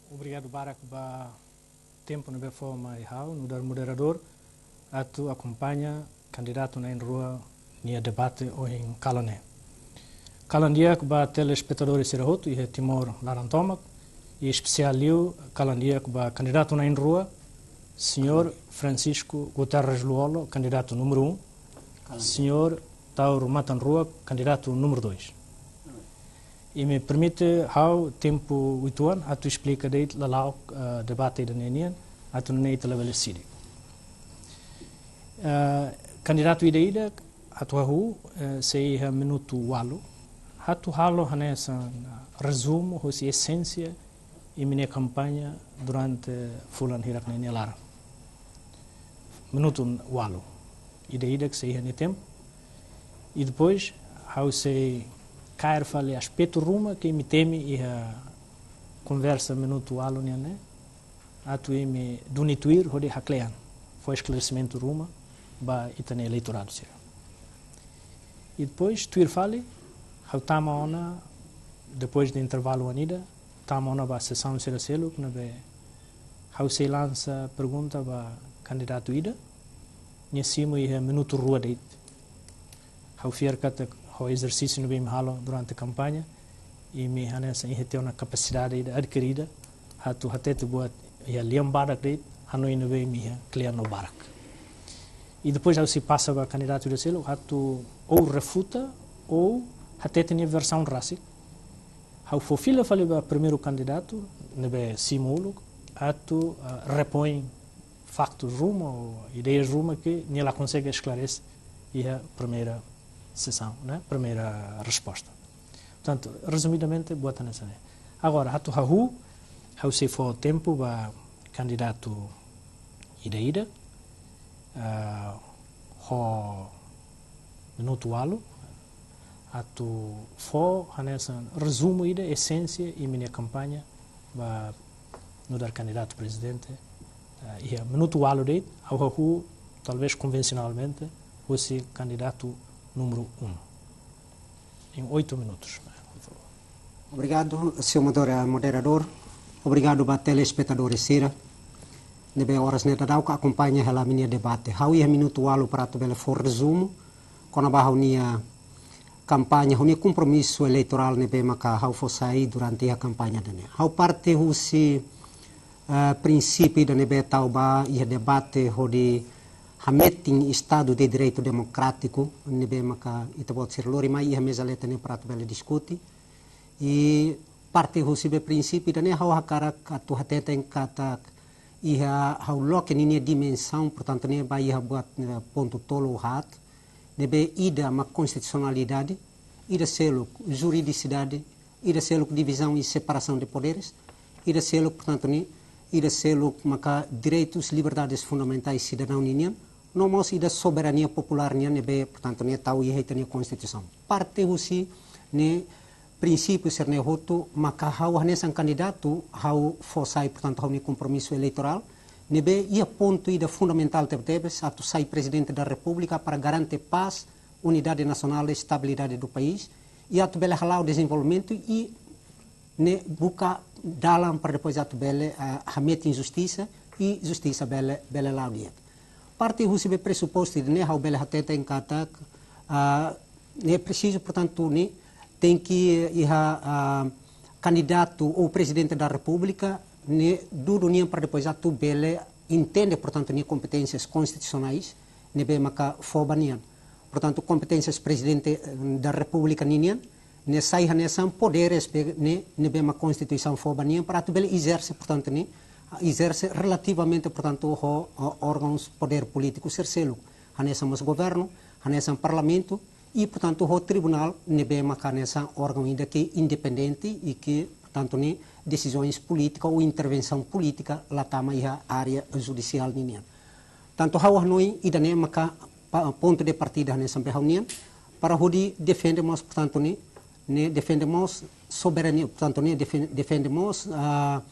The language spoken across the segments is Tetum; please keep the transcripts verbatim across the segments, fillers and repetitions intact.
Obrigadu barak ba tempu ne'ebé fó mai ha'u nu'udar moderadór atu akompaña kandidatu na'in-rua nia debate ohin kalan ne'e. Kalan di'ak ba telespetadór sira hotu iha Timor laran tomak, i espesiál liu kalan di'ak ba kandidatu na'in-rua, señór Francisco Guterres Lú-Olo, kandidatu númeru um, señór Taur Matan Ruak, kandidatu númeru dois. Imi permite ha'u tempu uitoan atu esplika de'it lala'ok, eh, debate ida-ne'e nian, atu nune'e ita labele sidi. Eh, kandidatu ida-ida atu hahú, eh, sei iha minutu ualu, atu halo hanesan, eh, rezumu, hosi esénsia, imi-nia kampaña durante fulan hirak ne'e nia laran. Minutu ualu. Ida-idak sei iha nia tempu. I depois, ha'u sei kaer fali aspetu ruma ke imi temi iha konversa minutu ualu nian ne'e, atu imi duni tuir hodi haklean, fó esklaresimentu ruma ba ita-nia eleitoradu sira. I depois, tuir fali, ha'u tama ona, depois de intervalu oan ida, tama ona ba sesaun sira seluk, ne'ebé ha'u sei lansa pergunta ba kandidatu ida, nia simu iha minutu rua de'it. Ha'u fiar katak ho ezersísiu ne'ebé imi halo durante kampaña, imi hanesan iha tiha ona kapasidade ida adkirida, atu hatete buat iha lian badak de'it, hanoin ne'ebé imi iha kle'an no barak. I depois ha'u sei pasa ba kandidatu ida seluk, atu ou refuta, ou hatete nia versaun rasik. Ha'u fó fila fali ba primeiru kandidatu, ne'ebé simu uluk, atu, ah, repoin faktus ruma, ou ideias ruma ke nia la konsege esklarese iha primeira sesaun, ne'e? Primeira resposta. Portantu, rezumidamente, buat hanesan ne'e. Agora, atu hahú, ha'u sei fó tempu ba kandidatu ida-ida, ah, ho minutu ualu, atu fó hanesan rezumu ida esénsia imi-nia kampaña ba nu'udar kandidatu prezidente, eh, iha minutu ualu de'it, ha'u hahú, talvez konvensionalmente, hosi kandidatu númeru um. Em oito minutos, por favor. Obrigadu, señór modera-, moderadór. Obrigadu ba telespetadores sira ne'ebé oras ne'e daudaun akompaña hela ami-nia debate. Ha'u iha minutu ualu para atu bele fó rezumu kona-ba ha'u-nia kampaña, ha'u-nia kompromisu eleitorál ne'ebé maka ha'u fó sai durante iha kampaña ida-ne'e. Ha'u parte husi, eh, prinsípiu ida ne'ebé tau ba iha debate hodi hametin Estadu de Direitu Demokrátiku ne'ebé maka ita-boot sira lori mai iha meza leten ne'e para atu bele diskute. I parte husi be prinsípiu ida-ne'e ha'u hakarak atu hateten katak iha ha'u loke ninia dimensaun, portantu ne'e ba iha buat, eh, pontu tolu haat, ne'ebé ida mak konstitusionalidade, ida seluk juridisidade, ida seluk divizaun i separasaun de poderes, ida seluk, portantu ne'e, ida seluk maka direitus, liberdades fundamentais sidadaun ninian, no mós ida soberania populár nian ne'ebé, portantu ne'e tau iha ita-nia konstituisaun. Parte husi ne'e prinsípiu sira-ne'e hotu maka ha'u hanesan kandidatu ha'u fó sai, portantu, ha'u-nia kompromisu eleitorál, ne'ebé iha pontu ida fundamentál tebetebes atu sai Prezidente da Repúblika para garante pás, unidade nasionál i estabilidade do país, i atu bele hala'o dezenvolvimentu i ne'e buka dalan para depois atu bele, ah, hametin justisa i justisa bele, bele la'o di'ak. Parte husi be presupostu ida-ne'e ha'u bele hateten katak, ah, ne'e presizu, portantu, ne'e tenke iha, ah, kandidatu ou Prezidente da Repúblika ne'e dudu nian para depois atu bele entende, portantu, nia kompeténsias konstitusionais ne'ebé maka fó ba nian. Portantu, kompeténsias Prezidente, eh, da Repúblika ninian ne'e sai hanesan poderes be ne'e, ne'ebé mak Konstituisaun fó ba nian para atu bele ezerse, portantu, ne'e ezerse relativamente, portantu, ho, ho órgauns podér polítiku sira seluk, hanesan mós governu, hanesan parlamentu, i, portantu, ho tribunál ne'ebé maka hanesan órgaun ida ke independente i ke, portantu, ne'e desizaun polítika ou intervensaun polítika la tama iha área judisiál ninian. Tantu ha'u hanoin ida-ne'e maka pa-, pontu de partida hanesan be ha'u-nian, para hodi defende mós, portantu, ne'e, ne'e defende mós soberania, portantu, ne'e defen-, defende mós, ah,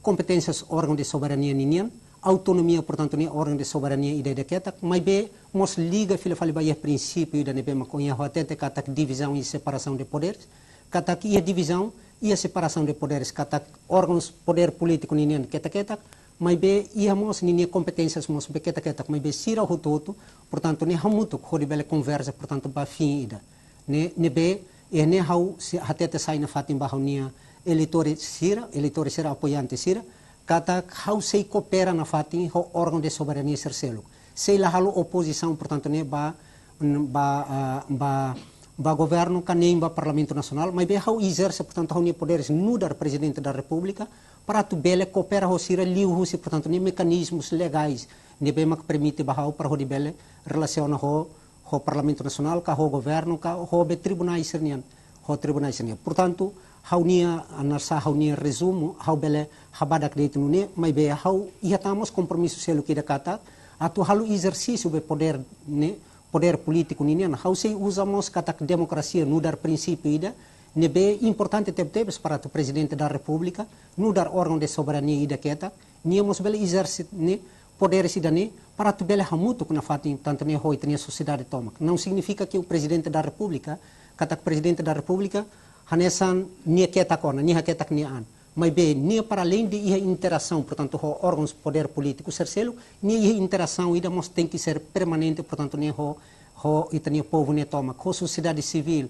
kompeténsias órgaun de soberania ninian, autonomia, portantu, ne'e órgaun de soberania ida-idak ketak, maibé mós liga fila fali ba iha prinsípiu ida ne'ebé mak ohin ha'u hatete katak divizaun i separasaun de poderes, katak iha divizaun iha separasaun de poderes, katak órgauns podér polítiku ninian ketak-ketak, maibé iha mós ninia kompeténsias mós be ketak-ketak, maibé sira hotu-hotu, portantu, ne'e hamutuk hodi bele konversa, portantu, ba fin ida. Ne'e, ne'ebé, iha ne'e ha'u sei hatete sai nafatin ba ha'u-nia eleitór sira, eleitór sira, apoiante sira, katak ha'u sei koopera nafatin ho órgaun de soberania sira seluk. Sei la halo opozisaun, portantu, ne'e ba, ba, ah, ba, ba governu ka nein ba Parlamentu Nasionál, maibé ha'u ezerse, portantu, ha'u-nia poderes nu'udar Prezidente da Repúblika, para atu bele koopera ho sira liuhusi, portantu, ne'e mekanizmus legais ne'ebé mak permite ba ha'u para hodi bele relasiona ho, ho Parlamentu Nasionál, ka ho governu, ka ho be tribunais sira-nian, ho tribunais sira-nian. Portantu, ha'u-nia, hanesan ha'u-nia rezumu, ha'u bele habadak de'it nune'e, maibé ha'u iha tan mós kompromisu seluk ida katak atu halo ezersísiu be podér ne'e, podér polítiku ninian, ha'u sei uza mós katak demokrasia nu'udar prinsípiu ida ne'ebé importante tebetebes para atu Prezidente da Repúblika, nu'udar órgaun de soberania ida ketak, nia mós bele ezerse ne'e, poderes ida-ne'e, para atu bele hamutuk nafatin, portantu, ne'e ho ita-nia sosiedade tomak. Não significa que o Presidente da República, katak Prezidente da Repúblika, hanesan nia ketak ona, nia haketak nia an. Maibé, nia para além de iha interasaun, portantu, ho órgauns podér polítiku sira seluk, nia iha interasaun ida mós tenke ser permanente, portantu, ne'e ho, ho ita-nia povu ne'e tomak, ho sosiedade sivíl,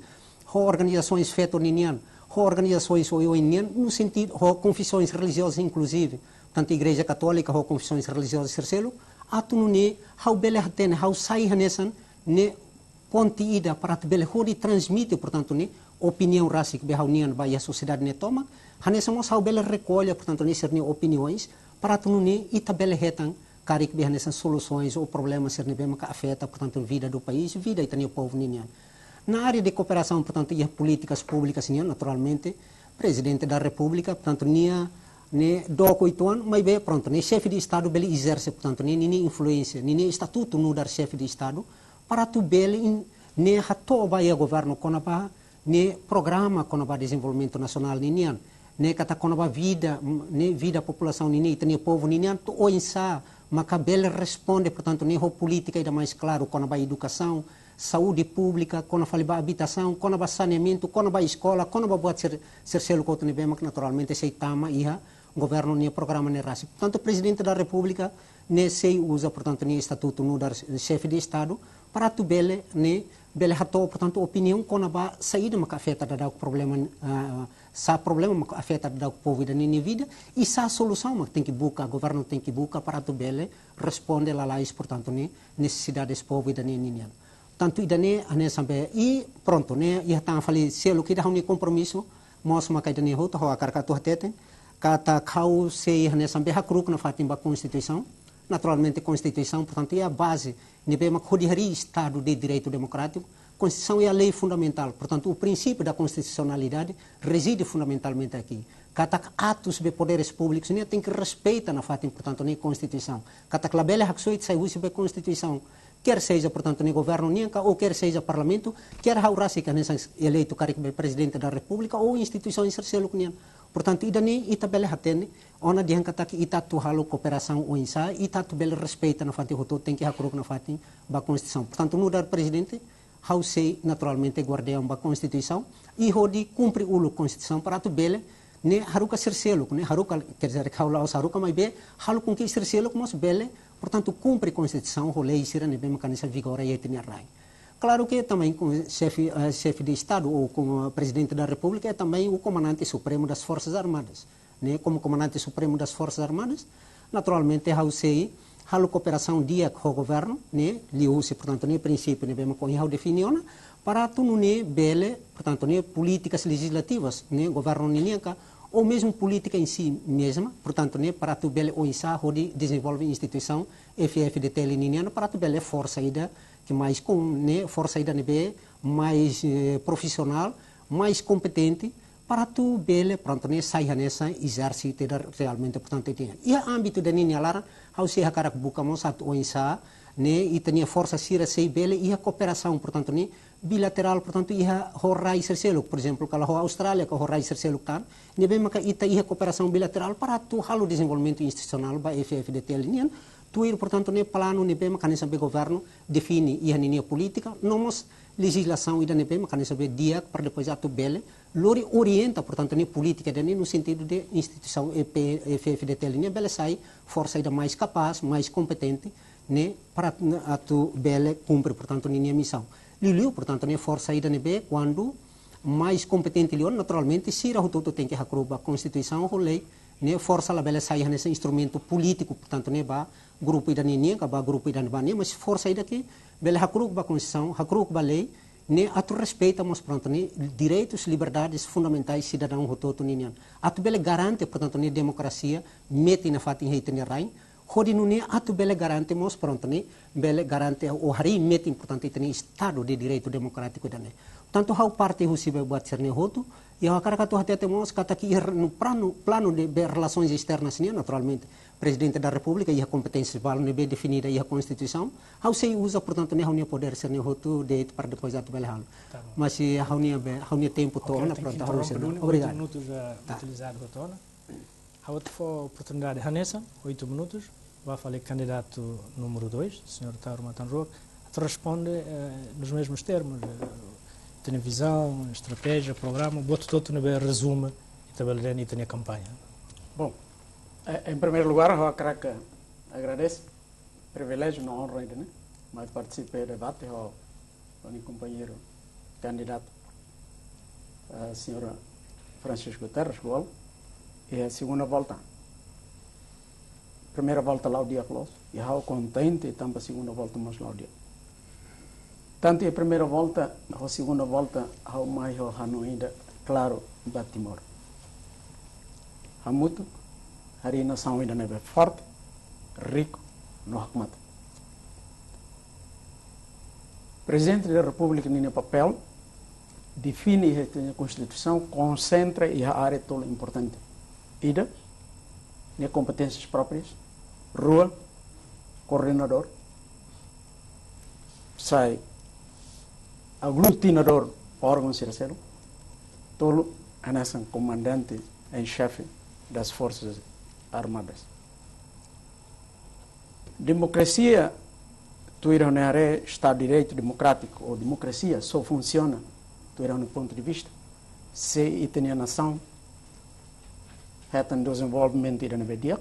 ho organizasoens feto ninian, ho organizasoens oioin nian, no sentidu, ho konfesoens relijiozas, inkluzive, tantu Igreja Katólika, ho konfesoens relijiozas sira seluk, atu nune'e ha'u bele hatene, ha'u sai hanesan ne'e ponte ida para atu bele hodi transmite, portantu, ne'e opiniaun rasik be ha'u-nian ba iha sosiedade ne'e tomak, hanesan mós ha'u bele rekolla, portantu, ne'e sira-nia opinioens, para atu nune'e ita bele hetan karik be hanesan solusoens ou problemas sira ne'ebé maka afeta, portantu, vida do país, vida ita-nia povu ninian. Na área de kooperasaun, portantu, iha polítikas públikas nian, naturalmente, Prezidente da Repúblika, portantu, nia, ne'e dook uitoan, maibé, prontu, ne'e xefe de Estadu bele ezerse, portantu, ne'e, ninia influénsia, ninia estatutu nu'udar xefe de Estadu, para atu bele in-, ne'e hato'o ba iha governu kona-ba, ne'e programa kona-ba dezenvolvimentu nasionál ninian, ne'e katak kona-ba vida, ne'e vida populasaun ninian, ita-nia povu ninian, to'o oinsá maka bele responde, portantu, ne'e ho polítika ida mais klaru kona-ba edukasaun, saúde públika, kona fali ba abitasaun, kona-ba saneamentu, kona-ba eskola, kona-ba buat sira, sira seluk hotu ne'ebé mak naturalmente sei tama iha governu nia programa ne'e rasik. Portantu, Prezidente da Repúblika ne'e sei uza, portantu, nia estatutu nu'udar xefe de Estadu para atu bele, ne'e, bele hato'o, portantu, opiniaun kona-ba saida maka afeta daudauk problema, ah, sá problema maka afeta daudauk povu ida-ne'e nia vida, i sá solusaun maka tenke buka, governu tenke buka para atu bele responde lalais, portantu, ne'e, nesesidades povu ida-ne'e ninian. Tantu ida-ne'e, hanesan be, i prontu, ne'e, iha tan fali seluk ida ha'u-nia kompromisu mós maka ida-ne'e hotu, ha'u hakarak atu hatete katak ha'u sei hanesan be hakru'uk nafatin ba Konstituisaun. Naturalmente, Konstituisaun, portantu, é a base ne'ebé mak hodi harii Estadu de Direitu Demokrátiku. Konstituisaun é a lei fundamentál. Portantu, o princípio da constitucionalidade reside fundamentalmente aqui. Katak atus be poderes públikus ne'e tenke respeita nafatin, portantu, ne'e Konstituisaun. Katak labele haksoit sai husi be Konstituisaun. Quer seja, portantu, ne'e governu nian ka, ou quer seja parlamentu, quer ha'u rasik hanesan eleitu karik be Prezidente da Repúblika, ou instituisoens sira seluk nian. Portantu, ida-ne'e ita bele hatene, ona dehan katak ita atu halo kooperasaun oinsá, ita atu bele respeita nafatin hotu, tenke hakru'uk nafatin ba Konstituisaun. Portantu, nu'udar Prezidente, ha'u sei naturalmente guardiaun ba Konstituisaun, i hodi kumpre uluk Konstituisaun para atu bele, ne'e, haruka sira seluk, ne'e, haruka, quer dizer, ha'u la'ós haruka, maibé halo com que sira seluk mós bele, portantu, kumpre Konstituisaun ho lei sira ne'ebé maka hanesan vigora iha ita-nia rai. Claro que também com xefe, eh, xefe de Estado ou com Prezidente da República é também o comandante supremo das Forças Armadas, ne'e, como comandante supremo das Forças Armadas, naturalmente, ha'u sei halo kooperasaun di'ak ho governu, ne'e, liuhusi, portantu, ne'e, prinsípiu ne'ebé mak ohin ha'u define ona, para atu nune'e bele, portantu, ne'e, polítikas lejizlativas, ne'e, governu ninian ka, ou mesmo polítika em si mesma, portantu, ne'e, para atu bele oinsá hodi dezenvolve instituisaun F F D T L ninian, para atu bele forsa ida ke mais com, ne'e, forsa ida ne'ebé mais, eh, profisionál, mais kompetente, para atu bele, prontu, ne'e, sai hanesan ezérsitu ida realmente, portantu, ita-nia. Iha ámbitu ida-ne'e nia laran, ha'u sei hakarak buka mós atu oinsá, ne'e, ita-nia forsa sira sei bele iha kooperasaun, portantu, ne'e, bilaterál, portantu, iha ho rai sira seluk, por ezemplu, kala ho Austrália, ka ho rai sira seluk tan, ne'ebé maka ita iha kooperasaun bilaterál para atu halo dezenvolvimentu institusionál ba F F D T L nian, tuir, portantu, ne'e planu ne'ebé mak hanesan be governu define iha ninia polítika, no mós lejizlasaun ida ne'ebé mak hanesan be di'ak para depois atu bele lori orienta, portantu, ne'e polítika ida-ne'e no sentidu de instituisaun F F D T L nian bele sai forsa ida mais kapás, mais kompetente, ne'e para atu bele kumpre, portantu, ninia misaun. Liuliu, portantu, ne'e forsa ida ne'ebé kuandu mais kompetente liu, naturalmente, sira hotu-hotu tenke hakru'uk ba Konstituisaun ho lei, ne'e forsa labele sai hanesan instrumentu polítiku, portantu, ne'e ba grupu ida ninian, ka ba grupu ida ne'ebá nian, mas forsa ida ke bele hakru'uk ba Konstituisaun, hakru'uk ba lei, ne'e atu respeita mós, portantu, ne'e direitus, liberdades fundamentais sidadaun hotu-hotu ninian. Atu bele garante, portantu, ne'e demokrasia, metin nafatin iha ita-nia rain, hodi nune'e atu bele garante mós, portantu, ne'e bele garante ou harii metin, portantu, ita-nia Estadu de Direitu Demokrátiku ida-ne'e. Portantu, ha'u parte husi be buat sira-ne'e hotu, i ha'u hakarak atu hatete mós katak iha no planu, planu de be relações externas nian, naturalmente, Prezidente da Repúblika iha kompeténsia balun ne'ebé definida iha Konstituisaun, ha'u sei uza, portantu, ne'e ha'u-nia podér sira-ne'e hotu de'it para depois atu bele halo. Tá bom. Mas se ha'u-nia be, ha'u-nia tempu to'o ona, pronto, ha'u sei. Obrigadu. Oito minutos já utilizado hotu ona. Ha'u atu fó oportunidade hanesan, oito minutos, ba fali kandidatu número dois, señór Taur Matan Ruak, atu responde, eh, nos mesmos termos, eh, ita-nia vizaun, estratéjia, programa, buat hotu-hotu ne'ebé rezume, ita bele dehan ita-nia kampaña. Bom, eh, em primeiro lugar, ha'u hakarak agradese priviléjiu no onra ida-ne'e, mai partisipa debate ho, ho ha'u-nia kompañeiru kandidatu, eh, señora Francisco Guterres, Gol, iha segunda volta. Primeira volta la'o di'ak loos, i ha'u kontente tanba segunda volta mós la'o di'ak. Tantu iha primeira volta ho segunda volta, ha'u mai ho hanoin ida klaru ba Timor. Hamutuk harii nasaun ida ne'ebé forte, riku, no hakmatek. Prezidente da Repúblika ninia papél define iha ita-nia Konstituisaun, konsentra iha área tolu importante. Ida, nia kompeténsias próprias. Rua, koordenadór, sai aglutinadór órgaun sira seluk. Tolu, hanesan comandante em chefe das Forças Armadas. Demokrasia, tuir ha'u-nia haree, Estadu de Direitu Demokrátiku ou demokrasia só funsiona, tuir ha'u-nia pontu de vista, se ita-nia nasaun hetan dezenvolvimentu ida ne'ebé di'ak,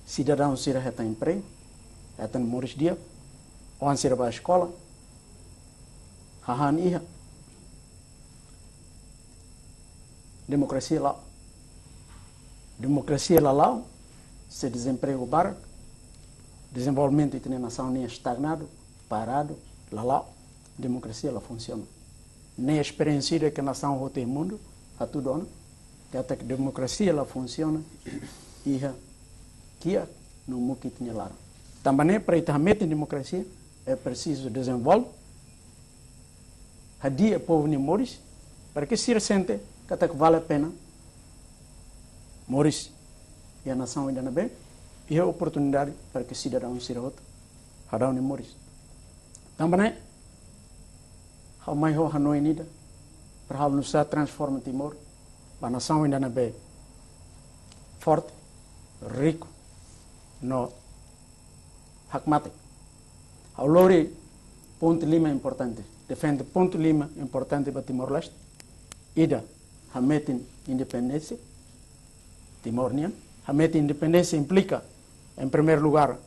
sidadaun sira hetan empregu, hetan moris di'ak, oan sira bá eskola, hahán iha. Demokrasia la'o. Demokrasia la la'o, se dezempregu barak, dezenvolvimentu ita-nia nasaun nian estagnadu, paradu, la la'o, demokrasia la funsiona. Ne'e esperiénsia ida ke nasaun hotu iha mundu hatudu ona, katak demokrasia la funsiona iha kiak no mukit nia laran. Tanba ne'e, para ita hametin demokrasia, é preciso dezenvolve, hadi'a povu nia moris, para ke sira sente katak vale a pena moris iha nasaun ida ne'ebé iha oportunidade para ke sidadaun sira hotu hadau nia moris. Tanba ne'e, ha'u mai ho hanoin ida, para halo nu'usá transforma Timor ba nasaun ida ne'ebé forte, riku, no hakmatek. Ha'u lori pontu lima importante, defende pontu lima importante ba Timor-Leste. Ida, hametin independénsia Timor nian. Hametin independénsia implika, em primeiro lugar,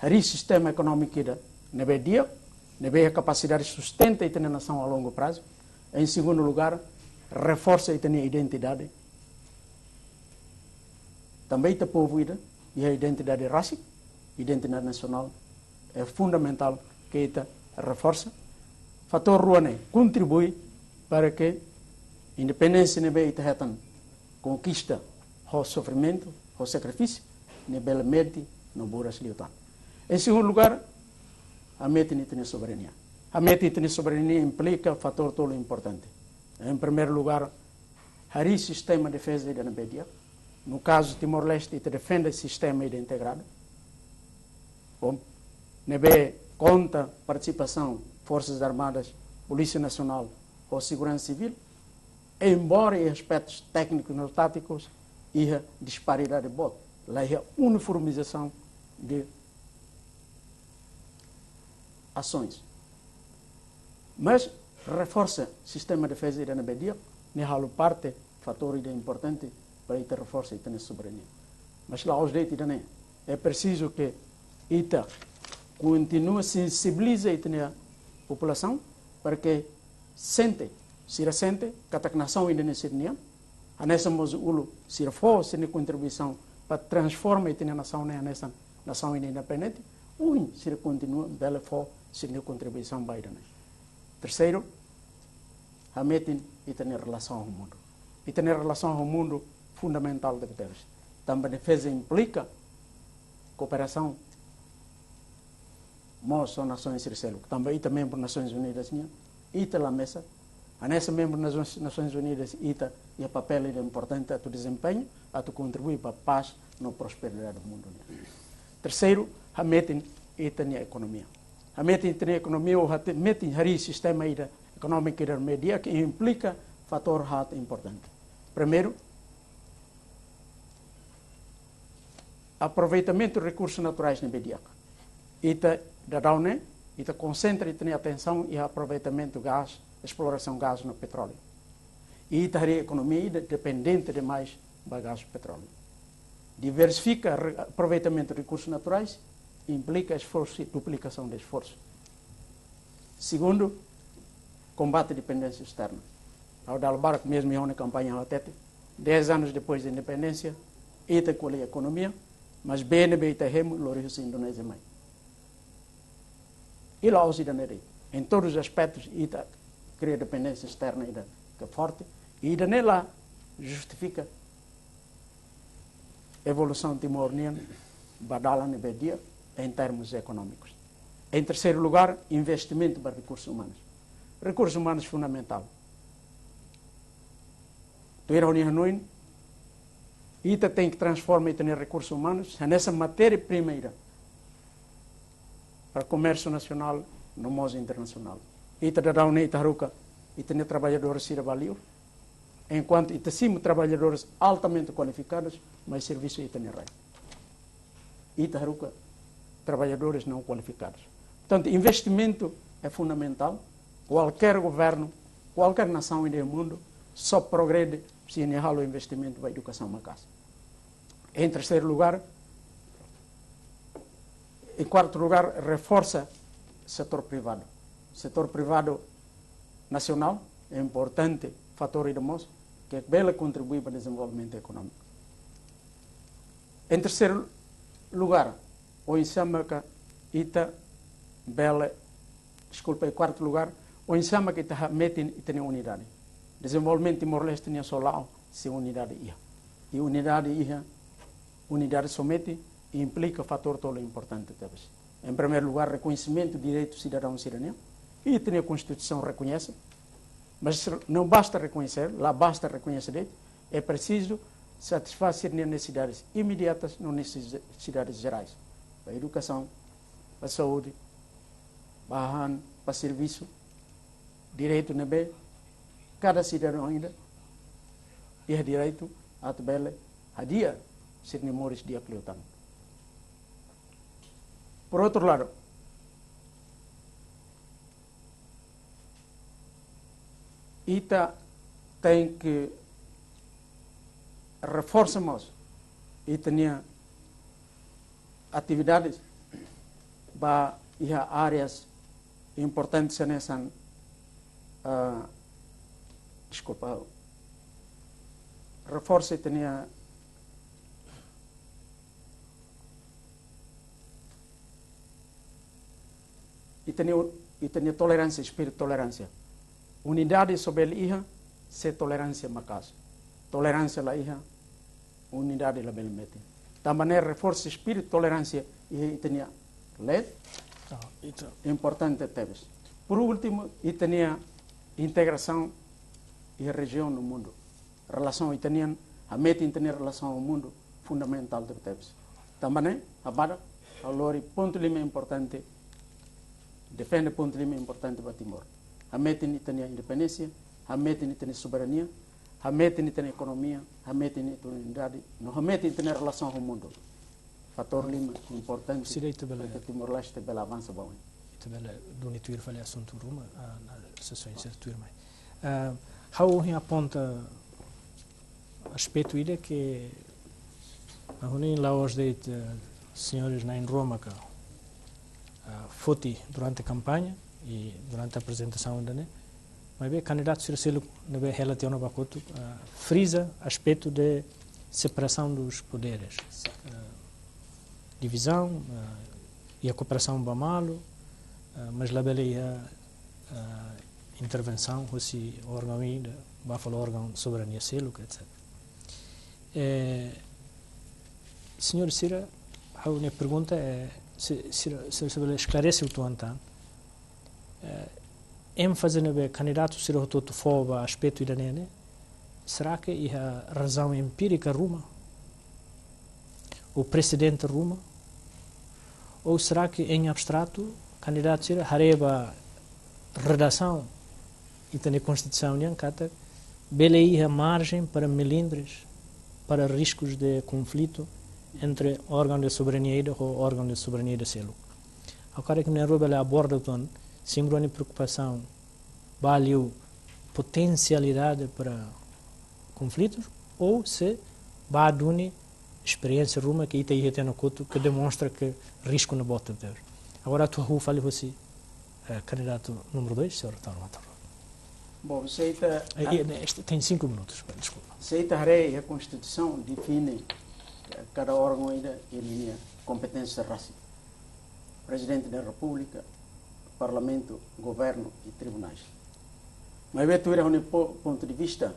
harii sistema ekonómiku ida ne'ebé di'ak, ne'ebé iha kapasidade sustenta ita-nia nasaun a longu prazu. Em segundo lugar, reforsa ita-nia identidade. Tanba ita povu ida iha identidade rasik, identidade nasionál é fundamentál ke ita reforsa. Fatór rua ne'e kontribui para ke independénsia ne'ebé ita hetan konkista ho sofrimentu, ho sakrifísiu, ne'e bele medi no buras liután. Em segundo lugar, hametin ita-nia soberania. Hametin ita-nia soberania implika fatór tolu importante. Em primeiro lugar, harii sistema defeza ida ne'ebé di'ak. No kazu Timor-Leste, ita defende sistema ida integradu. Bom, ne'ebé konta partisipasaun Forsas Armadas, Polísia Nasionál ho Seguransa Sivíl, embora iha aspetus téknikus no tátikus iha disparidade boot, la iha uniformizasaun de ações. Mas reforsa sistema defeza ida ne'ebé di'ak, ne'e halo parte fatór ida importante para ita reforsa ita-nia soberania. Mas la'ós de'it ida-ne'e, é preciso que ita kontinua sensibiliza ita-nia populasaun para que sente, sira sente katak nasaun ida-ne'e sira-nian, hanesan mós uluk sira fó sira-nia kontribuisaun para transforma ita-nia nasaun ne'e hanesan nasaun ida independente, ohin sira kontinua bele fó sira-nia kontribuisaun ba ida-ne'e. Terseiru, hametin ita-nia relasaun ho mundu. Ita-nia relasaun ho mundu fundamentál tebetebes. Tanba defeza implika kooperasaun mós ho nasaun sira seluk. Tanba ita membru Nasoins Unidas nian, ita la mesak. Hanesan membru Nasoins, Nasoins Unidas, ita iha papél ida importante atu dezempeña, atu kontribui ba pás no prosperidade mundu nian. Terseiru, hametin ita-nia ekonomia. Hametin ita-nia ekonomia ou hate-, metin harii sistema ida ekonómiku ida ne'ebé di'ak, ke implika fatór haat importante. Primeiru, aproveitamentu rekursus naturais ne'ebé di'ak. Ita daudaun ne'e, ita konsentra ita-nia atensaun iha aproveitamentu gás, esplorasaun gás no petróleu. I ita harii ekonomia ida dependente demais ba gás no petróleu. Diversifika re-, aproveitamentu rekursus naturais implika esforsu, duplikasaun de esforsu. Segundu, kombate dependénsia esterna. Ha'u dala barak mezmu iha ha'u-nia kampaña ha'u hatete, dez anos depois da independência, ita ko'alia ekonomia, mas bee ne'ebé ita hemu lori husi Indonézia mai. I la'ós ida-ne'e de'it. Em todos os aspectos, ita kria dependénsia esterna ida ke forte. I ida-ne'e la justifika evolusaun Timor nian ba dalan ne'ebé di'ak em termos económicos. Em terceiro lugar, investimentu ba rekursus umanus. Rekursus umanus fundamentál. Tuir ha'u-nia hanoin, ita tenke transforma ita-nia rekursus umanus hanesan matéria-prima ida para komérsiu nasionál no mós internasionál. Ita daudaun ne'e ita haruka ita-nia traballadór sira ba liur, enkuantu ita simu traballadores altamente kualifikados, mas servisu ita-nia rai. Ita haruka traballadores não qualificados. Portanto, investimentu é fundamentál. Kualkér governu, kualkér nasaun iha mundu só progrede se nia halo investimentu ba edukasaun maka'as. Em terceiro lugar, em quarto lugar, reforsa setór privadu. Setór privadu nasionál é importante fatór ida mós ke bele kontribui ba dezenvolvimentu ekonómiku. Em terceiro lugar, oinsá maka ita bele, deskulpa, em quarto lugar, oinsá maka ita hametin ita-nia unidade. Dezenvolvimentu Timor-Leste nian só la'o se unidade iha. I unidade iha, unidade somente implika fatór tolu importante tebes. Em primeiro lugar, rekoñesimentu direitu sidadaun sira-nian. Ita-nia Konstituisaun rekoñese. Mas não basta reconhecer, la basta rekoñese de'it, é preciso satisfazer nia nesesidades imediatas no nesesidades gerais. Ba edukasaun, ba saúde, ba hahán, ba servisu, direitu ne'ebé kada sidadaun ida iha direitu atu bele hadi'a sira-nia moris di'ak liután. Por outro lado, ita tenke reforsa mós ita-nia atividades ba iha áreas importantes hanesan, ah, deskulpa, reforsa ita-nia, ita-nia, ita-nia toleránsia, espíritu toleránsia. Unidade só bele iha se toleránsia maka'as. Toleránsia la iha, unidade labele metin. Tanba ne'e reforsa espíritu toleránsia iha ita-nia leet, ah, ita, importante tebes. Por último, ita-nia integrasaun iha rejiaun no mundu. Relasaun ita-nian, hametin ita-nia relasaun ho mundu fundamentál tebetebes. Tanba ne'e, ha'u barak, ha'u lori pontu lima importante, defende pontu lima importante ba Timor. Hametin ita-nia independénsia, hametin ita-nia soberania, hametin ita-nia ekonomia, hametin ita-nia unidade, no hametin ita-nia relasaun ho mundu. fatór lima importante. Sira ita bele, para ke Timor-Leste bele avansa ba oin. Ita bele duni tuir fali asuntu ruma, ah, na sesaun sira tuirmai. Ah, ha'u ohin aponta aspetu ida ke ha'u hanoin la'ós de'it, eh, señores na'in-rua maka, ah, foti durante kampaña i durante aprezentasaun ida-ne'e. Maibé kandidatu sira seluk ne'ebé hela tiha ona ba kotuk, ah, friza aspetu de separação dos poderes. Ah, divizaun, ah, iha kooperasaun ba malu, ah, mas labele iha, ah, intervensaun husi órgaun ida, ba fali órgaun soberania seluk, et cetera. Eh, señór sira, ha'u-nia pergunta é, se, sira, se, se bele esklarese uitoan tan, eh, énfaze ne'ebé kandidatu sira hotu-hotu fó ba aspetu ida-ne'e ne'e, será ke iha razaun empírika ruma? Ou presedente ruma? Ou será ke em abstrato, kandidatu sira haree ba redasaun ita-nia Konstituisaun nian katak bele iha marjen para melindres, para riskus de konflitu entre órgaun de soberania ida ho órgaun de soberania ida seluk? Ha'u hakarak ke na'in-rua bele aborda uitoan, simu rua nia preokupasaun ba liu potensialidade para konflitus, ou se ba duni esperiénsia ruma ke ita iha tiha ona kotuk ke demonstra ke risku ne'e boot tebes. Agora atu ha'u fali husi, eh, kandidatu númeru dois, señór Taur Matar. Bom, se ita, eh, eh, este tem cinco minutos, desculpa. Se ita haree iha Konstituisaun define, eh, kada órgaun ida nia kompeténsia rasik. Prezidente da Repúblika, Parlamentu, Governu i tribunais. Maibé tuir ha'u-nia po-, pontu de vista,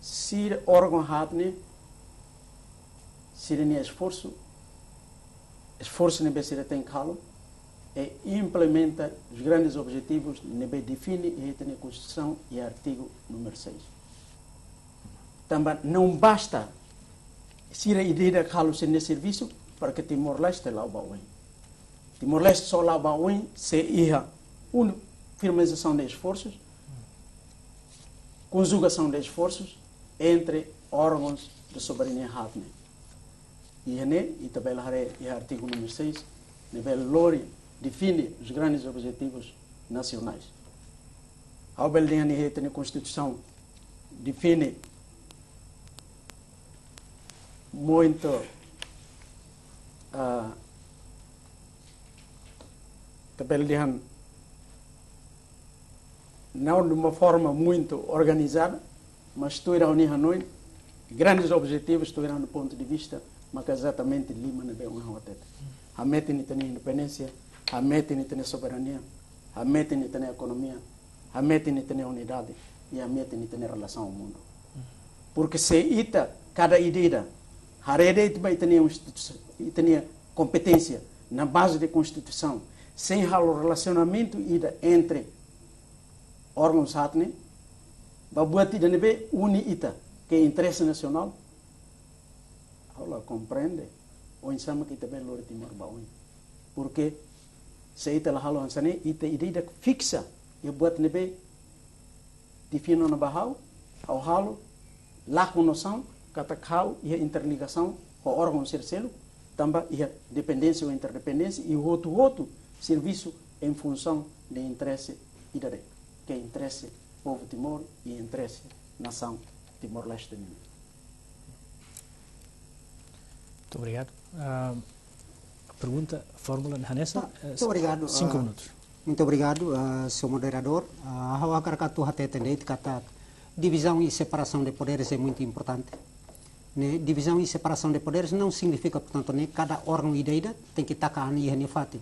sira órgaun haat ne'e, sira-nia esforsu, esforsu ne'ebé sira tenke halo, é implementa os grandes objetivus ne'ebé define iha ita-nia Konstituisaun iha artigu númeru seis. Tanba não basta sira ida-idak halo sira-nia servisu para ke Timor-Leste la'o ba oin. Timor-Leste só la'o ba oin se iha uniformizasaun de esforsus, konjugasaun de esforsus entre órgauns de soberania haat ne'e. Iha ne'e, ita bele haree iha artigu númeru seis, ne'ebé lori define os grandes objetivus nacionais. Ha'u bele dehan iha ita-nia Konstituisaun define muito, ah, ita bele dehan, não de uma forma muito organizada, mas tuir ha'u-nia hanoin, grandes objetivus, tuir ha'u-nia pontu de vista, maka ezatamente lima ne'ebé ohin ha'u hatete. Hametin ita-nia independénsia, hametin ita-nia soberania, hametin ita-nia ekonomia, hametin ita-nia unidade, i hametin ita-nia relasaun ho mundu. Porke se ita, kada ida-idak, haree de'it ba ita-nia institu-, ita-nia kompeténsia na baze de Konstituisaun, sein halo relasionamentu ida entre órgauns haat ne'e, ba buat ida ne'ebé uni ita, ke interese nasionál, ha'u la komprende oinsá mak ita bele lori Timor ba oin. Porke se ita la halo hanesan ne'e, ita ida-idak fiksa iha buat ne'ebé define ona ba ha'u, ha'u halo, lakon nosaun katak ha'u iha interligasaun ho órgaun sira seluk, tanba iha dependénsia ou interdependénsia, i hotu-hotu servisu em função de interese ida de'it, ke interese povu Timor i interese nasaun Timor-Leste nian. Muito obrigado. Ah, pergunta, fórmula, Vanessa, ah, eh, muito obrigado, cinco ah, minutos. Muito obrigado, ah, señór moderadór. Ah, ha'u hakarak atu hateten de'it katak divizaun i separasaun de poderes é muito importante. Ne'e, divizaun i separasaun de poderes não signifika, portantu, ne'e kada órgaun ida-idak tenke taka an iha nia fatin.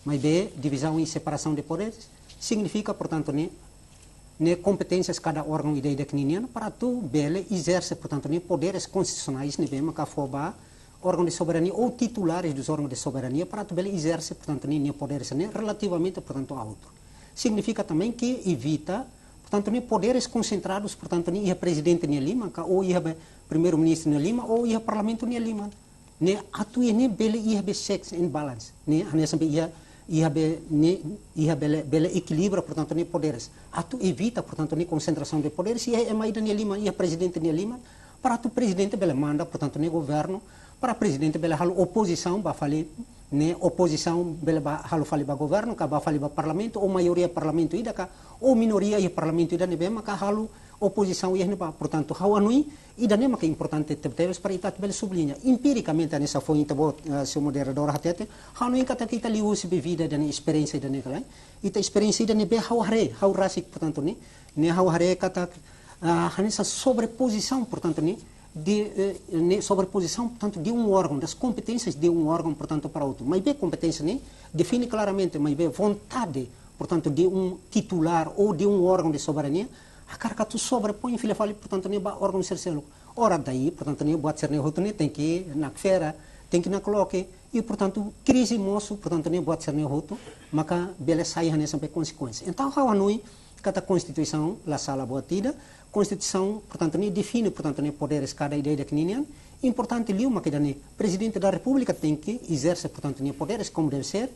Maibé divizaun i separasaun de poderes signifika, portantu, ne'e, ne'e kompeténsias kada órgaun ida-idak ninian para atu bele ezerse, portantu, ne'e poderes konstitusionais ne'ebé maka fó ba órgaun de soberania ou titulares dos órgãos de soberania para atu bele ezerse, portantu, ne'e, nia poderes ne'e relativamente, portantu, a outro. Signifika também ke evita, portantu, ne'e poderes konsentradu, portantu, ne'e iha prezidente nia liman, ka ou iha be primeiru-ministru nia liman, ou iha parlamentu nia liman. Ne'e atu iha ne'e bele iha be checks and balance. Ne'e hanesan be iha, iha be ne'e, iha bele, bele ekilibra, portantu, ne'e poderes. Atu evita, portantu, ne'e konsentrasaun de poderes iha ema ida nia liman, iha prezidente nia liman, para atu prezidente bele manda, portantu, ne'e governu, para prezidente bele halo opozisaun ba fali, ne'e, opozisaun bele ba halo fali ba governu, ka ba fali ba parlamentu, ou maioria parlamentu ida ka, ou minoria iha parlamentu ida ne'ebé maka halo opozisaun iha ne'ebá. Portantu, ha'u hanoin ida-ne'e maka importante tebetebes para ita atu bele subliña. Empirikamente, hanesan foin ita-boot, eh, señór moderadór hatete, ha'u hanoin katak ita liuhusi be vida ida-ne'e, esperiénsia ida-ne'e ka lae. Ita esperiénsia ida ne'ebé ha'u haree, ha'u rasik, portantu, ne'e, ne'e ha'u haree katak, ah, hanesan sobrepozisaun, portantu, ne'e, de, eh, ne'e sobrepozisaun, portantu, de um órgão, das competências de um órgão, portantu, para outro. Maibé kompeténsia ne'e define klaramente, maibé vontade, portantu, de um titular ou de um órgão de soberania, hakarak atu sobrepõe fila fali, portantu, ne'e ba órgaun sira seluk. Ora daí, portantu, ne'e buat sira-ne'e hotu ne'e tenke nakfera, tenke nakloke, i, portantu, krize mosu, portantu, ne'e buat sira-ne'e hotu maka bele sai hanesan be konsekuénsia. Entaun, ha'u hanoin katak Konstituisaun la sala buat ida, Konstituisaun, portantu, ne'e define, portantu, ne'e poderes kada ida-idak ninian, importante liu maka ida-ne'e, Prezidente da Repúblika tenke ezerse, portantu, ne'e poderes como deve ser,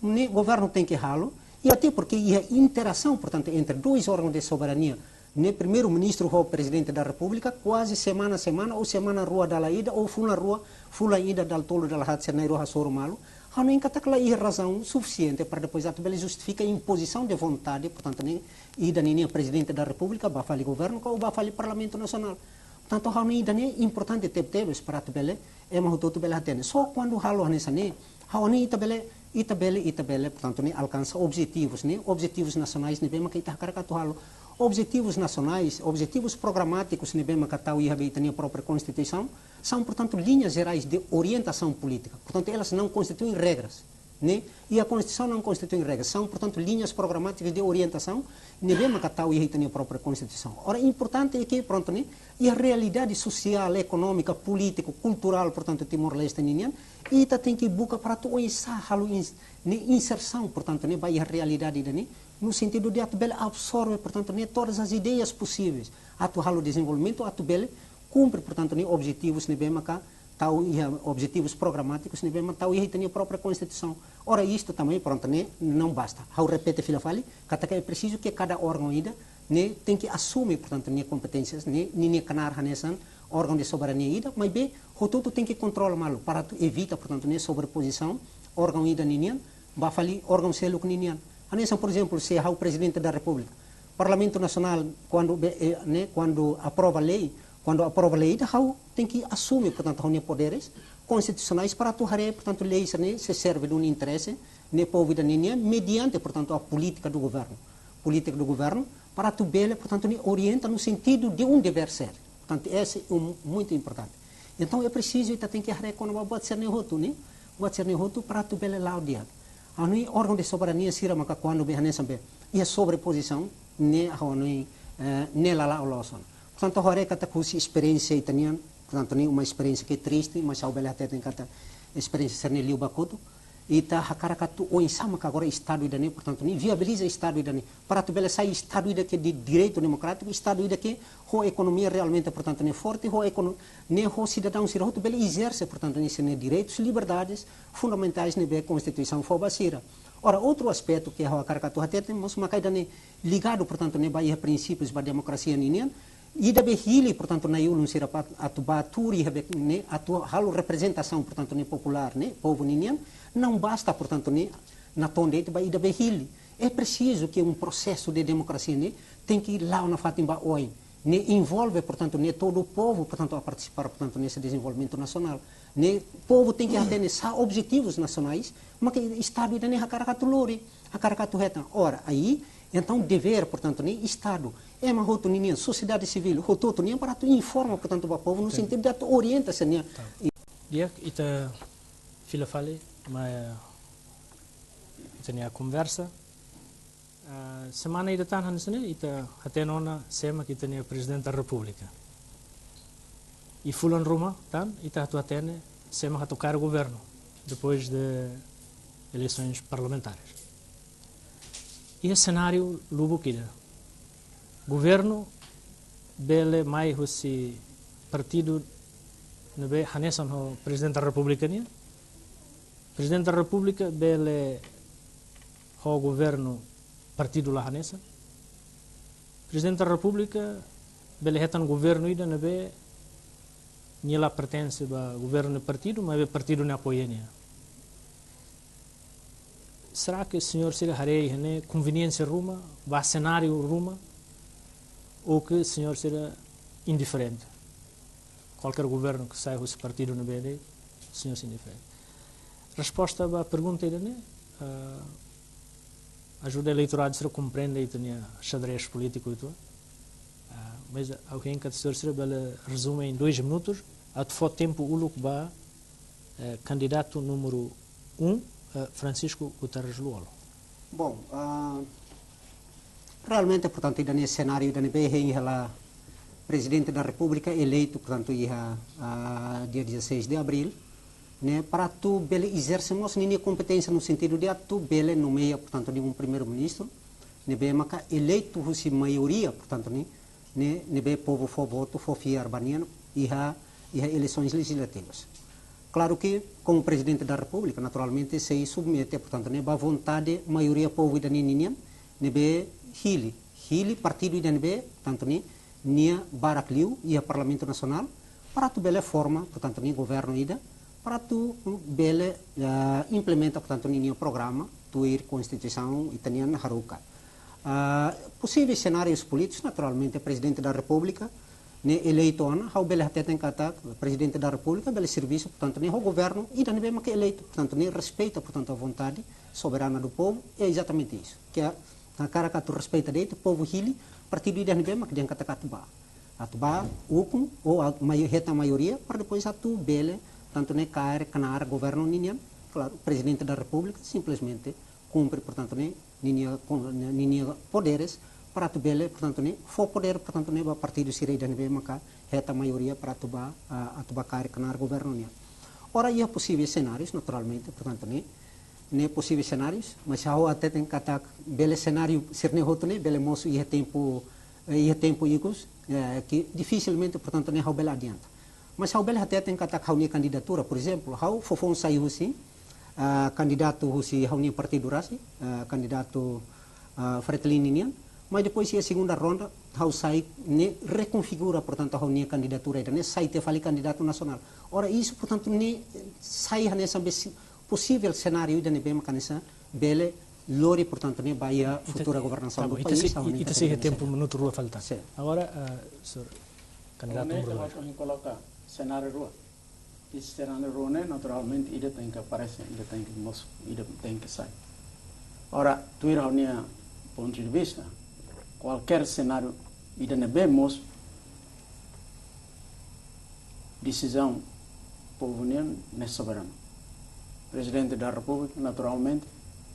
ne'e governu tenke halo, i até porque iha interasaun, portantu, entre dois órgãos de soberania, ne'e Primeiru-Ministru ho Prezidente da Repúblika, kuaze semana-semana, ou semana rua dala ida, ou fulan rua, fulan ida dala tolu dala haat, sira na'in-rua hasoru malu, ha'u hanoin katak la iha razaun sufisiente para depois atu bele justifika impozisaun de vontade, portantu, ne'e ida ninia Prezidente da Repúblika ba fali governu, ka ou ba fali Parlamentu Nasionál. Portantu, ha'u hanoin ida-ne'e importante tebetebes para atu bele ema hotu-hotu bele hatene. Só kuandu halo hanesan ne'e, ha'u hanoin ita bele, ita bele, ita bele, portantu, ne'e alkansa objetivus, ne'e, objetivus nasionais ne'ebé maka ita hakarak atu halo. Objetivus nasionais, objetivus programátikus ne'ebé maka tau iha be ita-nia própria Konstituisaun, são, portantu, linhas gerais de orientação política. Portantu, elas não constituem regras, ne'e? E a Constituição não constitui regras. São, portanto, linhas programáticas de orientação ne'ebé maka tau iha ita-nia própria Konstituisaun. Ora, importante é que, pronto, ne'e, iha realidade sosiál, ekonómika, polítiku, kulturál, portantu, Timor-Leste ninian, ita tenke buka para atu oinsá halo ins-, ne'e, insersaun, portantu, ne'e, ba iha realidade ida-ne'e, no sentido de atu bele absorve, portantu, ne'e, todas as ideias possíveis, atu halo dezenvolvimentu, atu bele kumpre, portantu, ne'e, objetivus ne'ebé maka tau iha, objetivus programátikus ne'ebé maka tau iha ita-nia própria Konstituisaun. Ora, isto também, pronto, ne'e não basta. Ha'u repete fila fali, katak é preciso que cada órgão ida, ne'e, tenke asume, portantu, nia kompeténsias, ne'e, ninia knaar hanesan órgão de soberania ida, maibé hotu-hotu tenke kontrola malu, para atu evita, portantu, ne'e, sobrepozisaun órgão ida ninian ba fali órgão seluk ninian. Hanesan, por exemplo, se ha'u Prezidente da Repúblika, Parlamentu Nasionál, kuandu be, eh, ne'e, kuandu aprova lei, kuandu aprova lei ida, ha'u tenke asume, portantu, ha'u-nia poderes konstitusionais para atu haree, portantu, lei sira-ne'e sei serve duni interese ne'e povu ida ninian, mediante, portantu, a política do governo. Política do governo, para atu bele, portantu, ne'e orienta no sentido de um dever ser. Portanto, esse é um, muito importante. Entaun, é preciso, ita tenke haree kona-ba buat sira-ne'e hotu, ne'e? Buat sira-ne'e hotu para atu bele la'o di'ak. Ha'u hanoin órgão de soberania sira maka kuandu be hanesan be iha sobrepozisaun, ne'e ha'u hanoin, eh, ne'e la la'o loos ona. Portantu, ha'u haree katak husi esperiénsia ita-nian, portantu, ne'e uma esperiénsia que é triste, mas ha'u bele hateten katak esperiénsia sira-ne'e liu ba kotuk. Ita hakarak atu oinsá maka agora Estadu ida-ne'e, portantu, ne'e viabiliza Estadu ida-ne'e. Para atu bele sai Estadu ida ke de direitu demokrátiku, Estadu ida ke ho ekonomia realmente, portantu, ne'e forte, ho ekono-, ne'e ho sidadaun sira hotu bele ezerse, portantu, ne'e sira-nia direitus, liberdades fundamentais ne'ebé Konstituisaun fó ba sira. Ora, outro aspecto ke ha'u hakarak atu hateten mós maka ida-ne'e ligadu, portantu, ne'e ba iha prinsípius ba demokrasia ninian, ida be hili, portantu, na'i-ulun sira pa-, atu bá tuur iha be ne'e, atu halo reprezentasaun, portantu, ne'e populár, ne'e povu ninian, não basta, portantu, ne'e natoon de'it ba ida be hili. É preciso que um processo de democracia, ne'e, tenke la'o nafatin ba oin, ne'e envolve, portantu, ne'e todo o povo, portantu, a participar, portantu, nesse desenvolvimento nacional, ne'e povu tenke hatene sá objetivus nasionais maka Estadu ida-ne'e hakarak atu lori, hakarak atu hetan. Ora, aí, entaun, dever, portantu, ne'e Estadu, ema hotu ninian, sosiedade sivíl hotu-hotu nian, para atu informa, portantu, ba povu no sentido de atu orienta sira-nia. Di'ak, ita fila fali mai ita-nia konversa. Ah, semana ida tan hanesan ne'e, ita hatene ona sé mak ita-nia Prezidente da Repúblika. I fulan ruma tan, ita atu hatene sé mak atu kaer governu, depois de eleições parlamentares. Iha senáriu lubuk ida, governu bele mai husi partidu ne'ebé hanesan ho Prezidente da Repúblika nian. Prezidente da Repúblika bele ho governu partidu la hanesan. Prezidente da Repúblika bele hetan governu ida ne'ebé nia la pertense ba governu nia partidu, maibé partidu ne'e apoia nia. Será que señór sira haree iha ne'e konveniénsia ruma, ba senáriu ruma, ou ke señór sira indiferente? Kualkér governu ke sai husi partidu ne'ebé de'it, señór sira indiferente. Resposta ba pergunta ida-ne'e, ah, ajuda eleitoradu sira komprende ita-nia xadrez polítiku uitoan. Ah, mas ha'u hein katak señór sira bele rezume em dois minutos, atu fó tempu uluk ba, eh, kandidatu númeru um, eh, Francisco Guterres Lú-Olo. Bom, ah, realmente, portantu, ida-ne'e senáriu ida ne'ebé hein hela Prezidente da Repúblika eleitu, portantu, iha, ah, dia dezasseis de abril, ne'e, para atu bele ezerse mós ninia kompeténsia no sentidu de atu bele nomeia, portantu, de um primeiru-ministru ne'ebé maka eleitu husi maioria, portantu, ne'e, ne'e, ne'ebé povu fó votu, fó fiar ba nia iha, iha eleisoens lejizlativas. Klaru ke, komu Prezidente da Repúblika, naturalmente, sei submete, portantu, ne'e, ba vontade maioria povu ida-ne'e ninian, ne'ebé hili, hili partidu ida ne'ebé, portantu, ne'e, nia barak liu iha Parlamentu Nasionál, para atu bele forma, portantu, ne'e, governu ida, para atu bele, eh, implementa, portantu, ninia programa tuir Konstituisaun ita-nian haruka. Ah, posivel senárius polítikus, naturalmente, Prezidente da Repúblika ne'e eleitu ona, ha'u bele hateten katak Prezidente da Repúblika bele servisu, portantu, ne'e ho governu ida ne'ebé maka eleitu, portantu, ne'e respeita, portantu, a vontade soberana do povo, é exatamente isso. Ke hakarak atu respeita de'it, povu hili partidu ida ne'ebé maka dehan katak atu bá. Atu bá ukun ou a-, mai-, hetan maioria, para depois atu bele, portantu, ne'e kaer knaar governu ninian. Klaru, Prezidente da Repúblika simplesmente kumpre, portantu, ne'e, ninia kon-, ninia poderes para atu bele, portantu, ne'e, fó podér, portantu, ne'e, ba partidu sira ida ne'ebé maka hetan maioria para atu bá, ah, atu bá kaer knaar governu nian. Ora, iha posivel senárius, naturalmente, portantu, ne'e, ne'e posivel senárius, mas ha'u hateten katak bele senáriu sira-ne'e hotu ne'e bele mosu iha tempu, eh, iha tempu ikus, eh, ke difisilmente, portantu, ne'e ha'u bele adianta. Mas ha'u bele hateten katak ha'u-nia kandidatura, por ezemplu, ha'u foufoun sai husi, ah, kandidatu husi ha'u-nia partidu rasik, ah, kandidatu, ah, Fretilin nian, mas depois iha segunda ronda, ha'u sai ne'e rekonfigura, portantu, ha'u-nia kandidatura ida-ne'e, sai tiha fali kandidatu nasionál. Ora, isu, portantu, ne'e sai hanesan be si-, posivel senáriu ida ne'ebé maka hanesan bele lori, portantu, ne'e ba iha futura governasaun do país, ita sei, ita sei iha tempu minutu rua falta. Sin. Agora, ah, señór kandidatu númeru dua. Koloka senáriu rua. Iha senáriu rua ne'e, naturalmente, ida tenke aparese, ida tenke mosu, ida tenke sai. Ora, tuir ha'u-nia pontu de vista, kualkér senáriu ida ne'ebé mosu, desizaun povu nian ne'e soberanu. Prezidente da Repúblika, naturalmente,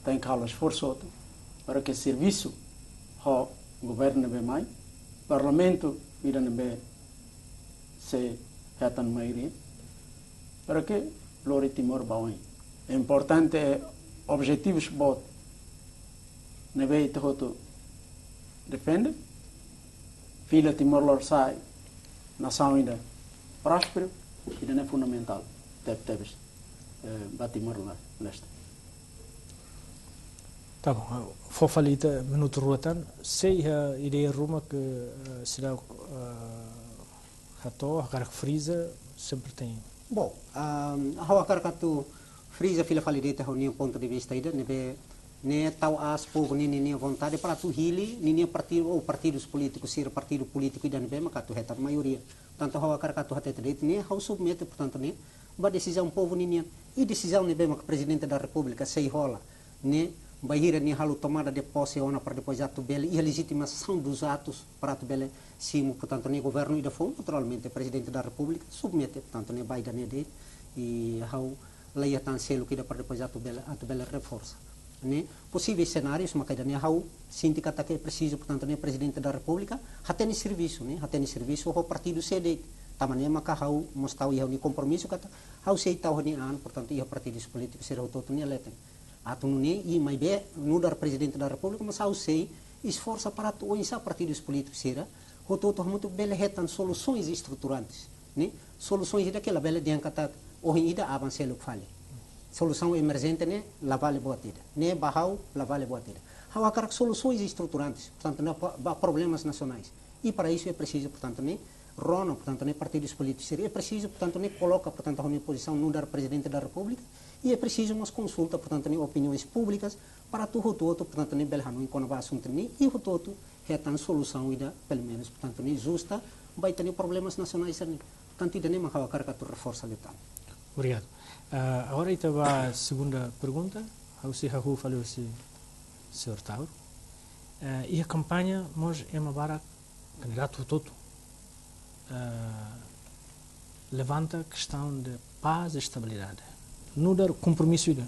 tenke halo esforsu hotu para ke servisu ho governu ne'ebé mai, parlamentu ida ne'ebé sei hetan maioria, para ke lori Timor ba oin. Importante é objetivus boot ne'ebé ita hotu defende, fila Timor-Leste sai nasaun ida prósperu, ida-ne'e fundamentál teb-, tebes, eh, ba Timor-Leste. Tá bom, fó fali ita minutu rua tan, sei iha ideia ruma ke, eh, seidauk, eh, hato'o, hakarak friza, sempre tem. Bom, ah, ha'u hakarak atu friza fila fali de'it ha'u-nia pontu de vista ida, ne'ebé ne'e tau aas povu ninia, ninia vontade para atu hili ninia partidu ou partidus polítikus sira, partidu polítiku ida ne'ebé maka atu hetan maioria. Tantu ha'u hakarak atu hatete de'it ne'e ha'u submete, portantu, ne'e ba desizaun povu ninian. I desizaun ne'ebé maka Prezidente da Repúblika sei hola ne'e bainhira nia halo tomada de pose ona para depois atu bele iha legitimasaun dos atus para atu bele simu, portantu, ne'e governu ida foun, naturalmente, Prezidente da Repúblika submete, portantu, ne'e ba ida-ne'e de'it, i ha'u la iha tan seluk ida para depois atu bele, atu bele reforsa. Ne'e posivel senárius maka ida-ne'e ha'u sente katak ke presiza, portantu, ne'e Prezidente da Repúblika hatene servisu, ne'e hatene servisu ho partidu sé de'it. Tanba ne'e maka ha'u mós tau iha ha'u-nia kompromisu katak ha'u sei tau ha'u-nia an, portantu, iha partidus polítikus sira hotu-hotu nia leten. Atu nune'e, i maibé nu'udar Prezidente da Repúblika, mas ha'u sei esforsa para atu oinsá partidus polítikus sira hotu-hotu hamutuk bele hetan solusoens estruturantes, ne'e? Solusoens ida ke labele dehan katak ohin ida aban seluk fali. Solusaun emerjente ne'e la vale buat ida. Ne'e ba ha'u la vale buat ida. Ha'u hakarak solusoens estruturantes, portantu, ne'e ba, ba problemas nasionais. I para isu é presizu, portantu, ne'e rona, portantu, ne'e partidus polítikus sira. É presizu, portantu, ne'e koloka, portantu, ha'u-nia pozisaun nu'udar Prezidente da Repúblika, i é presizu mós konsulta, portantu, ne'e opiniões públicas, para atu hotu-hotu, portantu, ne'e bele hanoin kona-ba asuntu ne'e, i hotu-hotu hetan solusaun ida, pelumenus, portantu, ne'e justa, ba ita-nia problemas nasionais ne'e. Portantu, ida-ne'e mak ha'u hakarak atu reforsa liután. Obrigadu. Ah, agora ita ba segunda pergunta, ha'u sei hahú fali husi señór Taur. Eh, iha kampaña mós ema barak, kandidatu hotu-hotu, eh, levanta kestaun de pás i estabilidade nu'udar kompromisu ida.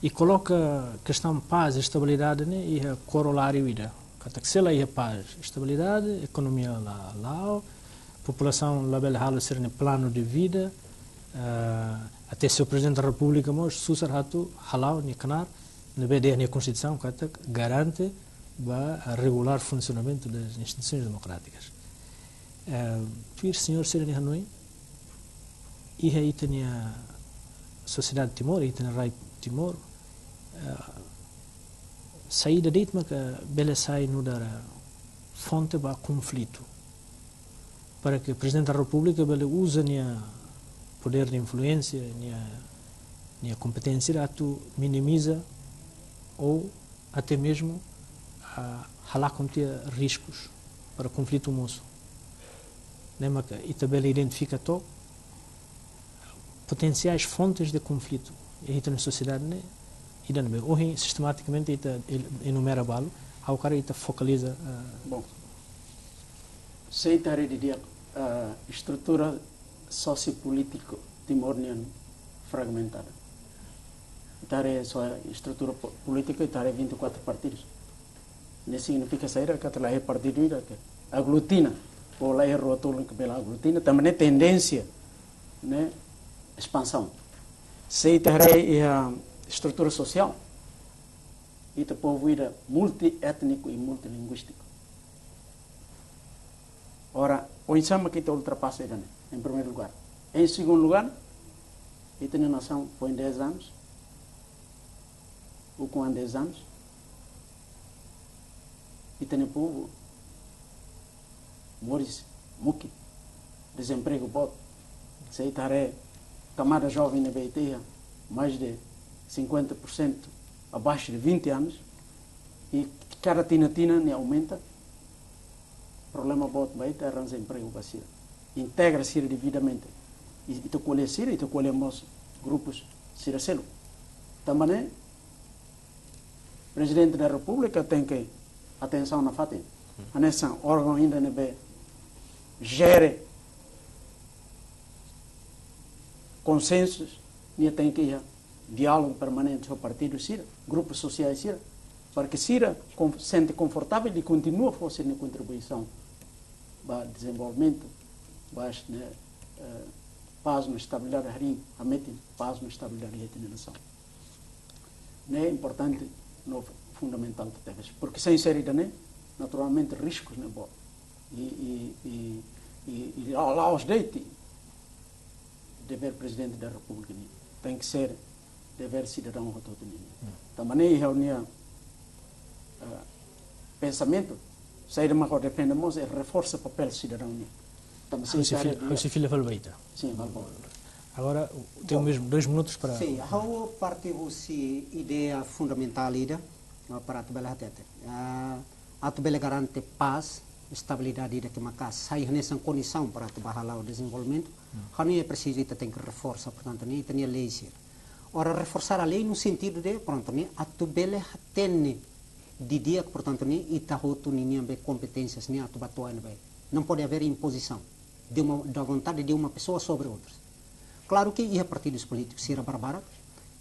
I koloka kestaun pás i estabilidade ne'e iha koroláriu ida. Katak se la iha pás i estabilidade, ekonomia la la'o, populasaun labele halo sira-nia planu de vida, eh, até señór Prezidente da Repúblika mós susar atu hala'o nia knaar, ne'ebé dehan nia Konstituisaun katak garante ba regulár funsionamentu das instituições democráticas. Eh, tuir señór sira-nia hanoin, iha ita-nia sosiedade Timor, ita-nia rai Timor, eh, saida de'it maka bele sai nu'udar fonte ba konflitu, para que Prezidente da Repúblika bele uza nia podér de influénsia, nia, nia kompeténsia atu minimiza ou até mesmu, ah, halakon tiha riskus para konflitu mosu. Ne'e maka ita bele identifika took potensiais fontes de konflitu iha ita-nia sosiedade ne'e, ida ne'ebé ohin sistematikamente ita el-, enumera balu, ha'u hakarak ita fokaliza, ah. Bom, se ita haree didi'ak, ah, estrutura sosiopolítiku Timor nian fragmentada. Ita haree só estrutura po-, polítika, ita haree vinte e quatro partidos. Ne'e signifika saida? Katak la iha partidu ida ke aglutina, ou la iha rua tolu ke bele aglutina, tanba ne'e tendénsia ne'e espansaun. Se ita haree iha estrutura sosiál, ita povu ida multiétniku i multilinguístiku. Ora, oinsá mak ita ultrapasa ida-ne'e, em primeiro lugar. Em segundo lugar, ita-nia nasaun foin dez anos, ukun an dez anos, ita-nia povu moris muki, dezempregu boot. Se ita haree kamada joven ne'ebé ita iha, mais de cinquenta por cento abaixo de vinte anos, i kada tinan-tinan ne'e aumenta, problema boot ba ita arranja empregu ba sira, integra sira devidamente. I, ita ko'alia sira, ita ko'alia mós grupus sira seluk. Tanba ne'e, Prezidente da Repúblika tenke atensaun nafatin. Hanesan órgaun ida ne'ebé jere konsensus, nia tenke iha diálogu permanente ho partidu sira, grupus sosiais sira, para que sira kon-, sente konfortável i kontinua fó sira-nia kontribuisaun ba dezenvolvimentu, ba, ne'e, eh, pás no estabilidade harii, hametin pás no estabilidade iha ita-nia nasaun. Ne'e importante no fundamentál tebes. Porque sem ser ida-ne'e, naturalmente, riskus ne'e boot. I, i, i, i, i la-, la'ós de'it devér Prezidente da Repúblika nian. Tenke ser devér sidadaun hotu-hotu nian. Hmm. Tanba ne'e ha'u-nia, eh, pensamentu, saida mak ha'u defende mós é reforsa papél sidadaun nian. Tanba se Husi ita fil-, haree husi fila fali ba ita. Sin, fali ba. Agora, temos Bom, mesmo dois minutos para. Sin, ha'u parte husi ideia fundamentál ida, ah, para atu bele hatete. Ah, atu bele garante pás, estabilidade ida ke maka sai hanesan kondisaun para atu bá hala'o dezenvolvimentu. Hmm. Ha'u hanoin é presizu ita tenke reforsa, portantu, ne'e ita-nia lei sira. Ora, reforsar a lei no sentido de, prontu, ne'e atu bele hatene didi'ak, portantu, ne'e ita hotu ninian be kompeténsias ne'e atu bá to'o iha ne'ebé. Não pode haver imposição de uma, da vontade de uma pessoa sobre outras. Klaru ke iha partidus polítikus sira barbarak,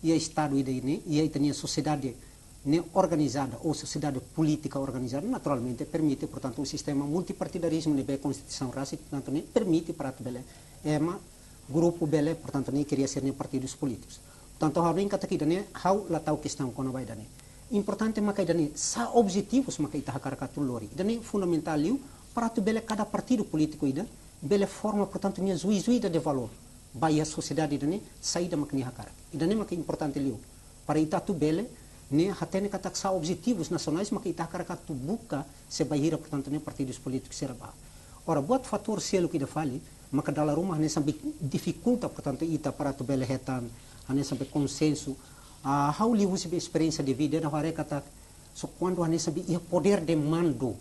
iha Estadu ida-ne'e, iha ita-nia sosiedade ne'e organizada ou sosiedade polítika organizada, naturalmente permite, portantu, um sistema multipartidarismo ne'ebé Konstituisaun rasik, portantu, ne'e permite para atu bele ema grupu bele, portantu, ne'e kria sira-nia partidus polítikus. Portantu, ha'u hanoin katak ida-ne'e, ha'u la tau kestaun kona-ba ida-ne'e. Importante maka ida-ne'e, sá objetivus maka ita hakarak atu lori. Ida-ne'e fundamentál liu para atu bele kada partidu polítiku ida bele forma, portantu, nia juízu ida de valór ba iha sosiedade ida-ne'e, saida maka nia hakarak. Ida-ne'e maka importante liu para ita atu bele, ne'e, hatene katak sá objetivus nasionais maka ita hakarak atu buka se bainhira, portantu, ne'e partidus polítikus sira bá. Ora, buat fatór seluk ida fali maka dala ruma hanesan be difikulta, portantu, ita para atu bele hetan hanesan be konsensu. Ah, ha'u liuhusi be esperiénsia de vida, ha'u haree katak, só kuandu hanesan be iha poder de mando,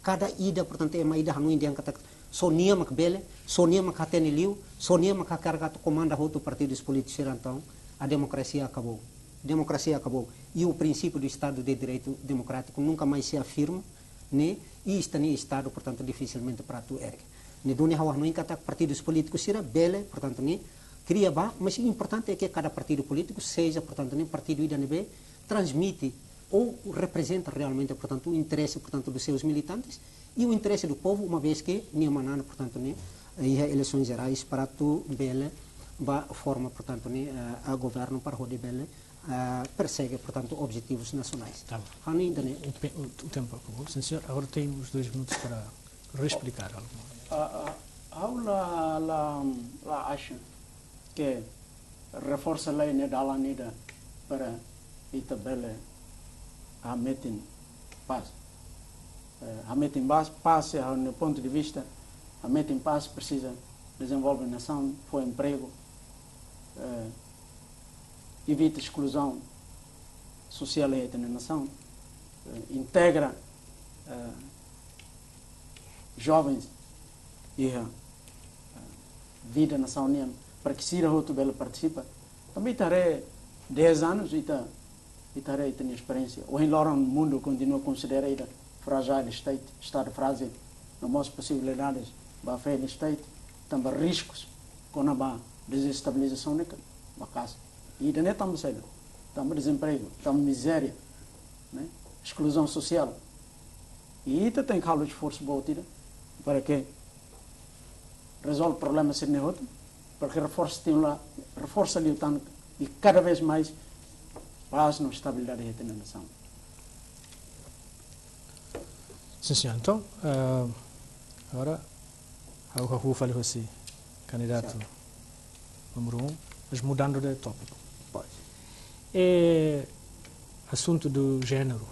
kada ida, portantu, ema ida hanoin dehan katak só nia mak bele, só nia mak hatene liu, só nia mak hakarak atu komanda hotu partidus polítikus sira, entaun a demokrasia akabou. Demokrasia akabou. E o princípio do Estado de Direito Democrático nunca mais se afirma, ne'e, e ita-nia Estadu, portantu, dificilmente para atu ergue. Ne'e duni ha'u hanoin katak partidus polítikus sira bele, portantu, ne'e kria ba, mas importante é que cada partido político seja, portantu, ne'e partidu ida ne'ebé transmite ou representa realmente, portantu, o interesse, portantu, dos seus militantes e o interesse do povo, uma vez que nia manán, portantu, ne'e, iha eleições gerais para atu bele ba forma, portantu, ne'e, eh, a governo para hodi bele, eh, persege, portantu, objetivus nasionais. Tá bom. Ha'u hanoin ida-ne'e. O pe-, o, o tempo acabou. Sim, senhor. Agora tem uns dois minutos para reexplicar algo. Ah, ah, ha'u la, la, la acho que reforsa lei ne'e dalan ida para ita bele hametin pás. Eh, hametin pás, pás, iha ha'u-nia pontu de vista, hametin pás presiza dezenvolve nasaun, fó empregu, eh, evita eskluzaun sosiál iha ita-nia nasaun, eh, integra, eh, jovens iha, eh, vida nasaun nian, para que sira hotu bele partisipa. Tanba ita haree dez anos, ita, ita haree ita-nia esperiénsia. Ohin loron mundu kontinua konsidera ida fragile state, estadu frájil, no mós posibilidades ba fail state, tanba riskus kona-ba dezestabilizasaun ne'e maka'as. Ida-ne'e tanba saida? Tanba dezempregu, tanba mizéria, ne'e? Eskluzaun sosiál. I ita tenke halo esforsu boot ida para que rezolve problema sira-ne'e hotu, para que reforsa, estimula, reforsa liután i cada vez mais pás no estabilidade iha ita-nia nasaun. Sim, senhor. Então, eh, agora, ha'u hahú fali husi kandidatu número um, mas mudando de tópico. Pode. É assunto do género,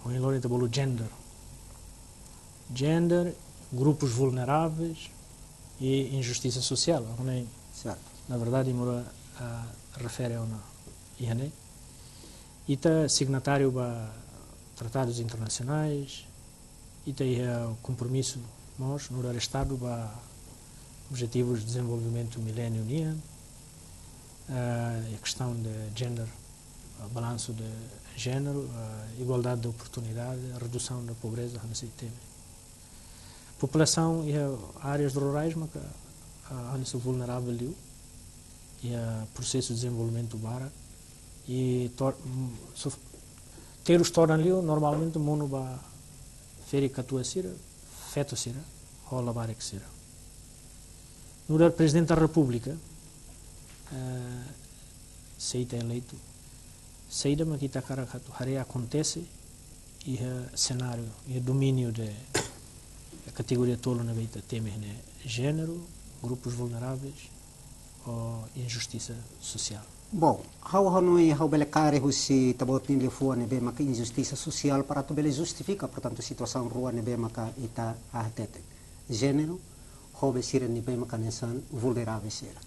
ou em loron ita bolu gender. Gender, grupos vulneráveis e injustiça social. Certo. Na verdade, Moura, ah, refere a ona iha ne'e. Ita signatáriu ba tratadus internasionais, ita iha kompromisu mós nu'udar Estadu ba Objetivus de Dezenvolvimentu Miléniu nian, eh, a kestaun de gender, eh, balansu de géneru, eh, igualdade de oportunidade, redusaun da pobreza, hanesan ita temi. Populasaun iha áreas rurais maka, ah, hanesan vulneravel liu iha prosesu dezenvolvimentu barak i tor-, mm, sof-, terus todan liu normalmente monu ba ferik-katuas sira, feto sira, ho labarik sira. Nu'udar Prezidente da Repúblika, eh, se ita eleitu, saida mak ita hakarak atu haree akontese iha senáriu, iha domíniu de kategoria tolu ne'ebé ita temi ne'e, géneru, grupus vulneráveis ou injustisa sosiál? Bom, ha'u hanoin ha'u bele kaer husi ita-boot nia liafuan ne'ebé maka injustisa sosiál para atu bele justifika, portantu, situasaun rua ne'ebé maka ita hateten. Géneru, ho be sira ne'ebé maka hanesan vulnerável sira.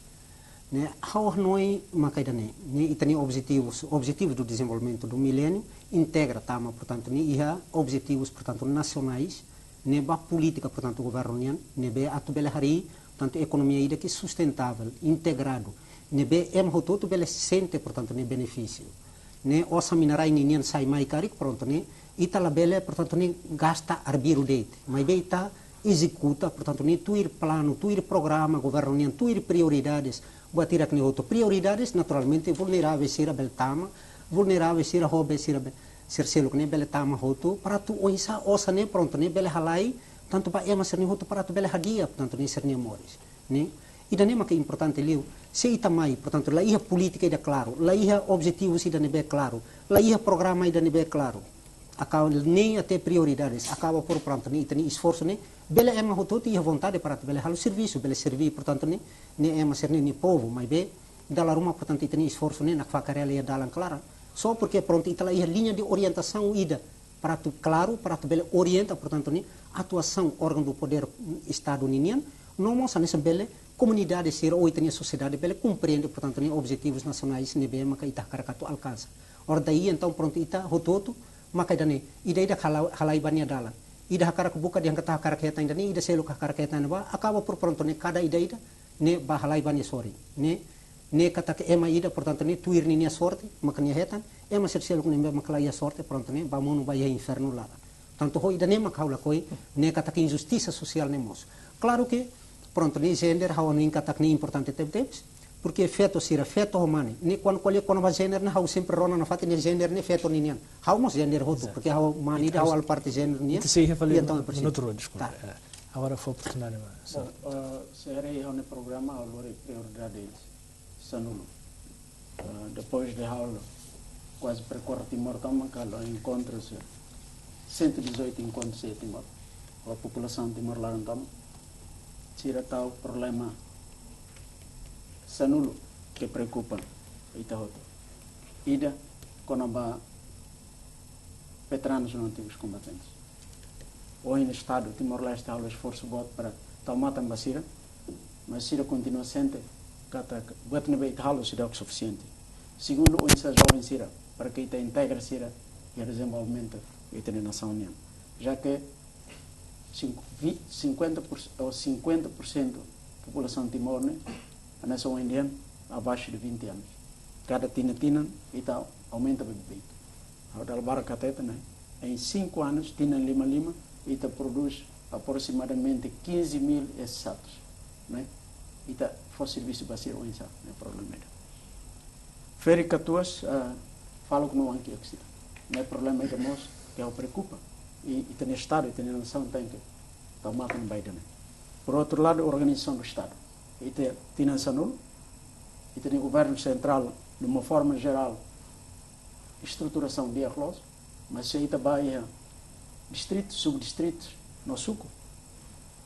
Ne'e, ha'u hanoin maka ida-ne'e, ne'e ita-nia objetivus, Objetivus do Desenvolvimento do Milénio, integra tama, portantu, ne'e iha objetivus, portantu, nasionais, ne'e ba polítika, portantu, governu nian, ne'ebé atu bele harii, portantu, ekonomia ida ke sustentável, integradu, ne'ebé ema hotu-hotu bele sente, portantu, ne'e benefísiu. Ne'e osan mina-rai ninian sai mai karik, prontu, ne'e ita labele, portantu, ne'e gasta arbiru de'it. Maibé ita ezekuta, portantu, ne'e tuir planu, tuir programa governu nian, tuir prioridades. Buat hirak ne'e hotu prioridades, naturalmente, vulnerável sira bele tama, vulnerável sira, ho be sira be, sira seluk ne'e bele tama hotu, para atu oinsá osan ne'e, prontu, ne'e bele halai, tantu ba ema sira-ne'e hotu para atu bele hadi'a, portantu, ne'e sira-nia moris. Ne'e, ida-ne'e maka importante liu. Se ita mai, portantu, la iha polítika ida klaru, la iha objetivus ida ne'ebé klaru, la iha programa ida ne'ebé klaru, akaba ne'e até prioridades, akaba por, prontu, ne'e ita-nia esforsu ne'e, bele ema hotu-hotu iha vontade para atu bele halo servisu, bele serví, portantu, ne'e, ne'e ema sira-ne'e, ne'e povu, maibé dala ruma, portantu, ita-nia esforsu ne'e nakfakaria la iha dalan klaran. Só porque, prontu, ita la iha liña de orientasaun ida para atu klaru, para atu bele orienta, portantu, ne'e atuasaun órgaun do podér, mm, Estadu ninian, no mós hanesan bele komunidade sira ou ita-nia sosiedade bele komprende, portantu, ne'e objetivus nasionais ne'ebé maka ita hakarak atu alkansa. Ora daí, entaun, prontu, ita hotu-hotu maka ida-ne'e, ida-idak halai, halai ba nia dalan. Ida hakarak buka dehan katak hakarak hetan ida-ne'e, ida seluk hakarak hetan ne'ebá, akaba por, prontu, ne'e kada ida-idak ne'e bá halai ba nia sorin. Ne'e, ne'e katak ema ida, portantu, ne'e tuir ninia sorte maka nia hetan, ema sira seluk ne'ebé maka la iha sorte, prontu, ne'e bá monu ba iha infernu laran. Tantu ho ida-ne'e maka ha'u lakohi, ne'e katak injustisa sosiál ne'e mosu. Klaru ke, prontu, ne'e gender ha'u hanoin katak ne'e importante tebetebes, porque feto sira, feto ho mane, ne'e kuandu ko'alia kona-ba gender ne'e ha'u sempre rona nafatin ne'e gender ne'e feto ninian. Ha'u mós gender hotu, Exato. Porque ha'u mane ida ha'u halo parte gender nian. Ita sei refere I entaun é preciso. Outro dia, desculpa. Tá. Eh, agora foi a oportunidade, mas... Bom, ah, se era aí, ha'u-nia programa, ha'u lori prioridade sanulu. Ah, depois de ha'u kuaze perkorre Timor tomak, ha'u enkontra sira, cento e dezoito enkontru sira Timor, ho populasaun Timor laran tomak, sira tau problema sanulu ke preokupa ita hotu. Ida, kona-ba veteranus no antigus kombatentes. Ohin Estadu Timor-Leste halo esforsu boot para tau matan ba sira, mas sira kontinua sente katak buat ne'ebé ita halo seidauk sufisiente. Segundu, oinsá joven sira, para ke ita integra sira iha dezenvolvimentu ita-nia nasaun nian. Já que cin-, vi-, cinquenta por cento, ou cinquenta por cento populasaun Timor ne'e, hanesan ohin dehan, abaixo de vinte anos. Kada tinan-tinan, ita aumenta beibeik. Ha'u dala barak hatete, ne'e, em cinco anos, tinan lima-lima, ita produz aproximadamente quinze mil exatos, ne'e? Ita fó servisu ba sira oinsá, ne'e problema ida. Ferik katuas, ah, fala kona-ba oan kiak sira. Ne'e problema ida mós ke ha'u preokupa. I, ita-nia Estadu, ita-nia nasaun tenke tau matan ba ida-ne'e. Por outro lado, organização do Estado. Ita tinan sanulu, ita-nia governu sentrál, de uma forma geral, estruturasaun di'ak loos, mas se ita bá iha distritu, subdistritu, no suku,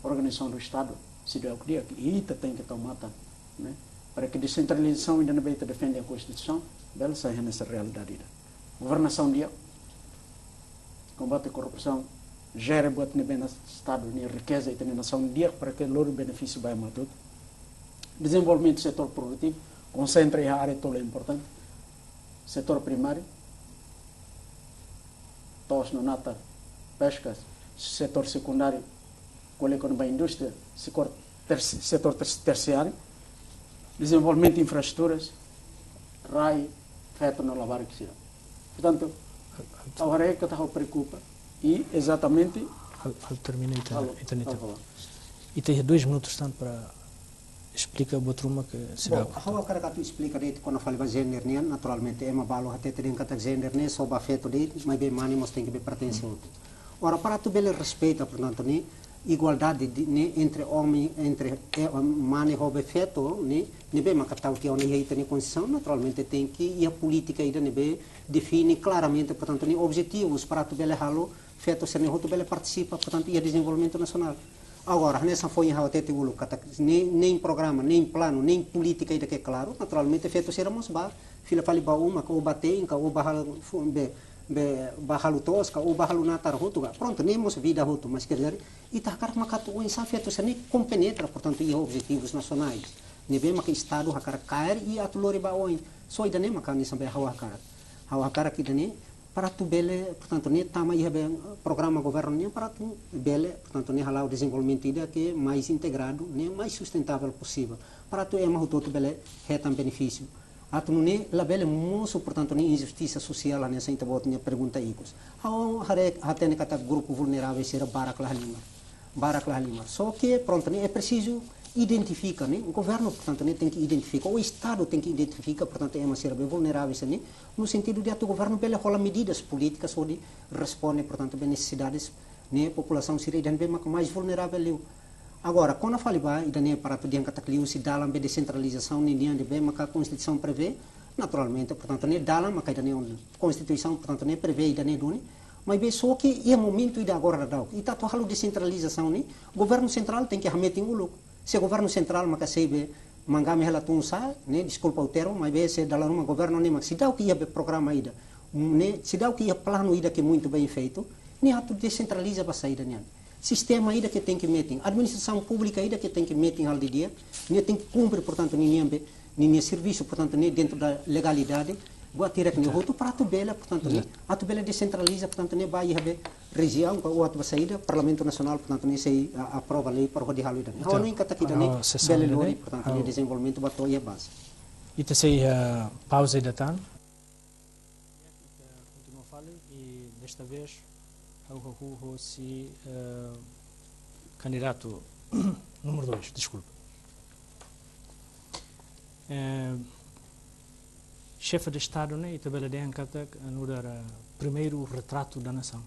organizasaun do Estadu seidauk di'ak, i ita tenke tau matan, ne'e? Para ke desentralizasaun ida ne'ebé ita defende iha Konstituisaun, bele sai hanesan realidade ida. Governasaun di'ak, kombate korrupsaun, jere buat ne'ebé hanesan Estadu nia rikeza, ita-nia nasaun di'ak para ke lori benefísiu ba ema hotu. Dezenvolvimentu setór produtivu, konsentra iha área tolu importante. Setór primáriu, to'os no natar, peskas, setór sekundáriu, ko'alia kona-ba indústria, setór tersi-, setór ters-, tersiáriu, dezenvolvimentu infraestruturas, rai, feto no labarik sira. Portantu, ha'u haree katak ha'u preokupa, i ezatamente... Ha'u, ha'u termina, ita, halo, ita, ita, halo, halo. Ita iha dois minutos tan para esplika buat ruma ke seidauk. Bom, ha'u hakarak atu esplika de'it kona fali ba gender nian, naturalmente ema balu hatete dehan katak gender ne'e só ba feto de'it, maibé mane mós tenke bele pertense hotu. Ora, para atu bele respeita, portantu, ne'e igualdade de, ne'e entre omen, entre, eh, mane ho be feto, ne'e, ne'ebé maka tau tiha ona iha ita-nia Konstituisaun, naturalmente tenke iha polítika ida ne'ebé define klaramente, portantu, ne'e objetivus para atu bele halo feto sira-ne'e hotu bele partisipa, portantu, iha dezenvolvimentu nasionál. Agora, hanesan foin ha'u hatete uluk katak, nein, nein programa, nein planu, nein polítika ida ke klaru, naturalmente feto sira mós bá fila fali ba uma, ka ou bá te'in, ka ou bá halo fu-, be, be, bá halo to'os, ka ou bá halo natar hotu ka. Prontu, ne'e mós vida hotu, mas quer dizer, ita hakarak maka atu oinsá feto sira-ne'e kompenetra, portantu, iha objetivus nasionais ne'ebé maka Estadu hakarak kaer i atu lori ba oin. Só ida-ne'e maka hanesan be ha'u hakarak. Ha'u hakarak ida-ne'e, para atu bele, portantu, ne'e tama iha be programa governu nian para atu bele, portantu, ne'e hala'o dezenvolvimentu ida ke mais integradu, ne'e mais sustentável posivel, para atu ema hotu-hotu bele hetan benefísiu. Atu nune'e labele mosu, portantu, ne'e injustisa sosiál, hanesan ita-boot nia pergunta ikus. Ha'u haree, hatene katak grupu vulneravel sira barak la halimar. Barak la halimar. Só ke, prontu, ne'e é preciso identifika, ne'e? Governu, portantu, ne'e tenke identifika, ou Estadu tenke identifika, portantu, ema sira be vulneravel sira-ne'e, no sentidu de atu governu bele hola medidas polítikas hodi responde, portantu, be nesesidades, ne'e, populasaun sira ida ne'ebé maka mais vulneravel liu. Agora, kona fali ba ida-ne'e para atu dehan katak liuhusi dalan be desentralizasaun ninian ne'ebé maka Konstituisaun prevee, naturalmente, portantu, ne'e dalan maka ida-ne'e ona. Konstituisaun, portantu, ne'e prevee ida-ne'e duni, maibé só ke iha momentu ida agora daudaun, ita atu halo desentralizasaun ne'e, governu sentrál tenke hametin uluk. Se governu sentrál maka sei be mangame hela tun sa'e, ne'e, deskulpa o termu, maibé se dala ruma governu ne'e mak seidauk iha be programa ida, Ne'e, seidauk iha planu ida ke muitu bem feitu, ne'e atu desentraliza ba saida nian. Sistema ida ke tenke metin, administrasaun públika ida ke tenke metin halo didi'ak, ne'e tenke kumpre, portantu, ninian be, ninia servisu, portantu, ne'e dentro da legalidade, buat hirak ne'e hotu para atu bele, portantu, ne'e, atu bele desentraliza, portantu, ne'e ba iha be rejiaun, ka atu ba saida, Parlamentu Nasionál, portantu, ne'e sei, a, aprova lei para hodi halo ida-ne'e. Ha'u hanoin katak ida-ne'e bele lori, portantu, ne'e dezenvolvimentu ba to'o iha baze. Ita sei, ah, pauza ida tan. Ita kontinua fali i desta vez ha'u hahú hosi, eh, kandidatu númeru dois, deskulpa. Eh, Xefe de Estadu ne'e, ita bele dehan katak nu'udar primeiru retratu da nasaun.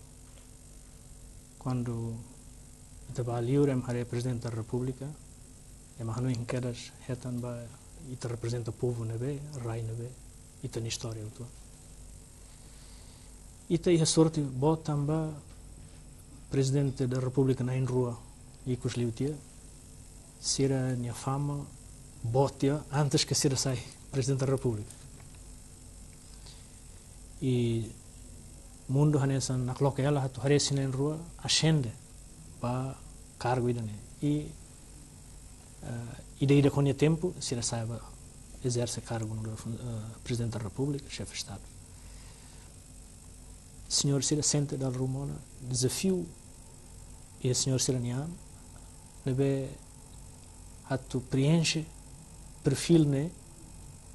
Kuandu ita bá liur ema haree Prezidente da Repúblika, ema hanoin kedas hetan ba ita reprezenta povu ne'ebé, rai ne'ebé, ita-nia istória uitoan. Ita iha sorte boot tanba Prezidente da Repúblika na'in-rua ikus liu tiha, sira-nia fama boot tiha antes ke sira sai Prezidente da Repúblika. I mundu hanesan nakloke hela atu haree sira na'in-rua asende ba kargu ida-ne'e. I, eh, ida-idak ho nia tempu, sira sai ba ezerse kargu nu'udar fun-, eh, Prezidente da Repúblika, Xefe Estadu. Señór sira sente dala ruma ona, dezafiu iha señór sira-nian, ne'ebé atu preenxe perfíl ne'e,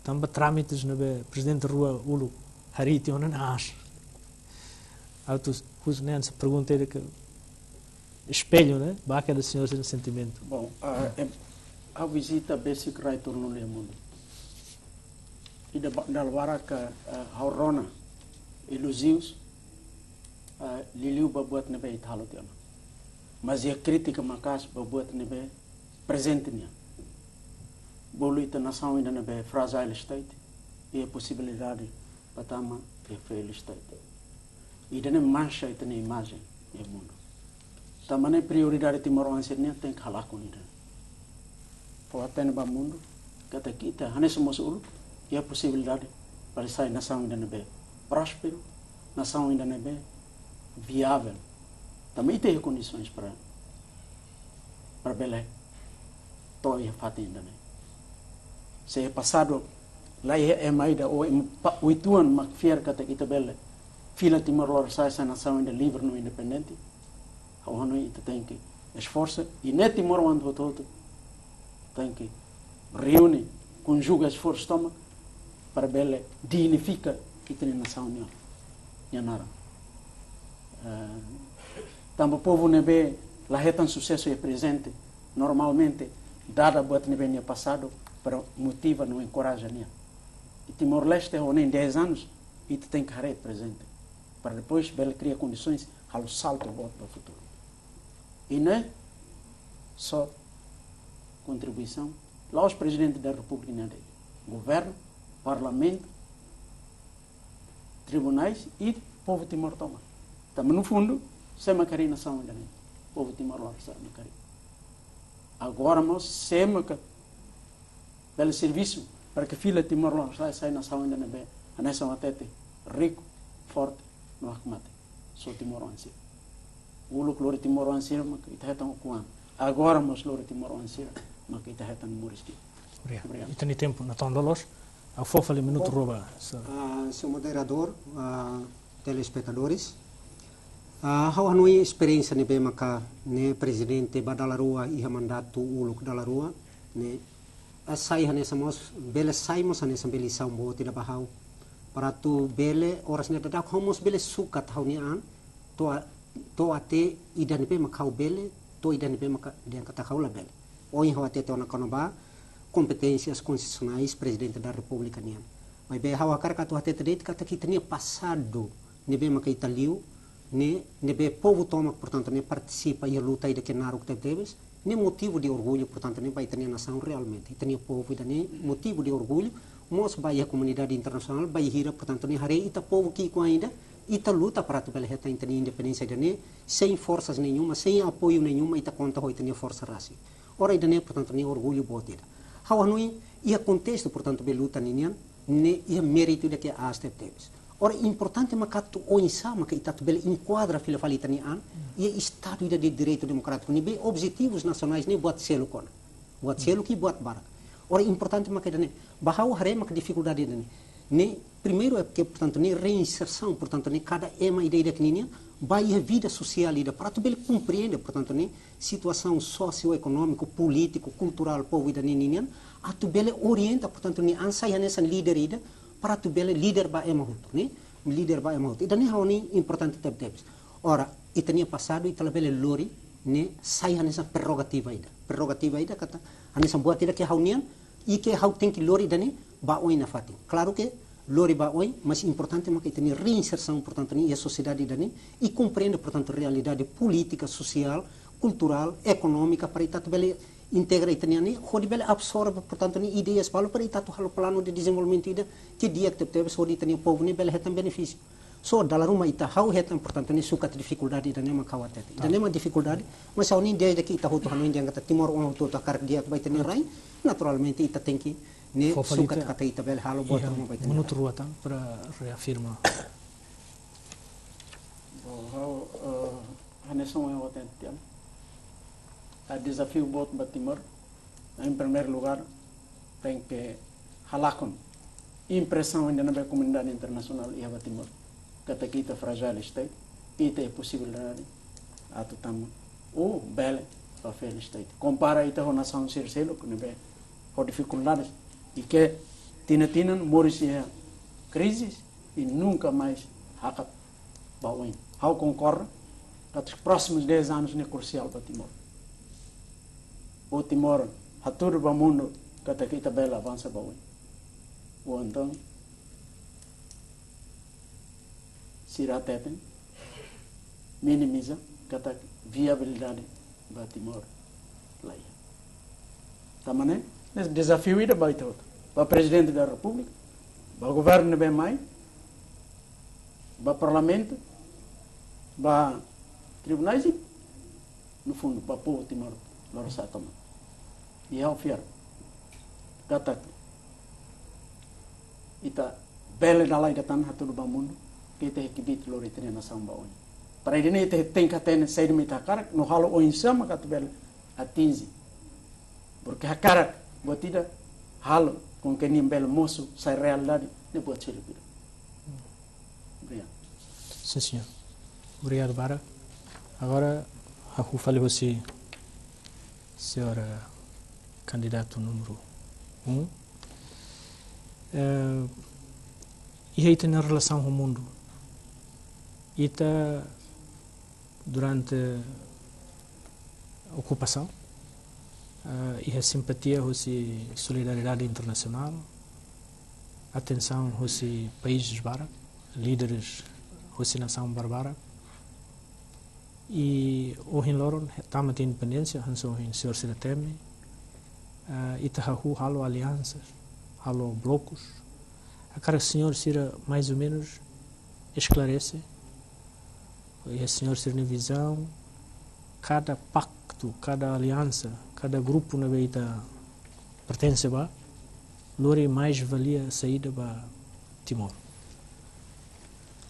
tanba trámites ne'ebé Prezidente rua uluk harii tiha ona ne'e aas. Atu husu ne'e hanesan pergunta ida ke espellu, ne'e, ba kada señór sira-nia sentimentu. Bom, ah, em, ha'u vizita besik rai Turnu Liamundu. Ida ba-, dala barak, ah, ha'u rona elojius, ah, liuliu ba buat ne'ebé ita halo tiha ona. Mas iha krítika maka'as ba buat ne'ebé prezente nian. Bolu ita nasaun ida ne'ebé fragile state, iha posibilidade ba tama iha fail state. Ida-ne'e manxa ita-nia imajen iha mundu. Tanba ne'e prioridade timoroan sira-nian tenke halakon ida-ne'e. Fó-hatene ba mundu katak ita hanesan mós uluk iha posibilidade para sai nasaun ida ne'ebé prósperu, nasaun ida ne'ebé viável. Tanba ita iha kondisoens para, para bele to'o iha fatin ida-ne'e. Se pasadu la iha ema ida ou ema pa-, uitoan mak fiar katak ita bele fila Timor Lorosa'e sai nasaun ida livre no independente, ha'u hanoin ita tenke esforsa, i ne'e timoroan hotu-hotu tenke reúne, konjuga esforsu tomak para bele dignifika ita-nia nasaun nian, nia naran. Eh, tanba povu ne'ebé la hetan susesu iha prezente, normalmente dada buat ne'ebé nia pasadu para motiva no enkoraja nia. I Timor-Leste ho nia dez anos, ita tenke haree prezente, para depois bele kria kondisoens halo saltu boot ba futuru. I ne'e só kontribuisaun, la'ós Prezidente da Repúblika nian de'it. Governu, Parlamentu, tribunais i povu Timor tomak. Tanba no fundu, sé mak harii nasaun ida-ne'e? Povu Timor Lorosa'e mak harii. Agora mós sé mak bele servisu para ke fila Timor Lorosa'e sai nasaun ida ne'ebé hanesan hatete, riku, forte, no hakmatek. Só timoroan sira. Uluk lori timoroan sira mak ita hetan ukun-an. Agora mós lori timoroan sira mak ita hetan moris ki'ik. Obrigadu. Obrigadu. Ita-nia tempu natoon loloos. Ha'u fó fali minutu rua ba, señór. Ah, señór moderadór, ah, telespetadores. Ah, ha'u hanoin esperiénsia ne'ebé maka ne'e prezidente ba dala rua iha mandatu uluk dala rua, ne'e, ah, sai hanesan mós, bele sai mós hanesan bele lisaun boot ida ba ha'u. Para atu bele, oras ne'e daudaun ha'u mós bele sukat ha'u-nia an, to'o, to'o até ida ne'ebé mak ha'u bele, to'o ida ne'ebé mak dehan katak ha'u labele. Ohin ha'u hatete ona kona-ba kompeténsias konstitusionais Prezidente da Repúblika nian. Maibé ha'u hakarak atu hatete de'it katak ita-nia pasadu ne'ebé maka ita liu, ne'e, ne'ebé povu tomak, portantu, ne'e partisipa iha luta ida ke naruk tebetebes, ne'e motivu de orgullu, portantu, ne'e ba ita-nia nasaun realmente. Ita-nia povu ida-ne'e motivu de orgullu, mós ba iha komunidade internasionál, bainhira, portantu, ne'e haree ita povu ki'ik oan ida, ita luta para atu bele hetan ita-nia independénsia ida-ne'e, sein forsas nenhuma, sein apoiu nenhuma, ita konta ho ita-nia forsa rasik. Ora ida-ne'e, portantu, ne'e orgullu boot ida. Ha'u hanoin, iha kontestu, portantu, be luta ninian, ne'e iha méritu ida ke aas tebetebes. Ora, importante maka atu oinsá maka ita atu bele enkuadra fila fali ita-nia an iha estadu ida de direitu demokrátiku ne'ebé objetivus nasionais ne'e buat seluk ona. Buat seluk i buat barak. Ora, importante maka ida-ne'e. Ba ha'u haree maka difikuldade ida-ne'e. Ne'e, primeiru é ke, portantu, ne'e reinsersaun, portantu, ne'e kada ema ida-idak ninian ba iha vida sosiál ida para atu bele komprende, portantu, ne'e situasaun sosioekonómiku, polítiku, kulturál povu ida-ne'e ninian, atu bele orienta, portantu, ne'e an sai hanesan líder ida para atu bele líder ba ema hotu, ne'e? Líder ba ema hotu. Ida-ne'e ha'u hanoin importante tebetebes. Ora, ita-nia pasadu ita labele lori ne'e sai hanesan prerrogativa ida. Prerrogativa ida katak hanesan buat ida ke ha'u-nian i ke ha'u tenke lori ida-ne'e ba oin nafatin. Klaru ke lori ba oin, mas importante maka ita-nia reinsersaun, portantu, ne'e iha sosiedade ida-ne'e i komprende, portantu, realidade polítika, sosiál, kulturál, ekonómika para ita atu bele integra ita-nian ne'e, hodi bele absorve, portantu, ne'e ideias balu para ita atu halo planu de dezenvolvimentu ida ke di'ak tebetebes hodi ita-nia povu ne'e bele hetan benefísiu. So, dala ruma ita ha'u hetan, portantu, ne'e sukat difikuldade ida-ne'e mak ha'u hatete. Ida-ne'e mak difikuldade, mas ha'u-nian desde ke ita hotu hanoin dehan katak Timor oan hotu-hotu hakarak di'ak ba ita-nia rain, naturalmente ita tenke ne'e fó fali sukat ita katak ita bele halo buat iha ruma ba ita-nia minutu rain. Rua tan para reafirma. Bom, ha'u, eh, hanesan ohin ha'u hatete tiha ona. Há dezafiu boot ba Timor. Em primeiro lugar, tenke halakon impresaun ida ne'ebé komunidade internasionál iha ba Timor katak ita fragile state, ita iha posibilidade atu tama ou bele papél state. Kompara ita ho nasaun sira seluk ne'ebé ho difikuldades i ke tinan-tinan moris iha krizis i nunka mais hakat ba oin. Ha'u konkorda katak próximos dez anos ne'e krusiál ba Timor. Ou Timor hatudu ba mundu katak ita bele avansa ba oin. Ou entaun sira hateten, minimiza katak viabilidade ba Timor la iha. Tanba ne'e, ne'e dezafiu ida ba ita hotu. Ba Prezidente da Repúblika, ba governu ne'ebé mai, ba Parlamentu, ba tribunais i, no fundu, ba povu Timor, lorosa'e tomak. I ha'u fiar katak ita bele dala ida tan hatudu ba mundu ke ita iha kbiit lori ita-nia nasaun ba oin. Para ida-ne'e ita tenke hatene saida mak ita hakarak, no halo oinsá maka atu bele atinje. Porque hakarak buat ida, halo com que nia bele mosu sai realidade, ne'e buat seluk ida. Obrigadu. Sim, senhor. Obrigadu barak. Agora, ha'u fali hosi señora kandidatu númeru um. Eh, iha ita-nia relasaun ho mundu. Ita durante okupasaun, eh, iha simpatia hosi solidariedade internasionál, atensaun hosi países barak, líderes hosi nasaun barbarak. I ohin loron, tama tiha independénsia, hanesan ohin señór sira temi, eh, ita hahú halo aliansas, halo blokus. Hakarak señór sira mais ou menus esklarese, iha señór sira-nia vizaun, kada paktu, kada aliansa, kada grupu ne'ebé ita pertense ba, lori mais-valia saida ba Timor.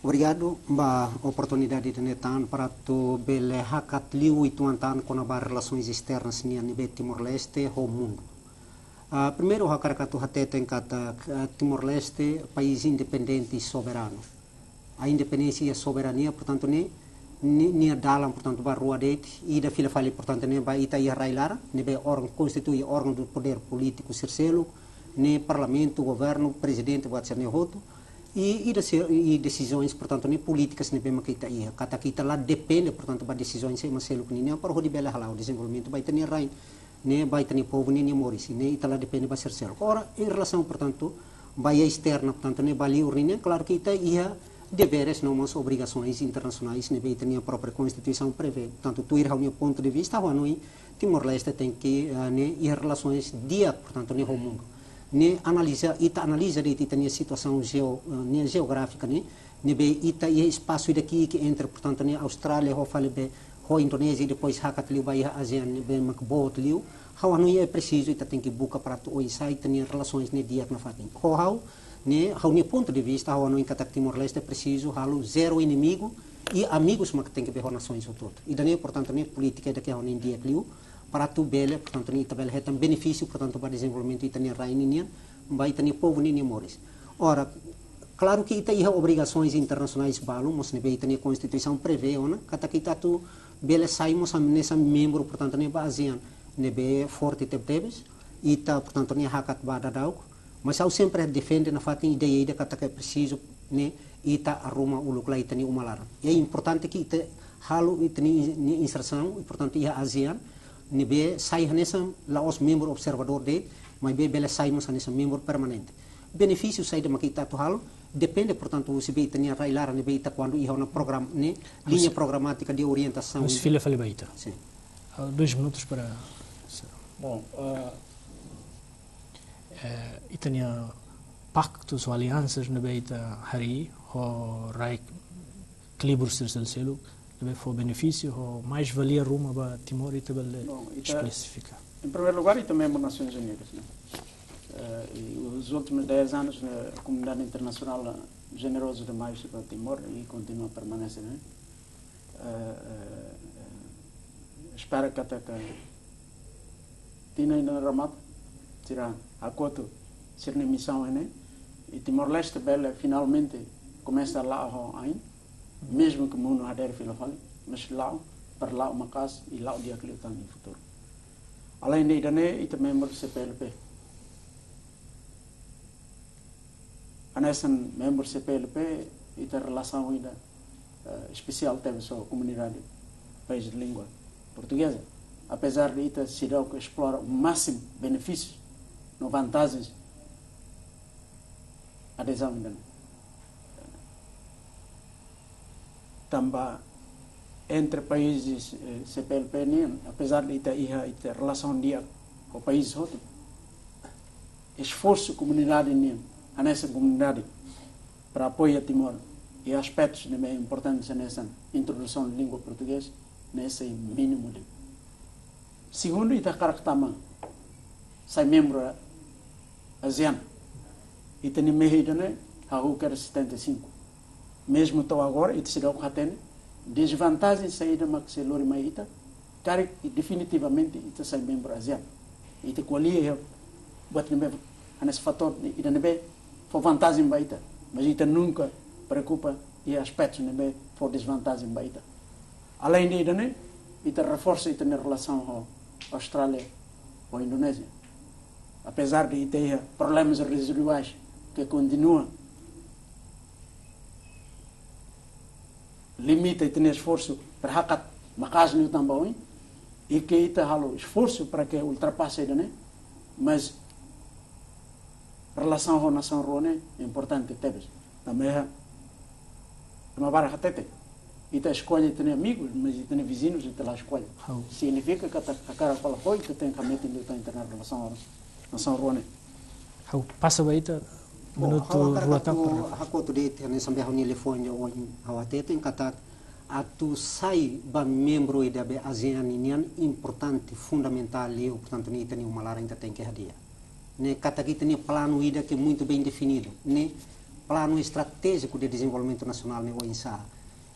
Obrigadu ba oportunidade ida-ne'e tan para atu bele hakat liu uitoan tan kona-ba relasoens esternas nian ne'ebé Timor-Leste ho mundu. Ah, primeiru, ha'u hakarak atu hateten katak, ah, Timor-Leste país independente i soberanu. A independénsia i a soberania, portantu, ne'e, ni-, nia dalan, portantu, ba rua de'it, ida fila fali, portantu, ne'e ba ita iha rai-laran, ne'ebé órgaun konstitui, órgaun do poder polítiku sira seluk, ne'e parlamentu, governu, prezidente, buat sira-ne'e hotu, i, i desi-, i desizaun, portantu, ne'e polítikas ne'ebé maka ita iha, katak ita la depende, portantu, ba desizaun ema seluk ninian para hodi bele hala'o dezenvolvimentu ba ita-nia rain, ne'e ba ita-nia povu, ne'e nia moris, ne'e ita la depende ba sira seluk. Ora, em relação, portantu, ba iha esterna, portantu, ne'e ba liur ninian, klaru ke ita iha deveres no mós obrigasoens internasionais ne'ebé ita-nia própria Konstituisaun prevee. Portantu, tuir ha'u-nia pontu de vista, ha'u hanoin Timor-Leste tenke, eh, ne'e iha relasoens di'ak, portantu, ne'e ho mundu. Ne'e analiza, ita analiza de'it ita-nia situasaun jeo-, eh, ne'e jeográfika ne'e, ne'ebé ita iha espasu ida ki'ik entre, portantu, ne'e Austrália ho fali be ho Indonézia, depois hakat liu ba iha ASEAN ne'ebé mak boot liu. Ha'u hanoin é presizu ita tenke buka para atu oinsá ita-nia relasoens ne'e di'ak nafatin. Ho ha'u, Ne'e, ha'u-nia pontu de vista, ha'u hanoin katak Timor-Leste presiza halo zero inimigu i amigus mak tenke be ho nasoens hotu-hotu. Ida-ne'e, portantu, ne'e polítika ida ke ha'u hanoin di'ak liu, para atu bele, portantu, ne'e ita bele hetan benefísiu, portantu, ba dezenvolvimentu ita-nia rai ninian, ba ita-nia povu ninian moris. Ora, klaru ke ita iha obrigasoens internasionais balu, mós ne'ebé ita-nia Konstituisaun prevee ona, katak ita atu bele sai mós hanesan membru, portantu, ne'e ba ASEAN, ne'ebé forte tebetebes, ita, portantu, ne'e hakat ba dadauk, mas ha'u sempre defende nafatin ideia ida katak presiza ne'e ita arruma uluk lai ita-nia uma laran. I importante ke ita halo ita-nia in-, nia insersaun, portantu, iha ASEAN, ne'ebé sai hanesan la'ós membru observadór de'it, maibé bele sai mós hanesan membru permanente. Benefísiu saida mak ita atu halo, depende, portantu, husi be ita-nia rai laran ne'ebé ita kuandu iha ona programa ne'e, liña programátika de orientasaun. Mas fila fali ba ita. Sin. Ah, dois minutos para. Bom, ah, eh, ita-nia paktus ou aliansas ne'ebé ita harii ho rai klibur sira seluk, ne'ebé fó benefísiu ou mais-valia ruma ba Timor, ita bele. Bom, ita, espesifika. Em primeiro lugar, ita membru Nasoens Unidas, né? Eh, e os últimos dez anos, né, a comunidade internacional, eh, generosa demais para Timor e continua a permanecer, né? Eh, eh, eh, espera katak tinan ida remata, sira hakotu sira-nia misaun ne'e, i Timor-Leste bele finalmente komesa la'o ho ain, mezmu ke mundu hadeer fila fali, mas la'o, para la'o maka'as i la'o di'ak liután iha futuru. Além de ida-ne'e, ita membru CPLP. Hanesan membru CPLP, ita relasaun ida, eh, espesiál tebes ho komunidade país de língua portugeza. Apezar de ita seidauk esplora o másimu benefísius no vantajens adezaun ida-ne'e. Tanba entre países, eh, CPLP nian, apezar de ita iha ita relasaun di'ak ho país hotu, esforsu komunidade nian, hanesan komunidade, para apoia Timor iha aspetus ne'ebé importante hanesan introdusaun língua portugés, ne'e sei mínimu de'it. Segundu, ita hakarak tama sai membru ASEAN. Ita-nia mehi ida-ne'e hahú kedas setenta e cinco. Mezmu to'o agora, ita seidauk hatene dezvantajen saida mak sei lori mai ita, karik definitivamente ita sai membru ASEAN. Ita ko'alia iha buat ne'ebé hanesan fatór ida ne'ebé fó vantajen ba ita, mas ita nunka preokupa iha aspetu ne'ebé fó dezvantajen ba ita. Além de ida-ne'e, ita reforsa ita-nia relasaun ho Austrália, ho Indonézia. Apezar de ita iha problemas reziduais ke kontinua limita ita-nia esforsu para hakat maka'as liután ba oin, i ke ita halo esforsu para ke ultrapasa ida-ne'e, mas relasaun ho nasaun rua ne'e importante tebes. Tanba ema barak hatete, ita eskolla ita-nia amigu, mas ita-nia viziñu ita la eskolla. Ha'u. Signifika katak hakarak fali ho, ita tenke hametin liután ita-nia relasaun ho nasaun rua ne'e. Ha'u pasa ba ita. Bom, minutu ha'u hakarak rua atu tan para hakotu de'it, hanesan be ha'u-nia liafuan ohin ha'u hatete katak atu sai ba membru ida be ASEAN nian importante, fundamentál liu, portantu, ne'e ita-nia uma laran ita tenke hadi'a. Ne'e katak ita-nia planu ida ke muito bem definido, ne'e Planu Estratéjiku de Dezenvolvimentu Nasionál ne'e oinsá.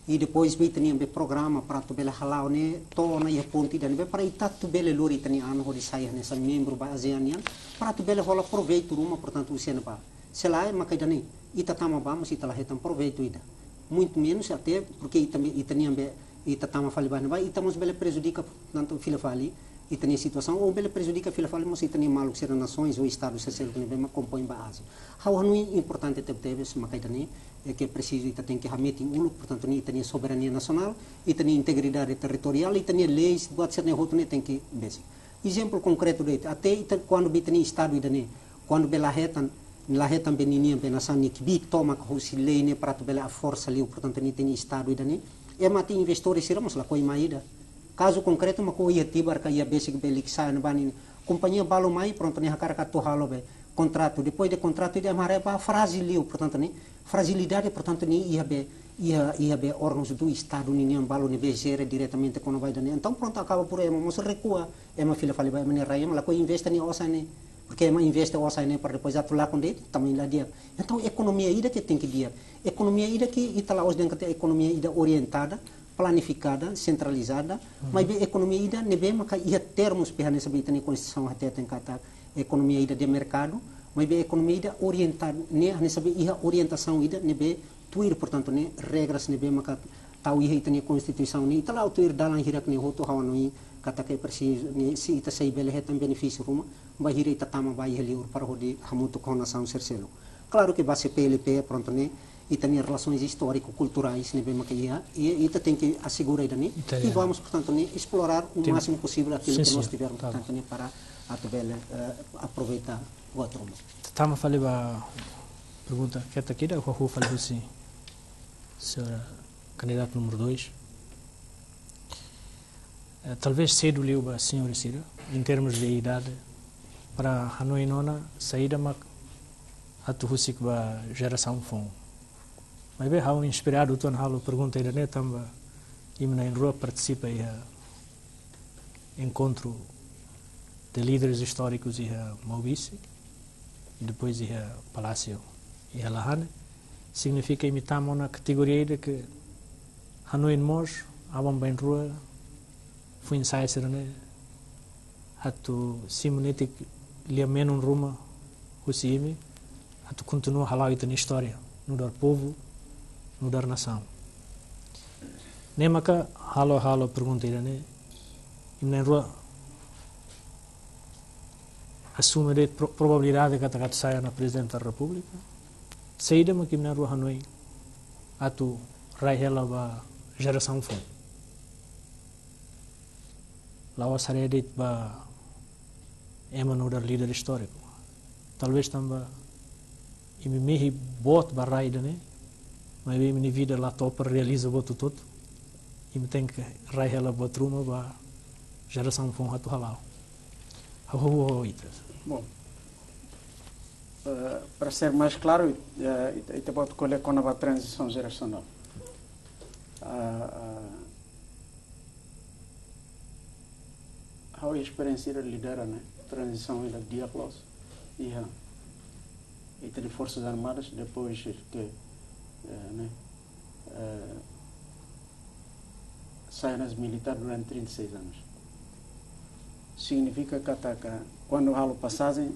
I depois be ita-nia be programa para atu bele hala'o ne'e to'o ona iha pontu ida ne'ebé para ita atu bele lori ita-nia an hodi sai hanesan membru ba ASEAN nian, para atu bele hola proveitu ruma, portantu, husi ne'ebá. Se lae, maka ida-ne'e, ita tama ba, mas ita la hetan proveitu ida. Muito menos até porque ita, ita-nia be, ita tama fali ba ne'ebá, ita mós bele prejudika, portantu, fila fali ita-nia situasaun, ou bele prejudika fila fali mós ita-nia maluk sira, nasoens ou estadu sira seluk ne'ebé mak kompoin ba ASEAN. Ha'u hanoin importante tebetebes maka ida-ne'e, eh, ke presiza ita tenke hametin uluk, portantu, ne'e ita-nia soberania nasionál, ita-nia integridade territoriál, ita-nia leis, buat sira-ne'e hotu ne'e tenke besik. Ezemplu konkretu de'it, até ita kuandu be ita-nia estadu ida-ne'e, kuandu be la hetan, la hetan be ninia be nasaun nia kbiit tomak husi lei ne'e para atu bele aforsa liu, portantu, ne'e ita-nia estadu ida-ne'e, ema atu investór sira mós lakohi mai ida. Kazu konkretu mak ohin iha Tibar ka iha besik be Likisá ne'ebá ne'e, kompañia balu mai, prontu, ne'e hakarak atu halo be kontratu. Depois de kontratu ida ema haree ba frajil liu, portantu, ne'e frajilidade, portantu, ne'e iha be, iha, iha be órgãos do Estado ninian balu ne'ebé jere diretamente kona-ba ida-ne'e. Entaun, prontu, akaba por ema mós rekua, ema fila fali ba ema nia rai, ema lakohi investe nia osan ne'e. Kema investe osan ne'e para depois atu lakon de'it, tanba la di'ak. Entaun ekonomia ida ke tenke di'ak. Ekonomia ida ke ita la'ós dehan katak ekonomia ida orientada, planifikada, sentralizada, maibé ekonomia ida ne'ebé maka iha termus be hanesan be ita-nia konstituisaun hateten katak ekonomia ida de merkadu, maibé ekonomia ida orientada ne'e hanesan be iha orientasaun ida ne'ebé tuir, portantu, ne'e regras ne'ebé maka tau iha ita-nia konstituisaun ne'e, ita la'o tuir dalan hirak ne'e hotu, ha'u hanoin katak ke presizu ne'e, se ita sei bele hetan benefísiu ruma, bainhira ita tama ba iha liur para hodi hamutuk ho nasaun sira seluk. Klaru ke ba C P L P, prontu, ne'e ita-nia relasoens istóriku-kulturais ne'ebé maka iha, i ita tenke asegura ida-ne'e. Ita, i ya, vamos, portantu, ne'e, explorar o, sin, másimu posivel aquilo, sin, ke nós, sin, tivermos, tá, portantu, ne'e, para atu bele, eh, aproveita buat ruma. Tama fali ba pergunta keta ida, hahú fali husi señora kandidatu númeru dois. Eh, talvez sedu liu ba señór sira, em termos de idade, para hanoin ona saida mak atu husik ba jerasaun foun. Maibé ha'u inspiradu uitoan halo pergunta ida-ne'e tanba imi na'in-rua partisipa iha enkontru de líderes istórikus iha Maubisse, i depois iha Palásiu iha Lahane. Signifika imi tama ona kategoria ida ke hanoin mós aban-bainrua foin-sa'e sira-ne'e atu simu netik lia-menun ruma husi imi atu kontinua hala'o ita-nia istória, nu'udar povu, nu'udar nasaun. Ne'e maka halo, halo pergunta ida-ne'e, imi na'in-rua asume de'it pro-, probabilidade katak atu sai ona Prezidente da Repúblika, saida mak imi na'in-rua hanoin atu rai hela ba jerasaun foun. La'ós haree de'it ba ema nu'udar líder istóriku. Talvez tanba imi mehi boot ba rai ida-ne'e, maibé imi-nia vida la to'o para realiza buat hotu-hotu, imi tenke rai hela buat ruma ba jerasaun foun atu hala'o. Ha'u, ha'u, ha'u, ita. Bom, eh, para ser mais claro, eh, ita, ita-boot ko'alia kona-ba tranzisaun jerasionál. Ah, ah, ha'u esperiénsia lidera, ne'e, tranzisaun ida di'ak loos iha ita-nia Forsas Armadas, depois ke, eh, ne'e, eh, sai ona militár durante trinta e seis anos. Signifika katak kuandu halo pasajen,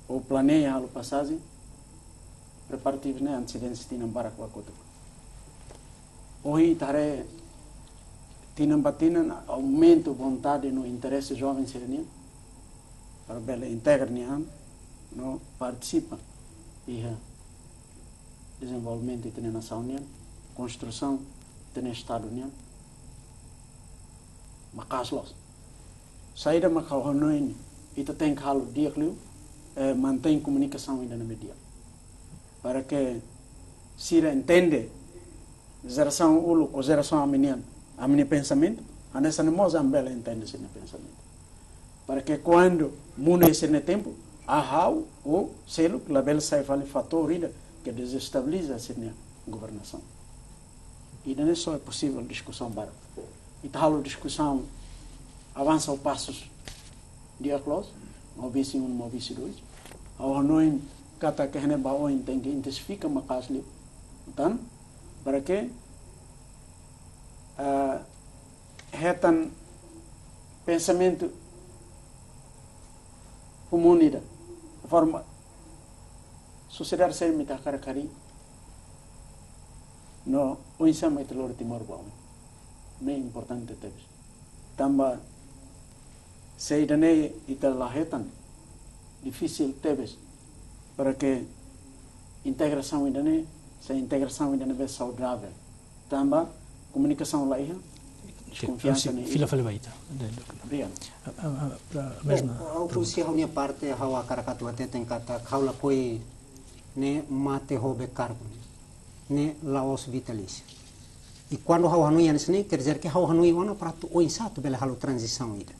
ou planeia halo pasajen, preparativus ne'e antesidensia tinan barak ba kotuk. Ohin ita haree tinan ba tinan aumenta vontade no interese joven sira-nian para bele integra nia an no partisipa iha dezenvolvimentu ita-nia nasaun nian, konstrusaun ita-nia estadu nian. Maka'as loos. Saida mak ha'u hanoin ita tenke halo di'ak liu, eh, mantein komunikasaun ida ne'ebé di'ak. Para ke sira entende, jerasaun uluk ou jerasaun ami-nian, ami-nia pensamentu, hanesan ne'e mós ami bele entende sira-nia pensamentu. Para ke kuandu monu sira-nia tempu, ha'u ou seluk labele sai fali fatór ida ke dezestabiliza sira-nia governasaun. Ida-ne'e só é posivel diskusaun barak. Ita halo diskusaun, avansa ho pasus di'ak loos, Maubisse um, Maubisse dois. Ha'u hanoin katak iha ne'e ba oin tenke intensifika maka'as liu. Entaun, para ke, ah, hetan pensamentu komún ida. Forma sosiedade sira mak ita hakarak harii. No oinsá mak ita lori Timor ba oin. Ne'e importante tebes. Tanba se ida-ne'e ita la hetan, difisil tebes para ke integrasaun ida-ne'e, se integrasaun ida-ne'e be saudavel. Tanba komunikasaun la iha, deskonfiansa ne'e iha. Fila fali ba ita. Obrigadu. A, a, a, para mesma. Bom, ha'u, ha'u husi ha'u-nia parte, ha'u hakarak atu hateten katak ha'u lakohi ne'e mate ho be kargu ne'e. Ne'e la'ós vitalísiu. I kuandu ha'u hanoin hanesan ne'e, quer dizer ke ha'u hanoin ona para atu oinsá atu bele halo tranzisaun ida.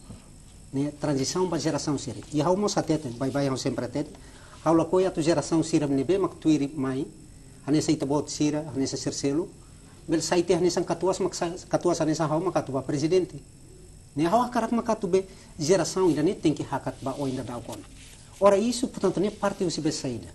Ne'e tranzisaun ba jerasaun sira. I ha'u mós hateten, baibain ha'u sempre hateten, ha'u lakohi atu jerasaun sira ne'ebé mak tuir mai, hanesan ita-boot sira, hanesan sira seluk, bele sai tiha hanesan katuas mak sa-, katuas hanesan ha'u mak atu ba prezidente. Ne'e ha'u hakarak mak atu be jerasaun ida-ne'e tenke hakat ba oin daudauk ona. Ora isu, portantu, ne'e parte husi be saida?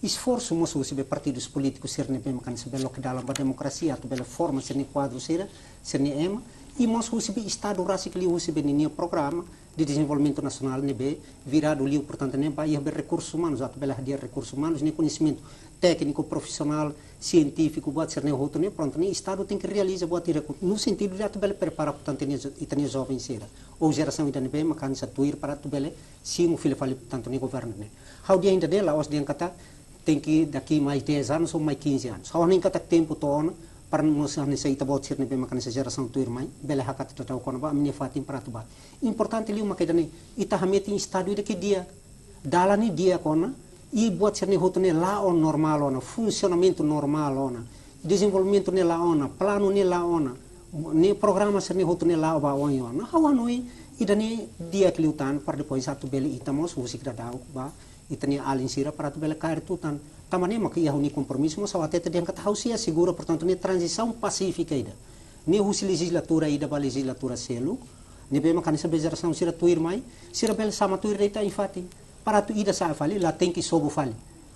Esforsu mós husi be partidus polítikus sira ne'ebé mak hanesan be loke dalan ba demokrasia atu bele forma sira-nia kuadru sira, sira-nia ema, i mós husi be Estadu rasik liu husi be ninia programa de dezenvolvimentu nasionál ne'ebé viradu liu, portantu, ne'e ba iha be rekursus umanus, atu bele hadi'a rekursus umanus, ne'e koñesimentu tékniku, profisionál, sientífiku, buat sira-ne'e hotu ne'e, prontu, ne'e Estadu tenke realiza buat ida-ne'e no sentidu de atu bele prepara, portantu, ne'e jo-, ita-nia joven sira ou jerasaun ida ne'ebé mak hanesan tuir para atu bele simu fila fali, portantu, ne'e governu ne'e. Ha'u dehan ida-ne'e, la'ós dehan katak tenke daqui mais dez anos ou mais quinze anos. Ha'u hanoin katak tempu to'o ona para mós hanesan ita-boot sira ne'ebé mak hanesan jerasaun tuirmai bele hakat daudauk ona ba ami-nia fatin para atu ba. Importante liu mak ida-ne'e, ita hametin Estadu ida ke di'ak, dalan ne'e di'ak ona, i buat sira-ne'e hotu ne'e la'o normál ona, funsionamentu normál ona, dezenvolvimentu ne'e la'o ona, planu ne'e la'o ona, ne'e programa sira-ne'e hotu ne'e la'o ba oin ona. Ha'u hanoin ida-ne'e di'ak liután para depois atu bele ita mós husik daudauk ba ita-nia alin sira para atu bele kaer tutan. Tanba ne'e mak iha ha'u-nia kompromisu mós, ha'u hatete dehan katak ha'u sei asegura, portantu, ne'e tranzisaun pasífika ida, ne'e husi lejizlatura ida ba lejizlatura seluk, ne'ebé mak hanesan be jerasaun sira tuirmai, sira bele sama tuir de'it iha fatin. Para atu ida sa'e fali, la tenke sobu fali,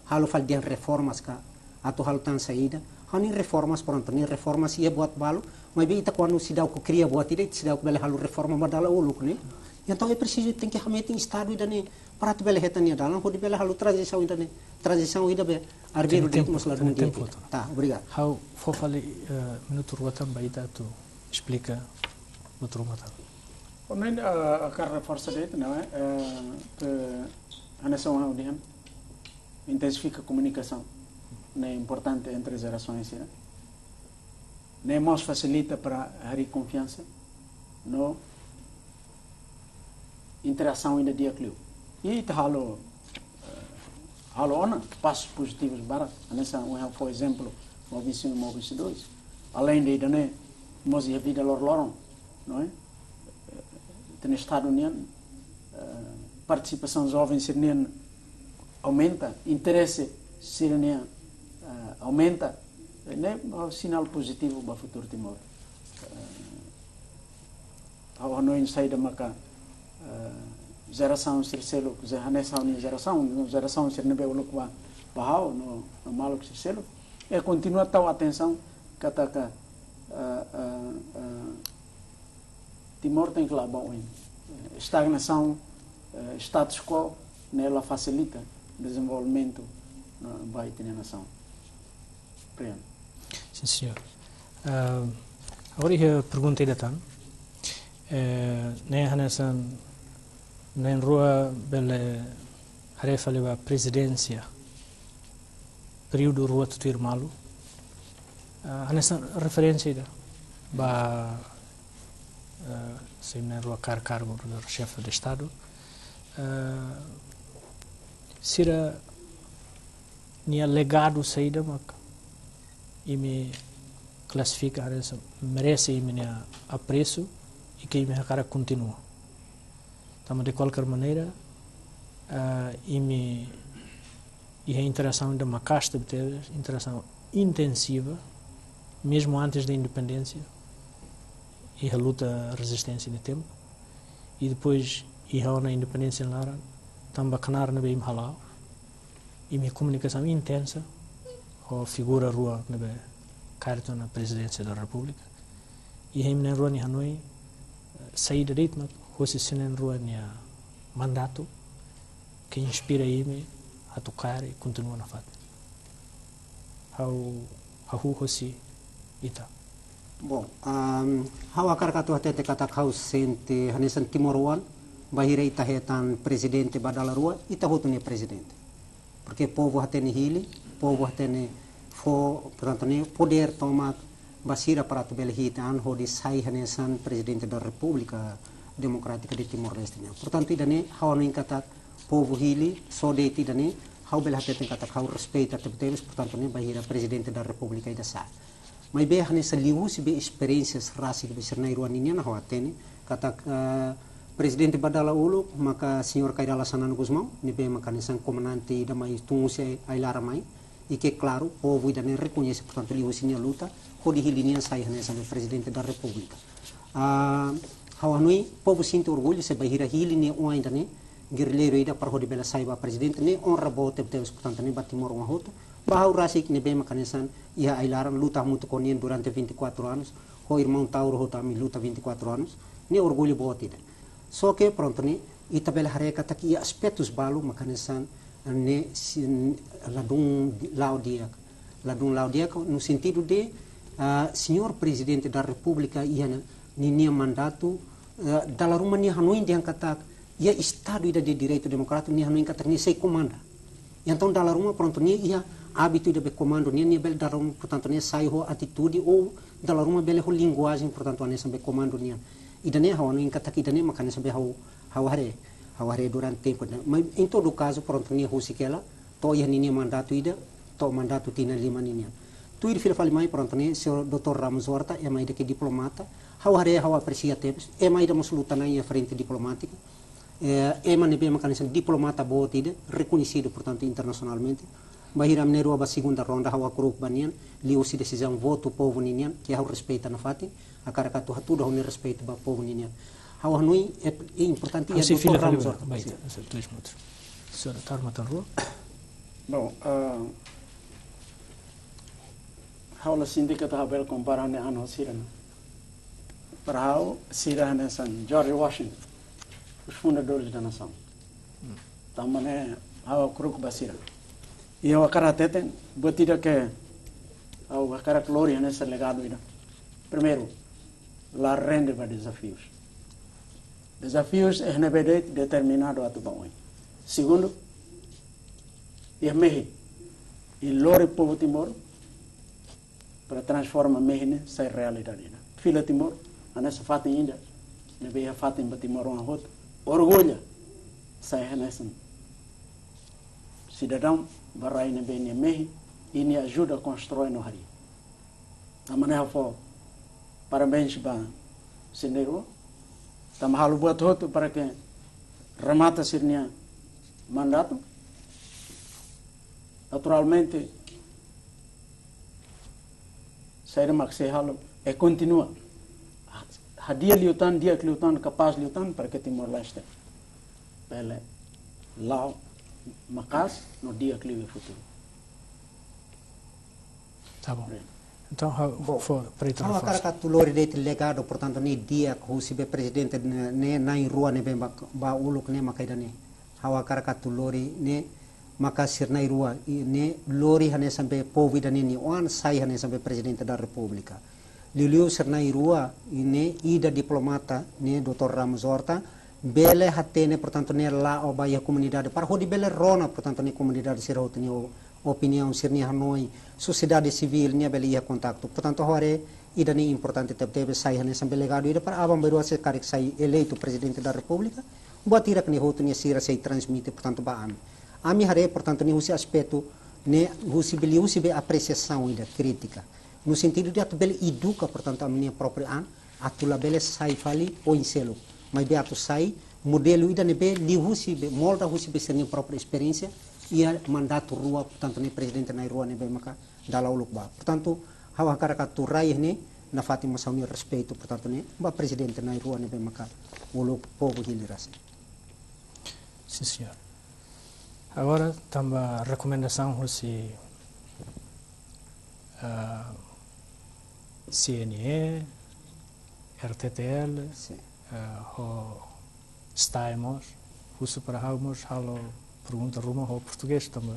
halo fali dehan reformas ka, atu halo tan saida. Ha'u hanoin reformas, prontu, ne'e reformas iha buat balu, maibé ita kuandu seidauk kria buat ida, ita seidauk bele halo reforma ba dala uluk, ne'e? Entaun é preciso, tenke hametin Estadu ida-ne'e para atu bele hetan nia dalan, hodi bele halo tranzisaun ida-ne'e, tranzisaun ida be arbiru. Tene de'it tempu, mós la tene dun di'ak. Tempu, doutor. Tá, obrigadu. Ha'u fó fali, eh, minutu rua tan ba ita atu esplika, doutor Matar. Ha'u hanoin, eh, hakarak reforsa de'it, ne'e, eh, ke hanesan ha'u dehan, intensifika komunikasaun ne'e importante entre jerasaun sira. Ne'e mós fasilita para harii konfiansa no interasaun ida di'ak liu. I ita halo, eh, halo ona pasus pozitivus barak. Hanesan ohin ha'u fó ezemplu, Movisin, Movis dois. Além de ida-ne'e, mós iha vida loroloron, não é? Eh, ita-nia Estadu nian, eh, partisipasaun joven sira-nian aumenta, interese sira-nian, eh, aumenta. Ne'e, eh, sinál pozitivu ba futuru Timor. Eh, ha'u hanoin saida maka, eh, jerasaun sira seluk, je hanesan ha'u-nia jerasaun, no jerasaun sira ne'ebé uluk ba, ba ha'u, no, no maluk sira seluk, é kontinua tau atensaun katak, eh, eh, eh, Timor tenke la'o ba oin. Eh, estagnasaun, eh, status quo, ne'e la fasilita dezenvolvimentu, no, ba ita-nia nasaun. Obrigadu. Sim, senhor. Ah, agora iha pergunta ida tan. Eh, ne'e hanesan na'in-rua bele haree fali ba prezidénsia períodu rua tutuir malu. Ah, hanesan referénsia ida ba, eh, se na'in-rua kaer kargu nu'udar xefe de Estadu. Eh, sira-nia legadu saida mak imi klasifika hanesan merese imi-nia apresu i ke imi hakarak kontinua. Tanba de kualkér maneira, ah, imi iha interasaun ida maka'as tebetebes, interasaun intensiva, mezmu antes da independénsia, iha luta rezisténsia nia tempu, i depois iha ona independénsia nia laran, tanba knaar ne'ebé imi hala'o, imi komunikasaun intensa ho figura rua ne'ebé kaer tiha ona Prezidénsia da Repúblika. I imi na'in-rua nia hanoin, eh, saida de'it mak hosi sira na'in-rua nia mandatu ke inspira imi atu kaer i kontinua nafatin? Ha'u, ha'u hosi ita. Bom, ahm, ha'u hakarak atu hatete katak ha'u sente hanesan timoroan, bainhira ita hetan prezidente ba dala rua, ita hotu nia prezidente. Porque povu hatene hili, povu hatene fó, portantu, ne'e podér tomak ba sira para atu bele hitan hodi sai hanesan Prezidente da República Democrática de Timor-Leste nian. Portantu, ida-ne'e ha'u hanoin katak povu hili, só de'it ida-ne'e, ha'u bele hateten katak ha'u respeita tebetebes, portantu, ne'e bainhira Prezidente da República ida sai. Maibé hanesan liuhusi be esperiénsia rasik be sira na'in-rua ninian, ha'u hatene katak, eh, prezidente ba dala uluk maka señór Kay Rala Xanana Gusmão, ne'ebé maka hanesan komandante ida mai tun husi ai-laran mai, i ke klaru, povu ida-ne'e rekoñese, portantu, liuhusi nia luta, hodi hili nia sai hanesan be Prezidente da Repúblika. Ah, Ha'u hanoin, povu sente orgullu se bainhira hili nia oan ida-ne'e, gerrilleiru ida para hodi bele sai ba prezidente ne'e, onra boot tebes, portantu, ne'e ba Timor oan hotu, ba ha'u rasik ne'ebé mak hanesan iha ai-laran luta hamutuk ho nia durante vinte e quatro anos, ho irmaun Tauro hotu ami luta vinte e quatro anos, ne'e orgullu boot ida. Só que, prontu, ne'e, ita bele haree katak iha aspetus balu mak hanesan ne'e, sin, ladún la'o di'ak. Ladún la'o di'ak no sentidu de, ah, señór Prezidente da Repúblika iha ninia mandatu, eh, dala ruma nia hanoin dehan katak iha Estadu ida de direitu demokrátiku, nia hanoin katak nia sei komanda. Entaun dala ruma, prontu, nia iha ábitu ida be komandu nian, nia bele dala ruma, portantu, nia sai ho atitude ou dala ruma bele ho linguajen, portantu, hanesan be komandu nian. Ida-ne'e ha'u hanoin katak ida-ne'e mak hanesan be ha'u, ha'u haree, ha'u haree durante tempu ne'e. Mas, em todo caso, prontu, nia husik hela, to'o iha ninia mandatu ida, to'o mandatu tinan lima ninian. Tuir fila fali mai, prontu, ne'e, señór doutór Ramos Horta, ema ida ke diplomata, ha'u haree, ha'u apresia tebes, ema ida mós luta ona iha frente diplomátika, eh, ema ne'ebé mak hanesan diplomata boot ida, rekoñesidu, portantu, internasionalmente. Bainhira ami na'in-rua ba segunda ronda, ha'u hakru'uk ba nia, liuhusi desizaun votu povu ninian, ke ha'u respeita nafatin, hakarak atu hatudu ha'u-nia respeitu ba povu ninian. Ha'u hanoin, é, é importante, Ha'u é sei doutór fila fali Ramos ba, Horta. Baita, dois minutos. Señór Taur Matan Ruak. Bom, ah, ha'u la sente katak ha'u bele kompara ne'e ano sira, no. Para ha'u, sira hanesan George Washington, os fundadores da nação. Tanba ne'e ha'u hakru'uk ba sira. I ha'u hakarak hateten, buat ida ke ha'u hakarak lori hanesan legadu ida. Primeiru, la rende ba dezafius. Dezafius iha ne'ebé de'it determinadu atu ba oin. Segundu, iha mehi, i lori povu Timor, para transforma mehi ne'e sai realidade ida. Fila Timor, hanesan fatin ida ne'ebé iha fatin ba Timor oan hotu, orgullu, sai hanesan sidadaun ba rai ne'ebé nia mehi, i nia ajuda konstroi no harii. Tanba ne'e ha'u fó parabéns ba sira na'in-rua. Tanba halo buat hotu para ke remata sira-nia mandatu. Naturalmente, saida mak sei halo, é kontinua. Hadi'a liután, di'ak liután, kapás liután, para ke Timor-Leste bele la'o maka'as no di'ak liu iha futuru. Tá bom. Obrigado. Entaun, ha'u, Bom, fó, para ha'u hakarak atu lori de'it legadu, portantu, ne'e di'ak husi be prezidente ne'e, ne'e na'in-rua ne'ebé ba, ba uluk ne'e maka ida-ne'e. Ha'u hakarak atu lori ne'e maka sira na'in-rua, i ne'e lori hanesan be povu ida-ne'e nia oan, sai hanesan be Prezidente da Repúblika. Liuliu sira na'in-rua, i ne'e ida diplomata, ne'e doutór Ramos Horta, bele hatene, portantu, ne'e la'o ba iha komunidade, para hodi bele rona, portantu, ne'e komunidade sira hotu nia o-, opiniaun, sira-nia hanoin, sosiedade sivíl, nia bele iha kontaktu. Portantu, ha'u haree, ida-ne'e importante tebetebes, sai hanesan be legadu ida para aban-bainrua se karik sai eleitu Prezidente da Repúblika, buat hirak ne'e hotu nia sira sei transmite, portantu, ba ami. Ami haree, portantu, ne'e husi aspetu, ne'e husi be, liuhusi be apresiasaun ida, krítika. No sentidu de atu bele eduka, portantu, ami-nia própriu an, atu labele sai fali oin seluk. Maibé atu sai modelu ida ne'ebé liuhusi be, molda husi be sira-nia própriu esperiénsia, iha mandatu rua, portantu, ne'e prezidente na'in-rua ne'ebé maka dala uluk ba. Portantu, ha'u hakarak atu rai ne'e, nafatin mós ha'u-nia respeitu, portantu, ne'e, ba prezidente na'in-rua ne'ebé maka uluk povu hili rasik. Sim, senhor. Agora, tanba rekomendasaun husi, ah, C N E, R T T L, Sim. ah, ho STAE mós, husu para ha'u mós halo pergunta ruma ho portugés, tanba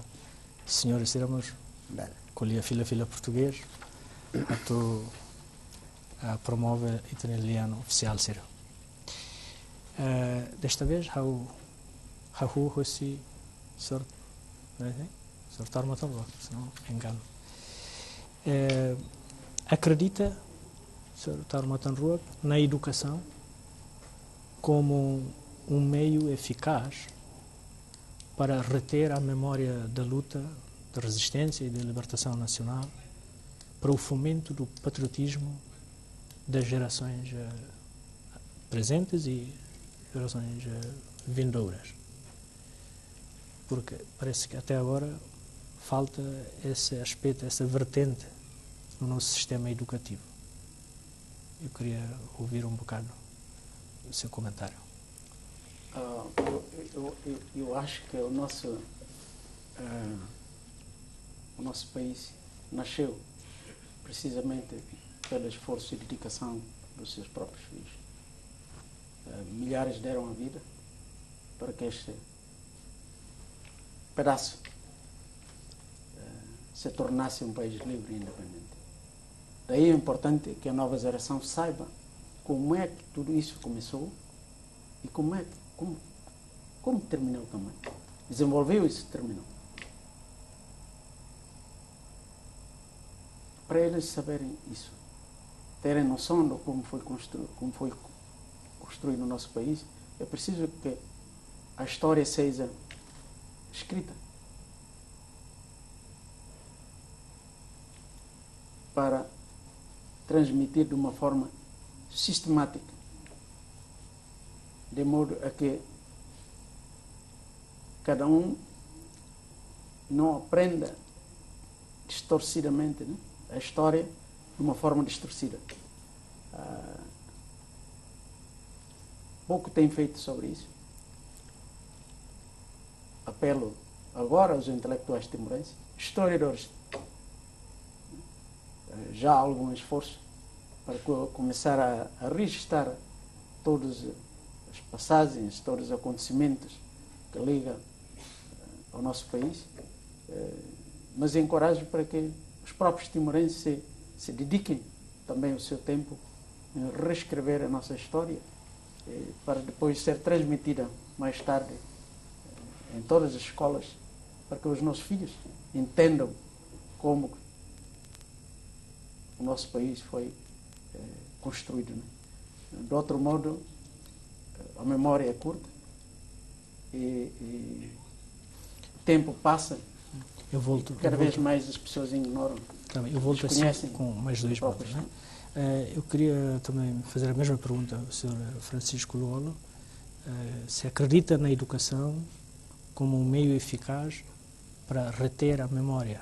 señór sira mós Bele. ko'alia fila-fila portugés, atu, ah, promove ita-nia lian ofisiál sira. Eh, desta vez, ha'u, ha'u husi señór, eh, señór Taur Matan Ruak, se não engano. Eh, acredita, señór Taur Matan Ruak, na educação como um meio eficaz para reter a memória da luta de resistência e de libertação nacional, para o fomento do patriotismo das gerações, eh, presentes e gerações, eh, vindouras. Porque parece que até agora falta esse aspecto, essa vertente no nosso sistema educativo. Eu queria ouvir um bocado o seu comentário. Ah, eu, eu, eu, eu acho que o nosso, ah, o nosso país nasceu precisamente pelo esforço e dedicação dos seus próprios filhos. Ah, milhares deram a vida para que este pedaço, eh, se tornasse um país livre e independente. Daí é importante que a nova geração saiba como é que tudo isso começou e como é que, como, como terminou também. Desenvolveu isso, terminou. Para eles saberem isso, terem noção de como foi constru-, como foi construído o nosso país, é preciso que a história seja escrita para transmitir de uma forma sistemática, de modo a que cada um não aprenda distorcidamente, né, a história de uma forma distorcida. Ah, pouco tem feito sobre isso. Apelo agora aos intelectuais timorenses, historiadores, eh, já há algum esforço para co-, começar a, a registar todas as passagens, todos os acontecimentos que ligam, eh, ao nosso país, eh, mas encorajo para que os próprios timorenses se, se dediquem também o seu tempo em reescrever a nossa história, eh, para depois ser transmitida mais tarde, eh, em todas as escolas, para que os nossos filhos entendam como o nosso país foi, eh, construído, né? De outro modo, eh, a memória é curta e, e o tempo passa. Eu volto, Cada eu vez volto, mais as pessoas ignoram, tá bem, eu volto assim, desconhecem com mais dois próprios pontos, né? Eh, eu queria também fazer a mesma pergunta ao senhor Francisco Lú-Olo, eh, se acredita na educação como um meio eficaz para reter a memória.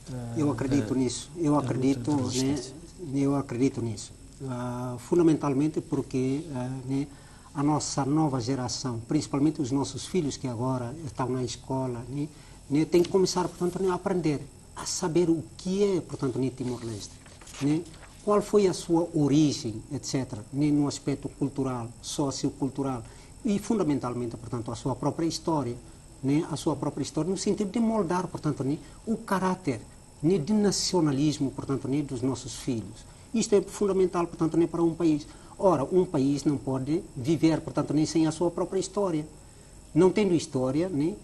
Eh, Eu acredito da- nisso. Eu da luta acredito, da né, resistência. Eu acredito nisso. Ah, fundamentalmente porque, ah, né, a nossa nova geração, principalmente os nossos filhos que agora estão na escola, né, né, tem que começar, portanto, né, a aprender, a saber o que é, portanto, né, Timor-Leste, né, qual foi a sua origem, et cetera, né, no aspecto cultural, sociocultural e, fundamentalmente, portanto, a sua própria história, né, a sua própria história, no sentido de moldar, portanto, né, o caráter, né, de nacionalismo, portanto, né, dos nossos filhos. Isto é fundamental, portanto, né, para um país. Ora, um país não pode viver, portanto, nem sem a sua própria história. Não tendo história, né,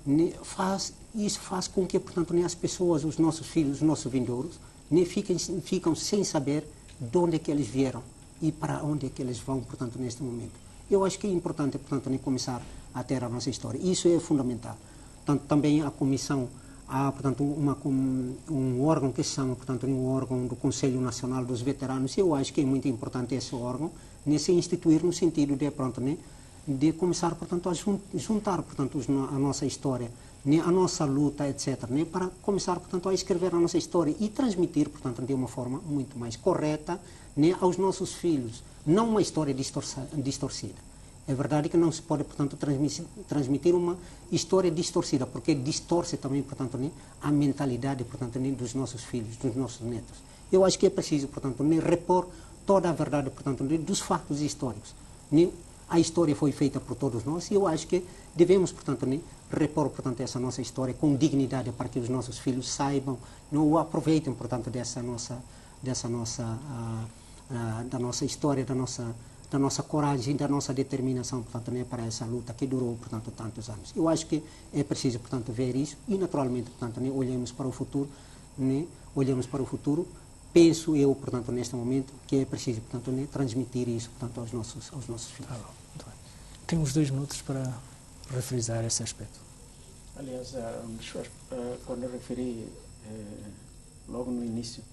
né, faz, isso faz com que, portanto, né, as pessoas, os nossos filhos, os nossos vindouros, né, fiquem, ficam sem saber de onde é que eles vieram e para onde é que eles vão, portanto, neste momento. Eu acho que é importante, portanto, né, começar a ter a nossa história. Isso é fundamental. Portanto, também a comissão, há, portanto, uma, com-, um órgão que se chama, portanto, um órgão do Conselho Nacional dos Veteranos. Eu acho que é muito importante esse órgão, né, se instituir no sentido de, pronto, né, de começar, portanto, a jun-, juntar, portanto, os no-, a nossa história, né, a nossa luta, et cetera, né, para começar, portanto, a escrever a nossa história e transmitir, portanto, de uma forma muito mais correta, né, aos nossos filhos. Não uma história distorsa-, distorcida. É verdade que não se pode, portanto, transmisi-, transmitir uma história distorcida, porque distorce também, portanto, né, a mentalidade, portanto, né, dos nossos filhos, dos nossos netos. Eu acho que é preciso, portanto, né, repor toda a verdade, portanto, né, dos factos históricos. Né? A história foi feita por todos nós e eu acho que devemos, portanto, né, repor, portanto, essa nossa história com dignidade para que os nossos filhos saibam, né, ou aproveitem, portanto, dessa nossa, dessa nossa, ah, ah, da nossa história, da nossa, da nossa coragem, da nossa determinação, portanto, né, para essa luta que durou, portanto, tantos anos. Eu acho que é preciso, portanto, ver isso e, naturalmente, portanto, né, olhemos para o futuro, né, olhemos para o futuro. Penso eu, portanto, neste momento, que é preciso, portanto, né, transmitir isso, portanto, aos nossos, aos nossos filhos. Tá bom, muito bem. Tem uns dois minutos para refrisar esse aspecto. Aliás, ah, um dos, ah, quando eu referi, eh, logo no início,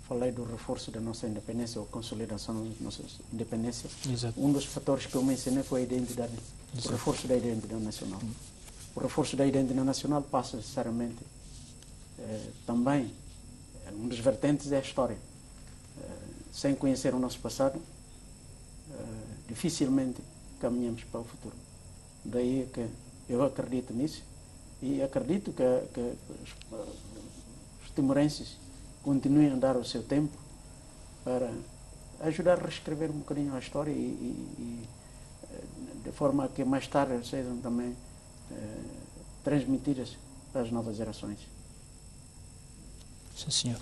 falei do reforço da nossa independência ou consolidação da nossa independência. Exato. Um dos fatores que eu mencionei foi a identidade, Exato. O reforço da identidade nacional. O reforço da identidade nacional passa necessariamente, eh, também, eh, um dos vertentes é a história. Eh, sem conhecer o nosso passado, eh, dificilmente caminhamos para o futuro. Daí é que eu acredito nisso e acredito que, que os, os timorenses continuem a dar o seu tempo para ajudar a reescrever um bocadinho a história e, e, e, eh, de forma que mais tarde sejam também eh, transmitidas às novas gerações. Sim, senhor.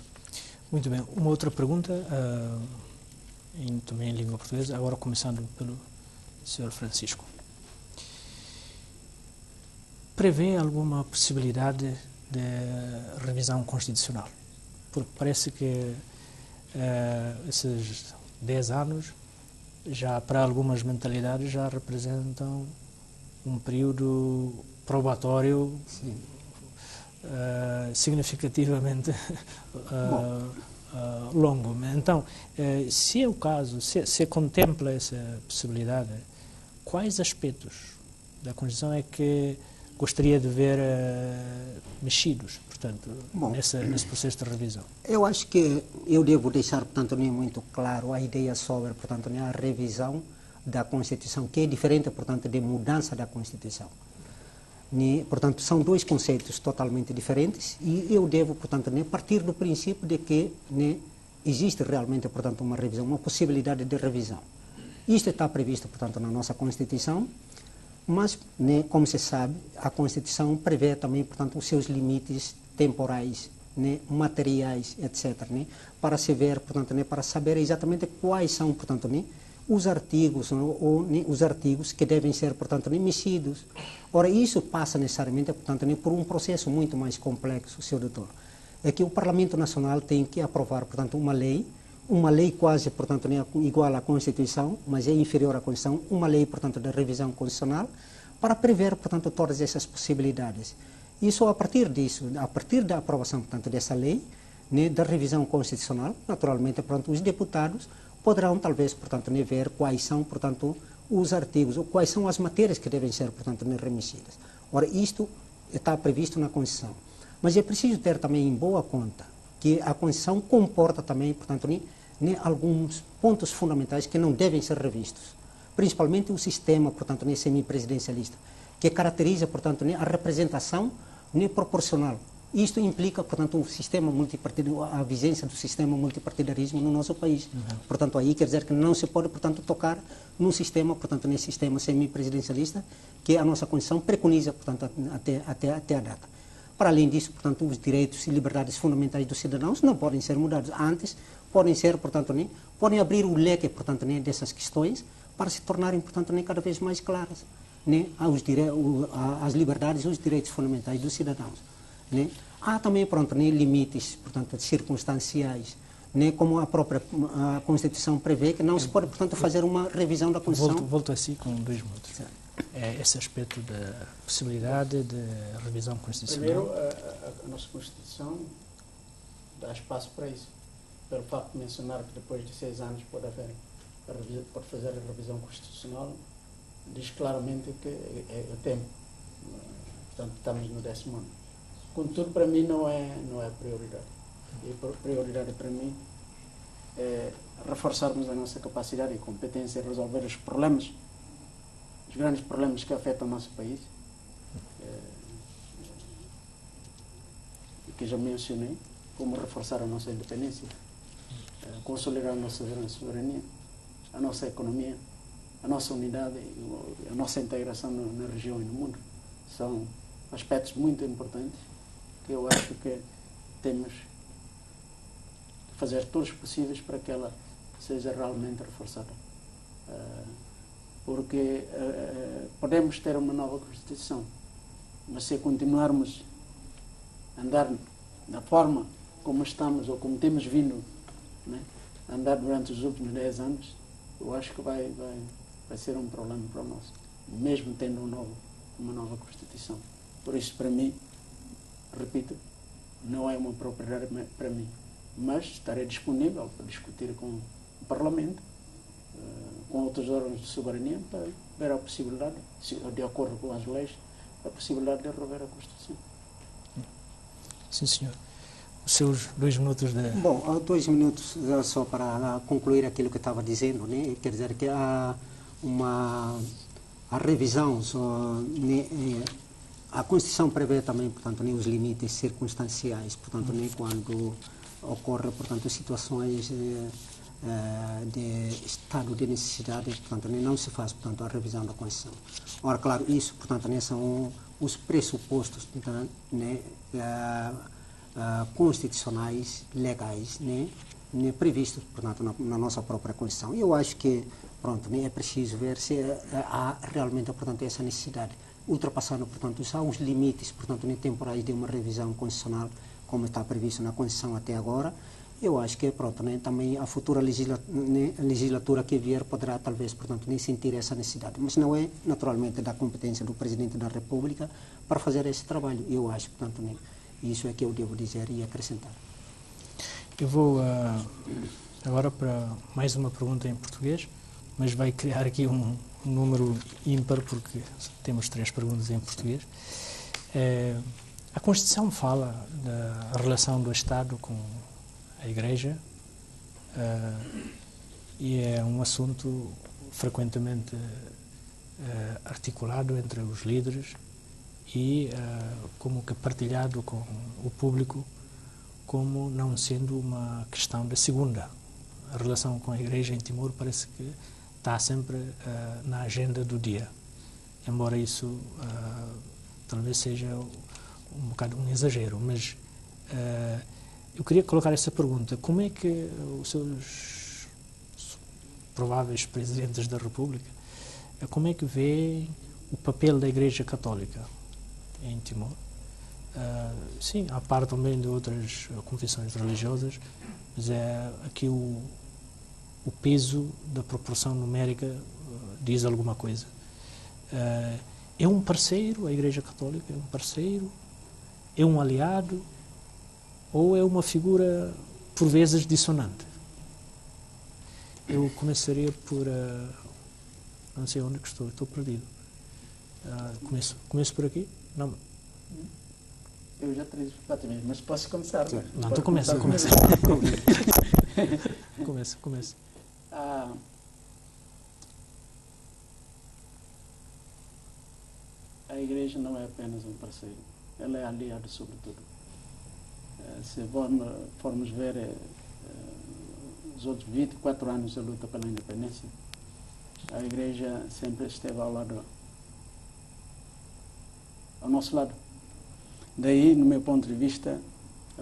Muito bem. Uma outra pergunta, ah, em, também em língua portuguesa, agora começando pelo senhor Francisco. Prevê alguma possibilidade de revisão constitucional? Porque parece que eh, esses dez anos, já para algumas mentalidades, já representam um período probatório eh, significativamente eh, eh, longo. Então, eh, se é o caso, se, se contempla essa possibilidade, quais aspectos da Constituição é que gostaria de ver eh, mexidos, portanto, Bom, nessa, nesse processo de revisão? Eu acho que eu devo deixar, portanto, ne'e muito claro a ideia sobre, portanto, ne'e a revisão da Constituição, que é diferente, portanto, de mudança da Constituição. Ne'e, portanto, são dois conceitos totalmente diferentes e eu devo, portanto, ne'e partir do princípio de que ne'e existe realmente, portanto, uma revisão, uma possibilidade de revisão. Isto está previsto, portanto, na nossa Constituição, mas, ne'e, como se sabe, a Constituição prevê também, portanto, os seus limites temporais, ne'e, materiais, etcétera, ne'e, para se ver, portanto, ne'e, para saber exatamente quais são, portanto, ne'e, os artigos, ou, ou, ne'e, os artigos que devem ser, portanto, ne'e, mexidos. Ora, isso passa necessariamente, portanto, ne'e, por um processo muito mais complexo, senhor doutor. É que o Parlamento Nacional tem que aprovar, portanto, uma lei, uma lei quase, portanto, ne'e, igual à Constituição, mas é inferior à Constituição, uma lei, portanto, de revisão constitucional, para prever, portanto, todas essas possibilidades. E só a partir disso, a partir da aprovação, portanto, dessa lei, ne'e, da revisão constitucional, naturalmente, portanto, os deputados poderão, talvez, portanto, ne'e, ver quais são, portanto, os artigos, ou quais são as matérias que devem ser, portanto, ne'e, remexidas. Ora, isto está previsto na Constituição. Mas é preciso ter também em boa conta que a Constituição comporta também, portanto, ne'e, ne'e, alguns pontos fundamentais que não devem ser revistos. Principalmente o sistema, portanto, ne'e, semipresidencialista, que caracteriza, portanto, ne'e, a representação ne'e, proporcional. Isto implica, portanto, um sistema multipartidário, a vigência do sistema multipartidarismo no nosso país. Portanto, aí quer dizer que não se pode, portanto, tocar num sistema, portanto, nesse sistema semipresidencialista que a nossa Constituição preconiza, portanto, até, até, até a data. Para além disso, portanto, os direitos e liberdades fundamentais dos cidadãos não podem ser mudados. Antes, podem ser, portanto, ne'e, podem abrir o leque, portanto, ne'e, dessas questões para se tornarem, portanto, ne'e, cada vez mais claras, ne'e, aos dire-, o, a, as liberdades e os direitos fundamentais dos cidadãos, ne'e. Há também, pronto, ne'e, limites, portanto, circunstanciais, ne'e, como a própria, a Constituição prevê, que não se pode, portanto, fazer uma revisão da Constituição. Volto, volto a si com dois minutos. É, esse aspecto da possibilidade de revisão constitucional. Primeiro, a, a, a nossa Constituição dá espaço para isso, pelo facto de mencionar que depois de seis anos pode haver a revi-, pode fazer a revisão constitucional, diz claramente que é, é, é tempo. Portanto, estamos no décimo ano. Contudo, para mim não é, não é prioridade. E pri-, prioridade para mim é reforçarmos a nossa capacidade e competência em resolver os problemas, os grandes problemas que afetam o nosso país, eh, que já mencionei, como reforçar a nossa independência, eh, consolidar a nossa soberania, a nossa economia, a nossa unidade e o, a nossa integração no, na região e no mundo. São aspectos muito importantes que eu acho que temos que fazer todos os possíveis para que ela seja realmente reforçada. Eh, porque, eh, podemos ter uma nova Constituição, mas se continuarmos a andar da forma como estamos ou como temos vindo, né, a andar durante os últimos dez anos, eu acho que vai, vai, vai ser um problema para nós, mesmo tendo um novo, uma nova Constituição. Por isso, para mim, repito, não é uma prioridade me-, para mim, mas estarei disponível para discutir com o Parlamento, eh, com outros órgãos de soberania, para ver a possibilidade, se, de acordo com as leis, a possibilidade de rever a Constituição. Sim, senhor. Os seus dois minutos de... Bom, há dois minutos, eh, só para, ah, concluir aquilo que estava dizendo, né? Quer dizer que a, uma a revisão só, ne'e, eh, a Constituição prevê também, portanto, ne'e os limites circunstanciais, portanto, ne'e quando ocorre, portanto, situações, eh, eh, de estado de necessidade, portanto, ne'e não se faz, portanto, a revisão da Constituição. Ora, claro, isso, portanto, ne'e são os pressupostos, portanto, ne'e, eh, eh, constitucionais, legais, ne'e, ne'e previstos, portanto, na, na nossa própria Constituição. E eu acho que, pronto, ne'e é preciso ver se, eh, há realmente, portanto, essa necessidade, ultrapassando, portanto, só os limites, portanto, ne'e temporais de uma revisão constitucional, como está previsto na Constituição até agora. Eu acho que, pronto, ne'e, também a futura legisla-, ne'e, legislatura que vier poderá, talvez, portanto, ne'e sentir essa necessidade. Mas não é, naturalmente, da competência do Presidente da República para fazer esse trabalho. Eu acho, portanto, ne'e, isso é que eu devo dizer e acrescentar. Eu vou, ah, agora para mais uma pergunta em português, mas vai criar aqui um, um número ímpar, porque temos três perguntas em português. Eh, a Constituição fala da relação do Estado com a Igreja, eh, e é um assunto frequentemente, eh, articulado entre os líderes e, eh, como que partilhado com o público, como não sendo uma questão de segunda. A relação com a Igreja em Timor parece que está sempre, eh, na agenda do dia. Embora isso, eh, talvez seja um bocado um exagero, mas, eh, eu queria colocar essa pergunta: como é que os seus prováveis presidentes da República, eh, como é que veem o papel da Igreja Católica em Timor? Eh, sim, à parte também de outras confissões religiosas, mas é aqui o, o peso da proporção numérica, eh, diz alguma coisa. Eh, é um parceiro, a Igreja Católica é um parceiro, é um aliado, ou é uma figura, por vezes, dissonante? Eu começaria por, eh, não sei onde que estou, estou perdido. Ah, começo, começo por aqui? Não. Eu já trago os quatro mesmo, mas posso começar? Sim. Não, Pode tu começa, começar. Começa. Começa, começa. Ah, a igreja não é apenas um parceiro, ela é aliado sobretudo. Eh, se vamos, formos ver, eh, eh, os outros vinte e quatro anos da luta pela independência, a igreja sempre esteve ao lado, ao nosso lado. Daí, no meu ponto de vista,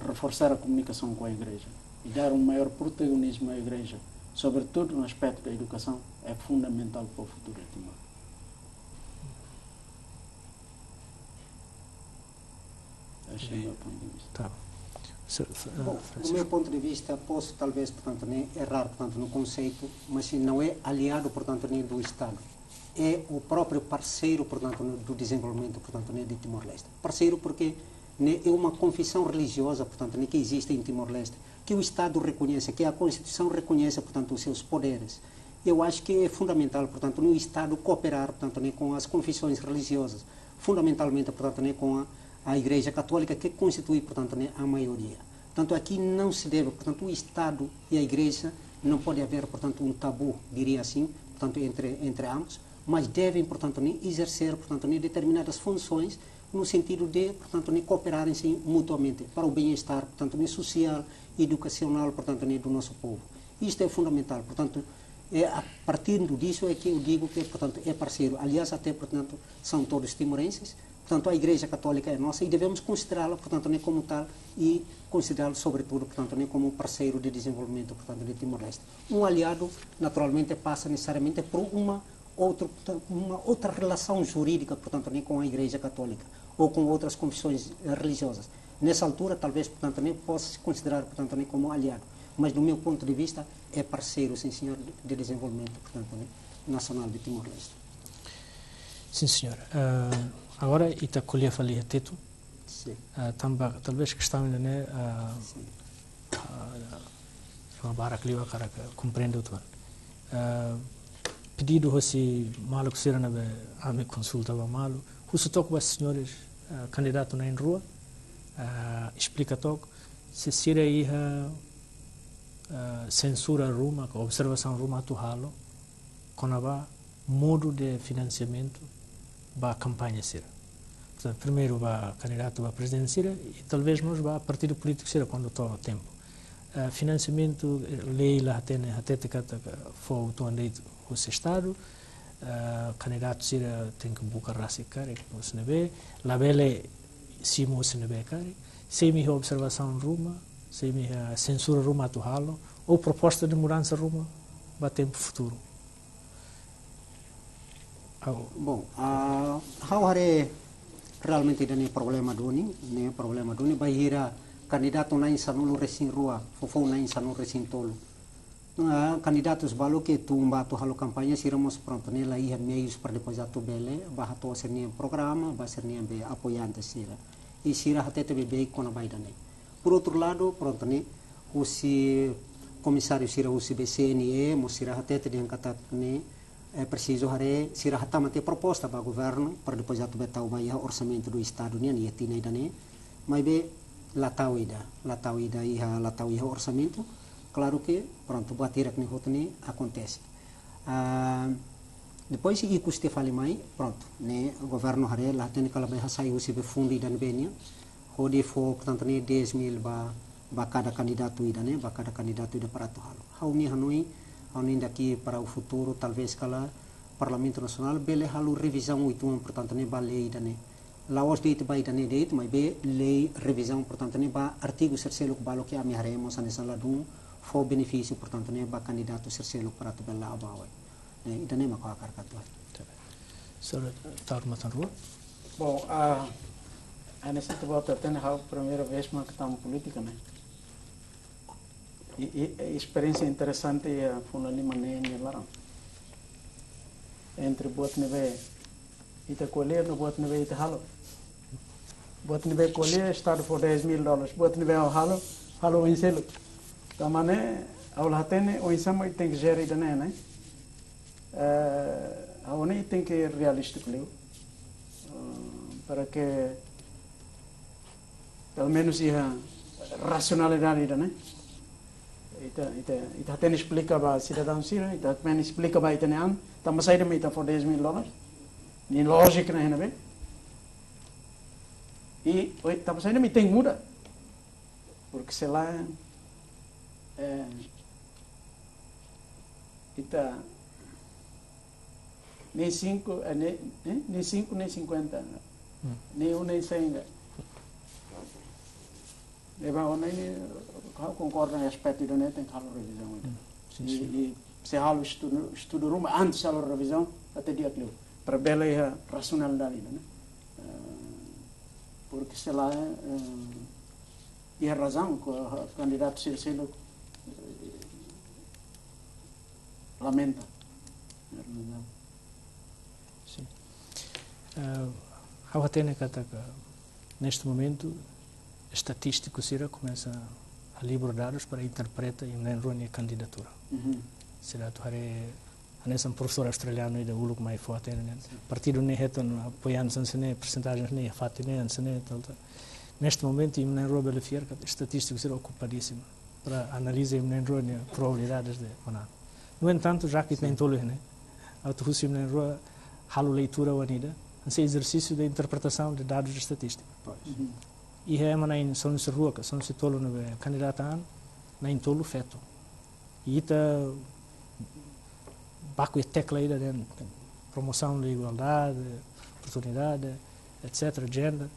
reforçar a comunicação com a igreja e dar um maior protagonismo à igreja, sobretudo no aspecto da educação, é fundamental para o futuro de Timor. Esse é o meu ponto de vista. Tá. Se-, f-, ah, Bom, do Francisco. Meu ponto de vista, posso talvez, portanto, ne'e, errar, portanto, no conceito, mas se não é aliado, portanto, ne'e, do Estado. É o próprio parceiro, portanto, ne'e, do desenvolvimento, portanto, ne'e, de Timor-Leste. Parceiro porque, ne'e, é uma confissão religiosa, portanto, ne'e, que existe em Timor-Leste, que o Estado reconhece, que a Constituição reconhece, portanto, os seus poderes. Eu acho que é fundamental, portanto, no Estado cooperar, portanto, ne'e, com as confissões religiosas, fundamentalmente, portanto, ne'e, com a, a Igreja Católica, que constitui, portanto, ne'e, a maioria. Portanto, aqui não se deve, portanto, o Estado e a Igreja não pode haver, portanto, um tabu, diria assim, portanto, entre, entre ambos, mas devem, portanto, ne'e, exercer, portanto, ne'e, determinadas funções no sentido de, portanto, ne'e, cooperarem-se mutuamente para o bem-estar, portanto, ne'e, social e educacional, portanto, ne'e, do nosso povo. Isto é fundamental. Portanto, é a partindo disso é que eu digo que, portanto, é parceiro. Aliás, até, portanto, são todos timorenses. Portanto, a Igreja Católica é nossa e devemos considerá-la, portanto, ne'e, como tal e considerá-lo, sobretudo, portanto, ne'e, como um parceiro de desenvolvimento, portanto, de Timor-Leste. Um aliado, naturalmente, passa necessariamente por uma outra, uma outra relação jurídica, portanto, ne'e, com a Igreja Católica ou com outras confissões, eh, religiosas. Nessa altura, talvez, portanto, ne'e, possa se considerar, portanto, ne'e, como aliado. Mas, do meu ponto de vista, é parceiro, sim, senhor, de desenvolvimento, portanto, ne'e, nacional de Timor-Leste. Sim, senhor. Ah, agora, ita ko'alia fali iha tetun. Sim. Ah, tanba, talvez kestaun ne'e, ah, Sim. ah, ema barak liu hakarak komprende uitoan. Ah, pedidu hosi maluk sira ne'ebé ami konsulta ba malu, husu took ba señores, ah, kandidatu na'in-rua, ah, esplika took se sira iha, ah, sensura ruma, ka observasaun ruma atu halo kona-ba modu de finansiamentu ba kampaña sira. Portantu, primeiru ba kandidatu ba prezidente sira, i talvez mós ba partidu polítiku sira kuandu to'o tempu. Eh, finansiamentu, eh, lei la hatene, hatete katak fó uitoan de'it husi Estadu, eh, kandidatu sira tenke buka rasik karik, husi ne'ebé, labele simu husi ne'ebé karik, se imi iha observasaun ruma, se imi iha sensura ruma atu halo, ou proposta de mudansa ruma ba tempu futuru. Ha'u. Bom, ah, ha'u haree realmente ida-ne'e problema duni, ne'e problema duni, bainhira kandidatu na'in sanulu-resin-rua, foufoun na'in sanulu-resin-tolu. Ah, kandidatus balu ke tun ba atu halo kampaña sira mós prontu ne'e la iha meius para depois atu bele ba hato'o sira-nia programa ba sira-nia be apoiante sira. I sira hatete beibeik kona-ba ida-ne'e. Por outro lado, prontu ne'e, husi komisáriu sira husi be C N E, mós sira hatete dehan katak ne'e, eh, presiza haree sira hatama tiha proposta ba governu, para depois atu bele tau ba iha orsamentu do Estadu nian, iha tinan ida-ne'e. Maibé la tau ida, la tau ida iha, la tau iha orsamentu. Klaru ke, prontu, buat hirak ne'e hotu ne'e akontese. Ah, depois ikus tiha fali mai, prontu, ne'e governu haree la hatene kala-ba hasai husi be fundu ida-ne'ebé nian, hodi fó, portantu, ne'e dez mil ba, ba kada kandidatu ida-ne'e, ba kada kandidatu ida para atu halo. Ha'u-nia hanoin, ha'u-nia daki para o futuru, talvez kala Parlamentu Nasionál bele halo revizaun uitoan, portantu, ne'e ba lei ida-ne'e. La'ós de'it ba ida-ne'e de'it, maibé lei revizaun, portantu, ne'e ba artigu sira seluk balu ke ami haree mós hanesan ladún fó benefísiu, portantu, ne'e ba kandidatu sira seluk para atu bele la'o ba oin. Ne'e, ida-ne'e mak ha'u hakarak atu. Señór Taur Matan Ruak. Bom, ah, hanesan ita-boot hatene, ha'u primeira vez mak tama polítika, ne'e. I, i, i esperiénsia interesante iha funu lima ne'e nia laran. Entre buat ne'ebé ita ko'alia no buat ne'ebé ita halo. Buat ne'ebé ko'alia, Estadu fó dez mil dólares. Buat ne'ebé ha'u halo, halo oin seluk. Tanba ne'e, ha'u la hatene oinsá mak tenke jere ida-ne'e, ne'e. Eh, ha'u hanoin tenke realístiku liu. Eh, para ke pelumenus iha rasionalidade ida-ne'e. Ita, ita, ita hatene esplika ba sidadaun sira, ita hatene esplika ba ita-nia an, tanba saida mak ita fó dez mil dólares. Nia lójika ne'e iha ne'ebé. I, oi, tanba saida mak ita tenke muda. Porque se lae, eh, ita, nem cinco, eh, nem, eh, nem cinco, nem cinquenta. Hmm. Nem um, nem cem. Eba, ona ini, ha'u konkorda iha aspetu ida-ne'e tenke halo revizaun ida. Hmm. Sin, i, sin. I se halo estudu, estudu ruma antes halo revizaun, até di'ak liu. Para bele iha rasionalidade ida-ne'e. Eh, porque se lae, eh, iha razaun, ko, kandidatu sira seluk, eh, lamenta. Sin. Eh, ha'u hatene katak neste momento estatístiku sira komesa halibur dadus para interpreta imi na'in-rua nia kandidatura. Mhm. Sira atu haree, hanesan profesór australianu ida uluk mai fó hatene, ne'e. Sin. Partidu ne'e hetan apoiante hanesan ne'e, persentajen ne'e, fatin ne'e, hanesan ne'e, tal, tal. Neste momento, imi na'in-rua bele fiar katak estatístiku sira okupadísimu para analiza imi na'in-rua nia probabilidades de manán. No entanto, já que, sin, na'in-tolu ne'e, atu husu imi na'in-rua halo leitura oan ida, hanesan ezersísiu de interpretasaun de dadus estatístiku. Pois. Uhum. Iha ema na'in sanulu-resin-rua ka sanulu-resin-tolu ne'ebé kandidata an, na'in-tolu feto. I ita baku iha tekla ida dehan promosaun de igualdade, oportunidade, et cetera, gender.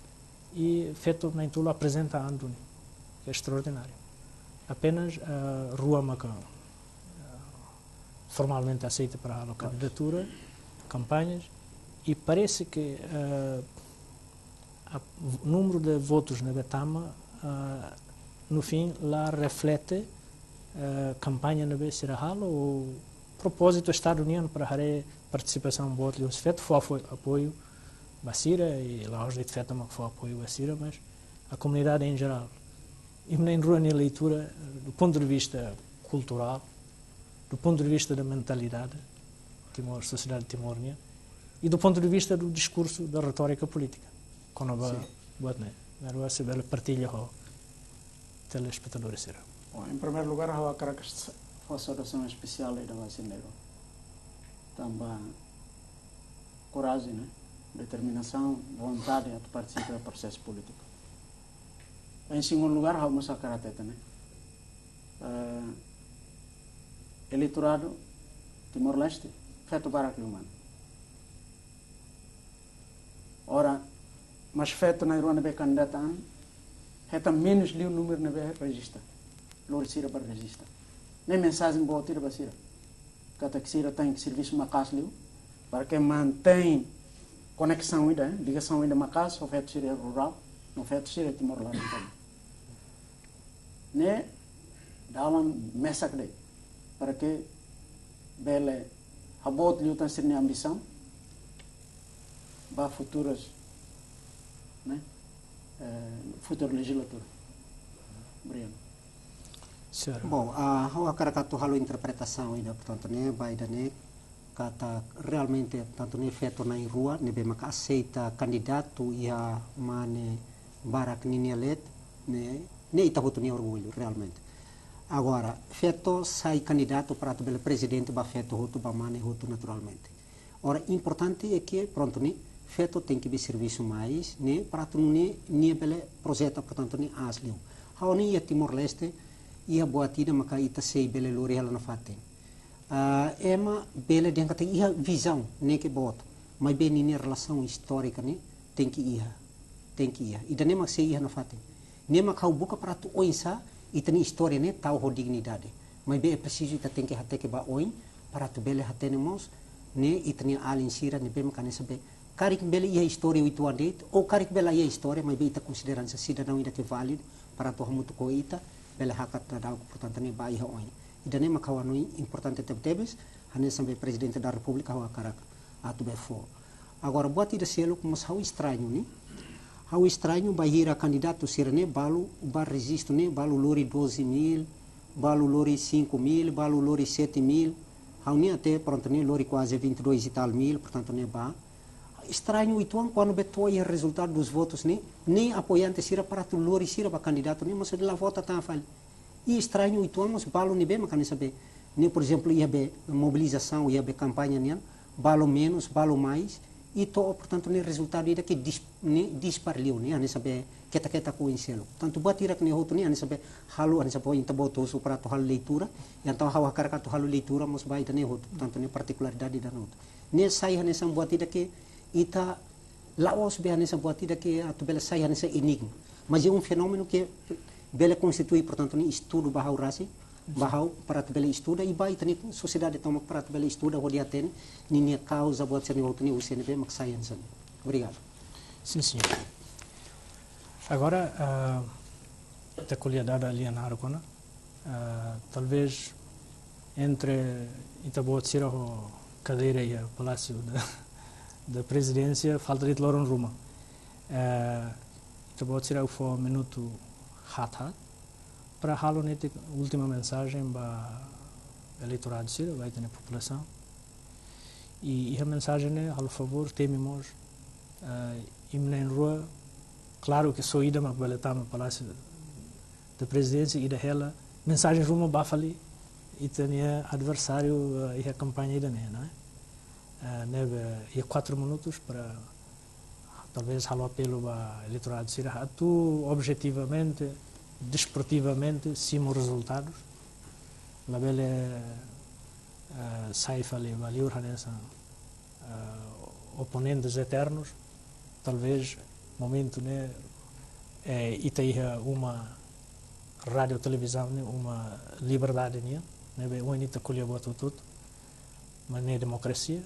I feto na'in-tolu aprezenta an duni, ke estraordináriu. Apenas, eh, rua maka, eh, formalmente aseita para halo kandidatura, kampañas, i parese ke, eh, a, númeru de votus ne'ebé tama, ah, no fim, la reflete, eh, kampaña ne'ebé sira halo, ou propózitu Estadu nian para haree partisipasaun boot liu husi feto, fó apo-, apoiu ba sira, i la'ós de'it feto mak fó apoiu ba sira, mas a komunidade em geral. Imi na'in-rua nia leitura, eh, do ponto de vista cultural, do ponto de vista da mentalidade, Timor, sosiedade Timor nian, e do ponto de vista do discurso, da retórica política. Kona-ba, sin, buat ne'e, na'in-rua se bele partilla ho telespetadores sira. Bom, em primeiro lugar, ha'u hakarak s-, fó saudasaun espesiál ida ba sira na'in-rua. Tanba korajen, ne'e, determinasaun, vontade atu partisipa iha prosesu polítiku. Em segundo lugar, ha'u mós hakarak hatete, ne'e, eh, eleitoradu Timor-Leste, feto barak liu mane. Ora, mas feto na'in-rua ne'ebé kandidata an, hetan menus liu númeru ne'ebé rejista. Lori sira ba rejista. Ne'e mensajen boot ida ba sira. Katak sira tenke servisu maka'as liu, para que mantein koneksaun ida, eh, ligasaun ida maka'as ho feto sira rurál, no feto sira Timor-Leste. Ne'e dalan mesak de'it, para que bele haboot liután sira-nia ambisaun ba futurus, ne'e, eh, futuru lejizlatura. Obrigadu. Senhor. Bom, ah, ha'u hakarak atu halo interpretasaun ida, portantu, ne'e, ba ida-ne'e, katak realmente, tantu ne'e feto na'in-rua, ne'ebé maka aseita kandidatu iha mane barak ninia leet, ne'e, ne'e ita hotu nia orgullu, realmente. Agora, feto sai kandidatu para atu bele prezidente ba feto hotu, ba mane hotu naturalmente. Ora, importante é que, prontu, ne'e, feto tenke bele servisu mais, ne'e, para atu nune'e, nia bele projeta, portantu, ne'e aas liu. Ha'u hanoin iha Timor-Leste, iha buat ida maka ita sei bele lori hela nafatin. Ah, ema bele dehan katak iha vizaun, ne'e ke boot, maibé ninia relasaun istórika ne'e tenke iha, tenke iha. Ida-ne'e mak sei iha nafatin. Ne'e mak ha'u buka para atu oinsá ita-nia istória ne'e tau ho dignidade. Maibé é presizu ita tenke hateke ba oin para atu bele hatene mós ne'e ita-nia alin sira ne'ebé mak hanesan be karik bele iha istória uitoan de'it, ou karik bele iha istória, maibé ita konsidera hanesan sidadaun ida ke válidu para atu hamutuk ho ita, bele hakat daudauk, portantu, ne'e ba iha oin. Ida-ne'e mak ha'u hanoin importante tebetebes, hanesan be Prezidente da Repúblika ha'u hakarak atu be fó. Agora, buat ida seluk mós ha'u estrañu ne'e. Ha'u estrañu bainhira kandidatu sira-ne'e balu ba rejistu ne'e, balu lori doze mil, balu lori cinco mil, balu lori sete mil. Ha'u-nia até, prontu, ne'e lori kuaze vinte e dois e tal mil, portantu, ne'e ba. Estrañu uitoan kuandu be to'o iha rezultadu dos votus ne'e, ne'e apoiante sira para atu lori sira ba kandidatu ne'e, maibé la vota tan fali. I estrañu uitoan mós balu ne'ebé mak hanesan be, ne'e, por ezemplu, iha be mobilizasaun, iha be kampaña nian, balu menus, balu mais, i to'o, portantu, ne'e rezultadu ida ke dis-, ne'e dispar liu, ne'e, hanesan be keta-keta ku inselo. Tantu buat hirak ne'e hotu ne'e, hanesan be halo, hanesan be Ita-Boot husu para atu halo leitura, entaun ha'u hakarak atu halo leitura mós ba ida-ne'e hotu, portantu, ne'e partikularidade ida-ne'e hotu. Ne'e sai hanesan buat ida ke ita la'ós be hanesan buat ida ke atu bele sai hanesan enigma. Mas é um fenómeno que bele konstitui, portantu, ne'e estudu ba ha'u rasik, ba ha'u para atu bele estuda, i ba ita-nia sosiedade tomak para atu bele estuda, hodi hatene ninia kauza buat sira-ne'e hotu ne'e husi ne'ebé mak sai hanesan ne'e. Obrigadu. Sim, senhor. Agora, ah, ita ko'alia dada Leonardo Cona. Ah, talvez entre Ita-Boot sira ho kadeira iha Palácio da, da Presidência, falta de'it loron ruma. Ah, Ita-Boot sira fó minutu haat haat para halo netik última mensajen ba eleitoradu sira, ba ita-nia populasaun. I iha mensajen ne'e, halo favór, temi mós, ah, imi na'in-rua, klaru ke só ida mak bele tama Palácio da Presidência, ida hela, mensajen ruma ba fali ita-nia adversáriu, ah, iha kampaña ida-ne'e, não é? Ah, ne'ebé iha quatro minutos para, talvez, halo apelu ba eleitoradu sira atu objetivamente, desportivamente, simu rezultadus. Labele, ah, sai fali ba liur hanesan, ah, oponentes eternos. Talvez momentu ne'e, eh, ita iha uma rádiu televizaun ne'e, uma liberdade nian, ne'ebé ohin ita ko'alia buat hotu-hotu, mas ne'e demokrasia.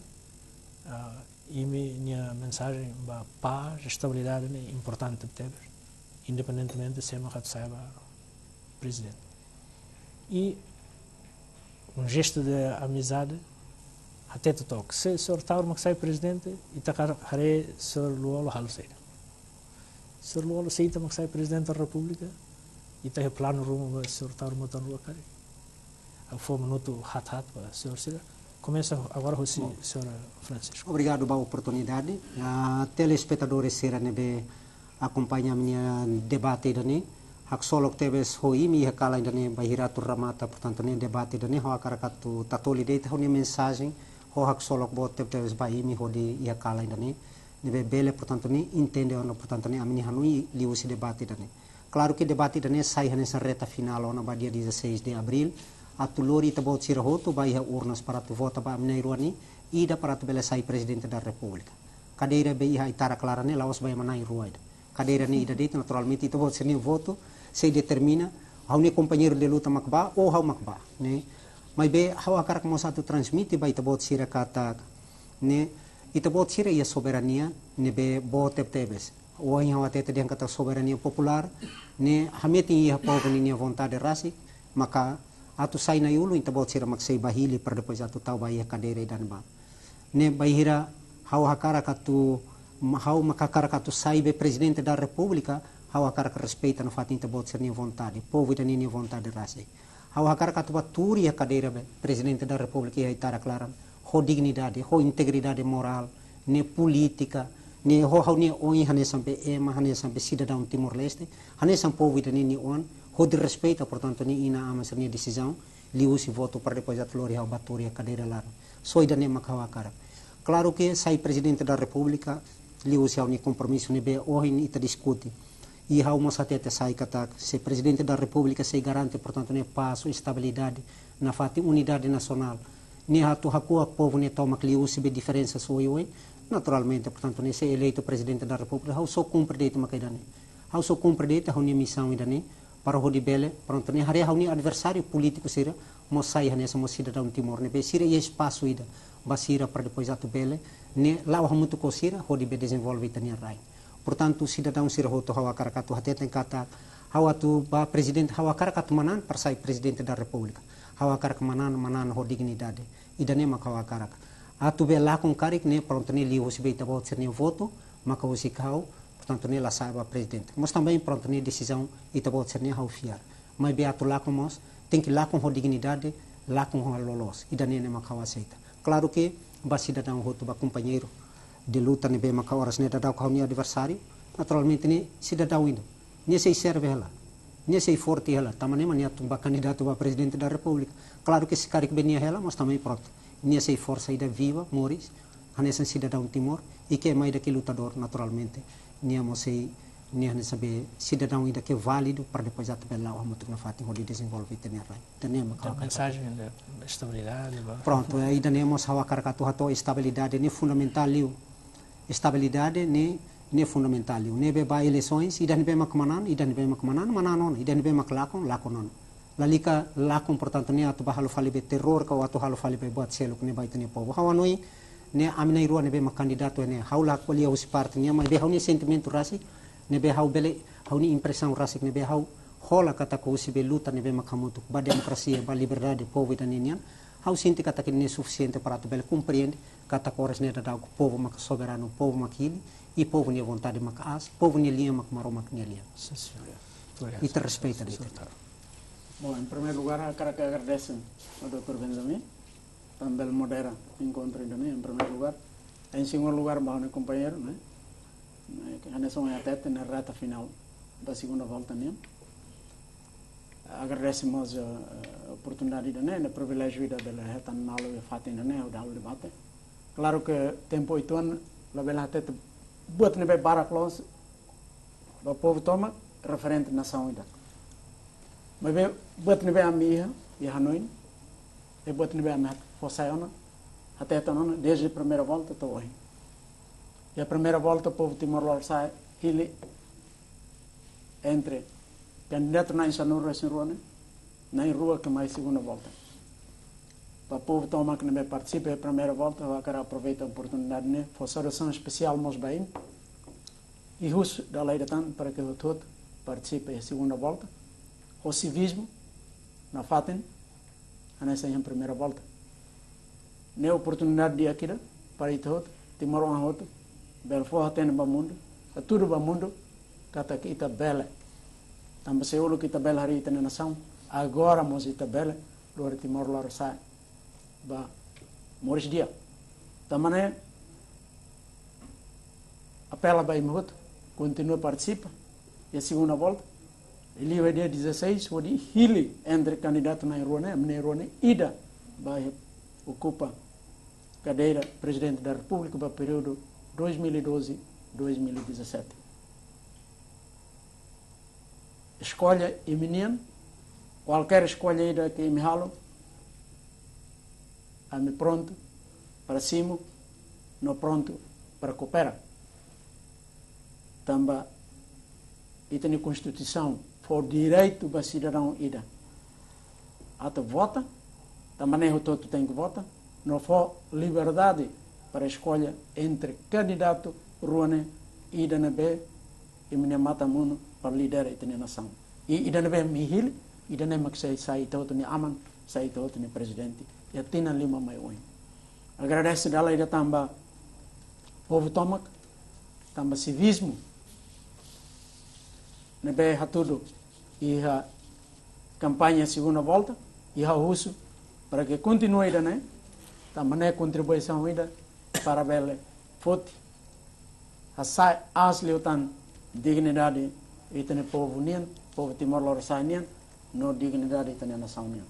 Ah, imi-nia mensajen ba pás, estabilidade ne'e importante tebes, independentemente se ema atu sai ba prezidente. I um gesto de amizade, hatete took. Se señór Taur mak sai prezidente, ita hakarak haree señór Lú-Olo halo saida. Señór Lú-Olo, se ita mak sai Prezidente da Repúblika, ita iha planu ruma ba señór Taur Matan Ruak karik? Ha'u fó minutu haat haat ba señór sira. Komesa agora husi señór Francisco. Obrigadu ba oportunidade. Ah, telespetadores sira ne'ebé akompaña ami-nia debate ida-ne'e. Haksolok tebes ho imi iha kalan ida-ne'e bainhira atu remata, portantu, ne'e debate ida-ne'e, ha'u hakarak atu tatoli de'it ha'u-nia mensajen Ha'u haksolok boot tebetebes ba imi hodi iha kalan ida-ne'e, ne'ebé bele, portantu, ne'e entende ona, portantu, ne'e ami-nia hanoin liuhusi debate ida-ne'e. Klaru ke debate ida-ne'e sai hanesan reta finál ona ba dia dezasseis de abril, atu lori ita-boot sira hotu ba iha urnas para atu vota ba ami na'in-rua ne'e, ida para atu bele sai Prezidente da Repúblika. Kadeira be iha ai-tarak laran ne'e la'ós ba ema na'in-rua ida. Kadeira ne'e ida de'it, naturalmente, ita-boot sira-nia votu sei determina, ha'u-nia kompañeiru de luta mak bá, ou ha'u mak bá, ne'e. Maibé ha'u hakarak mós atu transmite ba ita-boot sira katak, ne'e, ita-boot sira iha soberania ne'ebé boot tebetebes. Ohin ha'u hatete dehan katak soberania populár, ne'e, hametin iha povu ninia vontade rasik, maka atu sai na'in-ulun ita-boot sira mak sei bá hili para depois atu tau ba iha kadeira ida-ne'ebá. Ne'e bainhira ha'u hakarak atu, ha'u mak hakarak atu sai be Prezidente da Repúblika, ha'u hakarak respeita nafatin ita-boot sira-nia vontade, povu ida-ne'e nia vontade rasik. Ha'u hakarak atu bá tuur iha kadeira be Prezidente da Repúblika iha ai-tarak laran ho dignidade, ho integridade morál, ne'e polítika, ne'e ho ha'u-nia oin hanesan be ema, hanesan be sidadaun Timor-Leste, hanesan povu ida-ne'e nia oan, hodi respeita, portantu, nia inan-aman sira-nia desizaun, liuhusi votu para depois atu lori ha'u bá tuur iha kadeira laran. Só ida-ne'e mak ha'u hakarak. Klaru ke sai Prezidente da Repúblika, liuhusi ha'u-nia kompromisu ne'ebé ohin ita diskute. I ha'u mós hatete sai katak, se Prezidente da Repúblika sei garante, portantu, ne'e pás, estabilidade, nafatin unidade nasionál, ne'e atu hakuak povu ne'e tomak liuhusi be diferensa oioin, naturalmente, portantu, ne'e sei eleitu Prezidente da Repúblika, ha'u só kumpre de'it mak ida-ne'e. Ha'u só kumpre de'it ha'u-nia misaun ida-ne'e, para hodi bele, portantu, ne'e haree ha'u-nia adversáriu polítiku sira mós sai hanesan mós sidadaun Timor ne'ebé sira iha espasu ida ba sira para depois atu bele, ne'e, la'o hamutuk ho sira hodi be dezenvolve ita-nia rain. Portantu, sidadaun sira hotu, ha'u hakarak atu hateten katak, ha'u atu bá Prezidente, ha'u hakarak atu manán para sai Prezidente da Repúblika. Ha'u hakarak manán, manán ho dignidade. Ida-ne'e mak ha'u hakarak. Atu be lakon karik ne'e, portantu, ne'e liuhusi be ita-boot sira-nia votu, maka husik ha'u, portantu, ne'e la sai ba Prezidente. Mas também, portantu, ne'e desizaun ita-boot sira-nian, ha'u fiar. Maibé atu lakon mós, tenke lakon ho dignidade, lakon ho loloos. Ida-ne'e ne'e mak ha'u aseita. Klaru ke ba sidadaun hotu, ba kompañeiru de luta ne'ebé maka oras ne'e daudaun ha'u-nia adversáriu, naturalmente, ne'e sidadaun ida. Nia sei serve hela. Nia sei forte hela. Tanba ne'e mak nia atu bá kandidatu ba Prezidente da Repúblika. Klaru ke se karik be nia hela, mas também prontu. Nia sei forsa ida viva, moris, hanesan sidadaun Timor, i ke ema ida ke lutadór, naturalmente. Nia mós sei, nia hanesan be sidadaun ida ke válidu para depois atu bele la'o hamutuk nafatin hodi dezenvolve ita-nia rain. Ida-ne'e mak ha'u hakarak. Mensajen de estabilidade, ba. Prontu, eh, ida-ne'e mós ha'u hakarak atu hato'o estabilidade ne'e fundamentál liu. Estabilidade ne'e, ne'e fundamentál liu. Ne'ebé ba eleisoens, ida ne'ebé mak manán, ida ne'ebé mak manán, manán ona, ida ne'ebé mak lakon, lakon ona. Lalika lakon, portantu, ne'e atu bá halo fali be terrór ka atu halo fali be buat seluk ne'e ba ita-nia povu. Ha'u hanoin, ne'e ami na'in-rua ne'ebé mak kandidatu ne'e, ha'u la ko'alia husi parte nian, maibé ha'u-nia sentimentu rasik, ne'ebé ha'u bele, ha'u-nia impresaun rasik ne'ebé ha'u hola katak husi be luta ne'ebé mak hamutuk ba demokrasia, ba liberdade povu ida-ne'e nian, ha'u sente katak ne'e sufisiente para atu bele komprende katak oras ne'e daudaun povu mak soberanu, povu mak hili, i povu nia vontade mak aas, povu nia lian mak Maromak nia lian. Sin, señór. Obrigadu. Ita respeita, señór. Bom, em primeiro lugar, hakarak agradese ao doutór Benjamin, tanba bele modera enkontru ida-ne'e, em primeiro lugar. Em segundo lugar, ba ha'u-nia kompañeiru, ne'e, ne'e, ke hanesan ohin hatete, ne'e reta finál ba segunda volta nian. Agradese mós, eh, oportunidade ida-ne'e, ne'e priviléjiu ida bele hetan malu iha fatin ida-ne'e, hodi halo debate. Klaru ke tempu oituan, labele hatete buat ne'ebé barak loos ba povu tomak, referente nasaun ida. Maibé buat ne'ebé ami iha, iha hanoin, i buat ne'ebé ami hat-, fó sai ona, hatete ona, desde primeira volta to'o ohin. Iha primeira volta, povu Timor Lorosa'e hili entre kandidatu na'in sanulu-resin-rua ne'e, na'in-rua ke mai segunda volta. Ba povu tomak ne'ebé partisipa iha primeira volta, ha'u hakarak aproveita oportunidade ne'e, fó saudasaun espesiál mós ba imi. I husu dala ida tan para ke hotu-hotu partisipa iha segunda volta. Ho sivismu, nafatin hanesan iha primeira volta. Ne'e oportunidade di'ak ida para ita hotu, timoroan hotu, bele fó-hatene ba mundu, hatudu ba mundu katak ita bele. Tanba se uluk ita bele harii ita-nia nasaun, agora mós ita bele lori Timor Lorosa'e ba moris di'ak. Tanba ne'e, apela ba imi hotu, kontinua partisipa iha segunda volta. Liu iha dia dezasseis, hodi hili entre kandidatu na'in-rua ne'e, ami na'in-rua ne'e ida ba okupa kadeira Prezidente da Repúblika ba períodu dois mil e doze, dois mil e dezassete. Eskolla imi-nian, kualkér eskolla ida ke imi halo, ami prontu para simu, no prontu para koopera. Tanba ita-nia Konstituisaun fó direitu ba sidadaun ida atu vota, tanba ne'e hotu-hotu tenke vota, no fó liberdade para eskolla entre kandidatu rua ne'e, ida ne'ebé imi-nia matan monu para lidera ita-nia nasaun. I ida ne'ebé imi hili, ida ne'e mak sei sai ita hotu nia aman, sai ita hotu nia prezidente iha tinan lima mai oin. Agradese dala ida tanba povu tomak, tanba sivismu ne'ebé hatudu iha kampaña segunda volta, i ha'u husu para ke kontinua ida-ne'e, tanba ne'e kontribuisaun ida para bele foti, hasa'e aas liután dignidade ita-nia povu nian, povu Timor Lorosa'e nian, no dignidade ita-nia nasaun nian.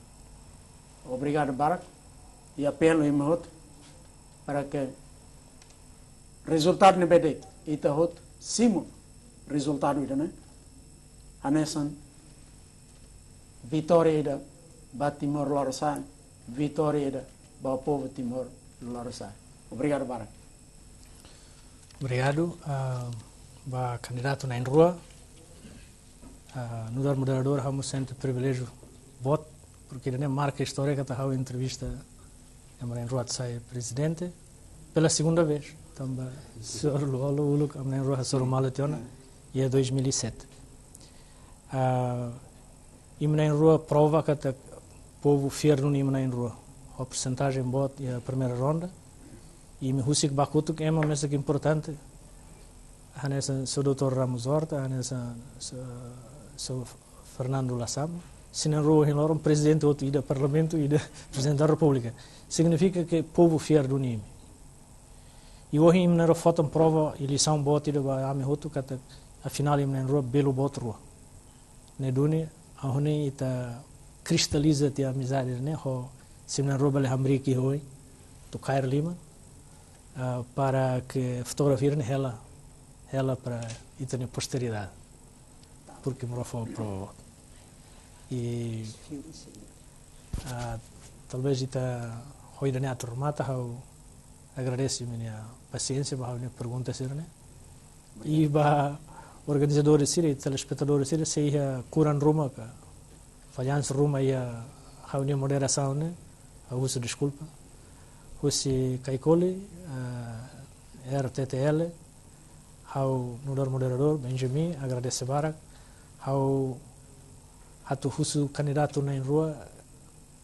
Obrigadu barak, i apelu imi hotu para ke rezultadu ne'ebé de'it, ita hotu simu rezultadu ida-ne'e hanesan vitória ida ba Timor Lorosa'e, vitória ida ba povu Timor Lorosa'e. Obrigadu barak. Obrigadu, ah, ba kandidatu na'in-rua. Ah, nu'udar moderadór, ha'u mós sente priviléjiu boot, porke ida-ne'e marka istória katak ha'u entrevista ema na'in-rua atu sai prezidente pela segunda vez. Tanba señór Lú-Olo uluk ema na'in-rua hasoru malu tiha ona iha dois mil e sete. Ah, imi na'in-rua prova katak povu fiar duni imi na'in-rua. Ho persentajen boot iha primeira ronda. Imi husik ba kotuk ema mesak importante. Hanesan señór doutór Ramos Horta, hanesan señór, señór Fernando Lasama. Sira na'in-rua ohin loron prezidente hotu, ida Parlamentu, ida Prezidente da Repúblika. Signifika ke povu fiar duni imi. I ohin imi na'in-rua fó tan prova i lisaun boot ida ba ami hotu katak afinál imi na'in-rua belu boot rua. Ne'e duni, ha'u hanoin ita kristaliza tiha amizade ne'e ho, se imi na'in-rua bele hamriik iha oin, atu kaer liman, ah, para ke fotografia ne'e hela, hela para ita-nia posteridade. Porke imi na'in-rua fó prova boot. I, ah, talvés ita ho ida-ne'e atu remata, ha'u agradese imi-nia pasiénsia ba ha'u-nia pergunta sira-ne'e. I ba organizadores sira, telespetadores sira, se iha kuran ruma ka fallansa ruma iha ha'u-nia moderasaun ne'e, ha'u husu deskulpa. Husi Kaikoli, eh, R T T L, ha'u nu'udar moderadór, Benjamin, agradese barak. Ha'u atu husu kandidatu na'in-rua,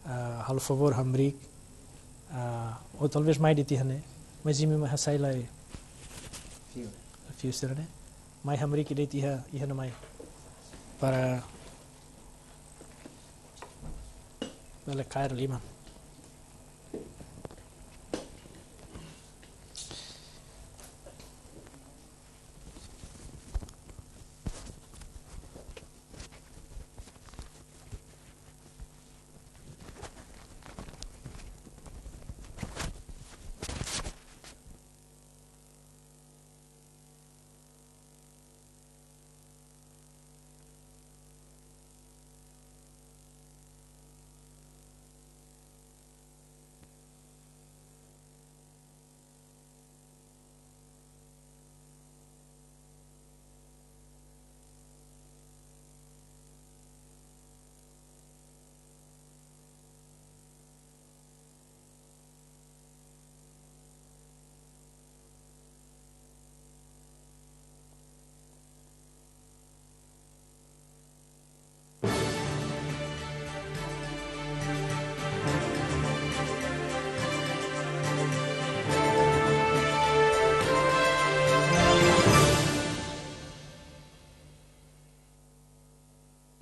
ah, halo favór hamriik, ah, ou talvés mai de'it iha ne'e, mas imi mai hasai lai fiu, fiu sira-ne'e, mai hamriik de'it iha, iha ne'e mai. Para bele kaer liman.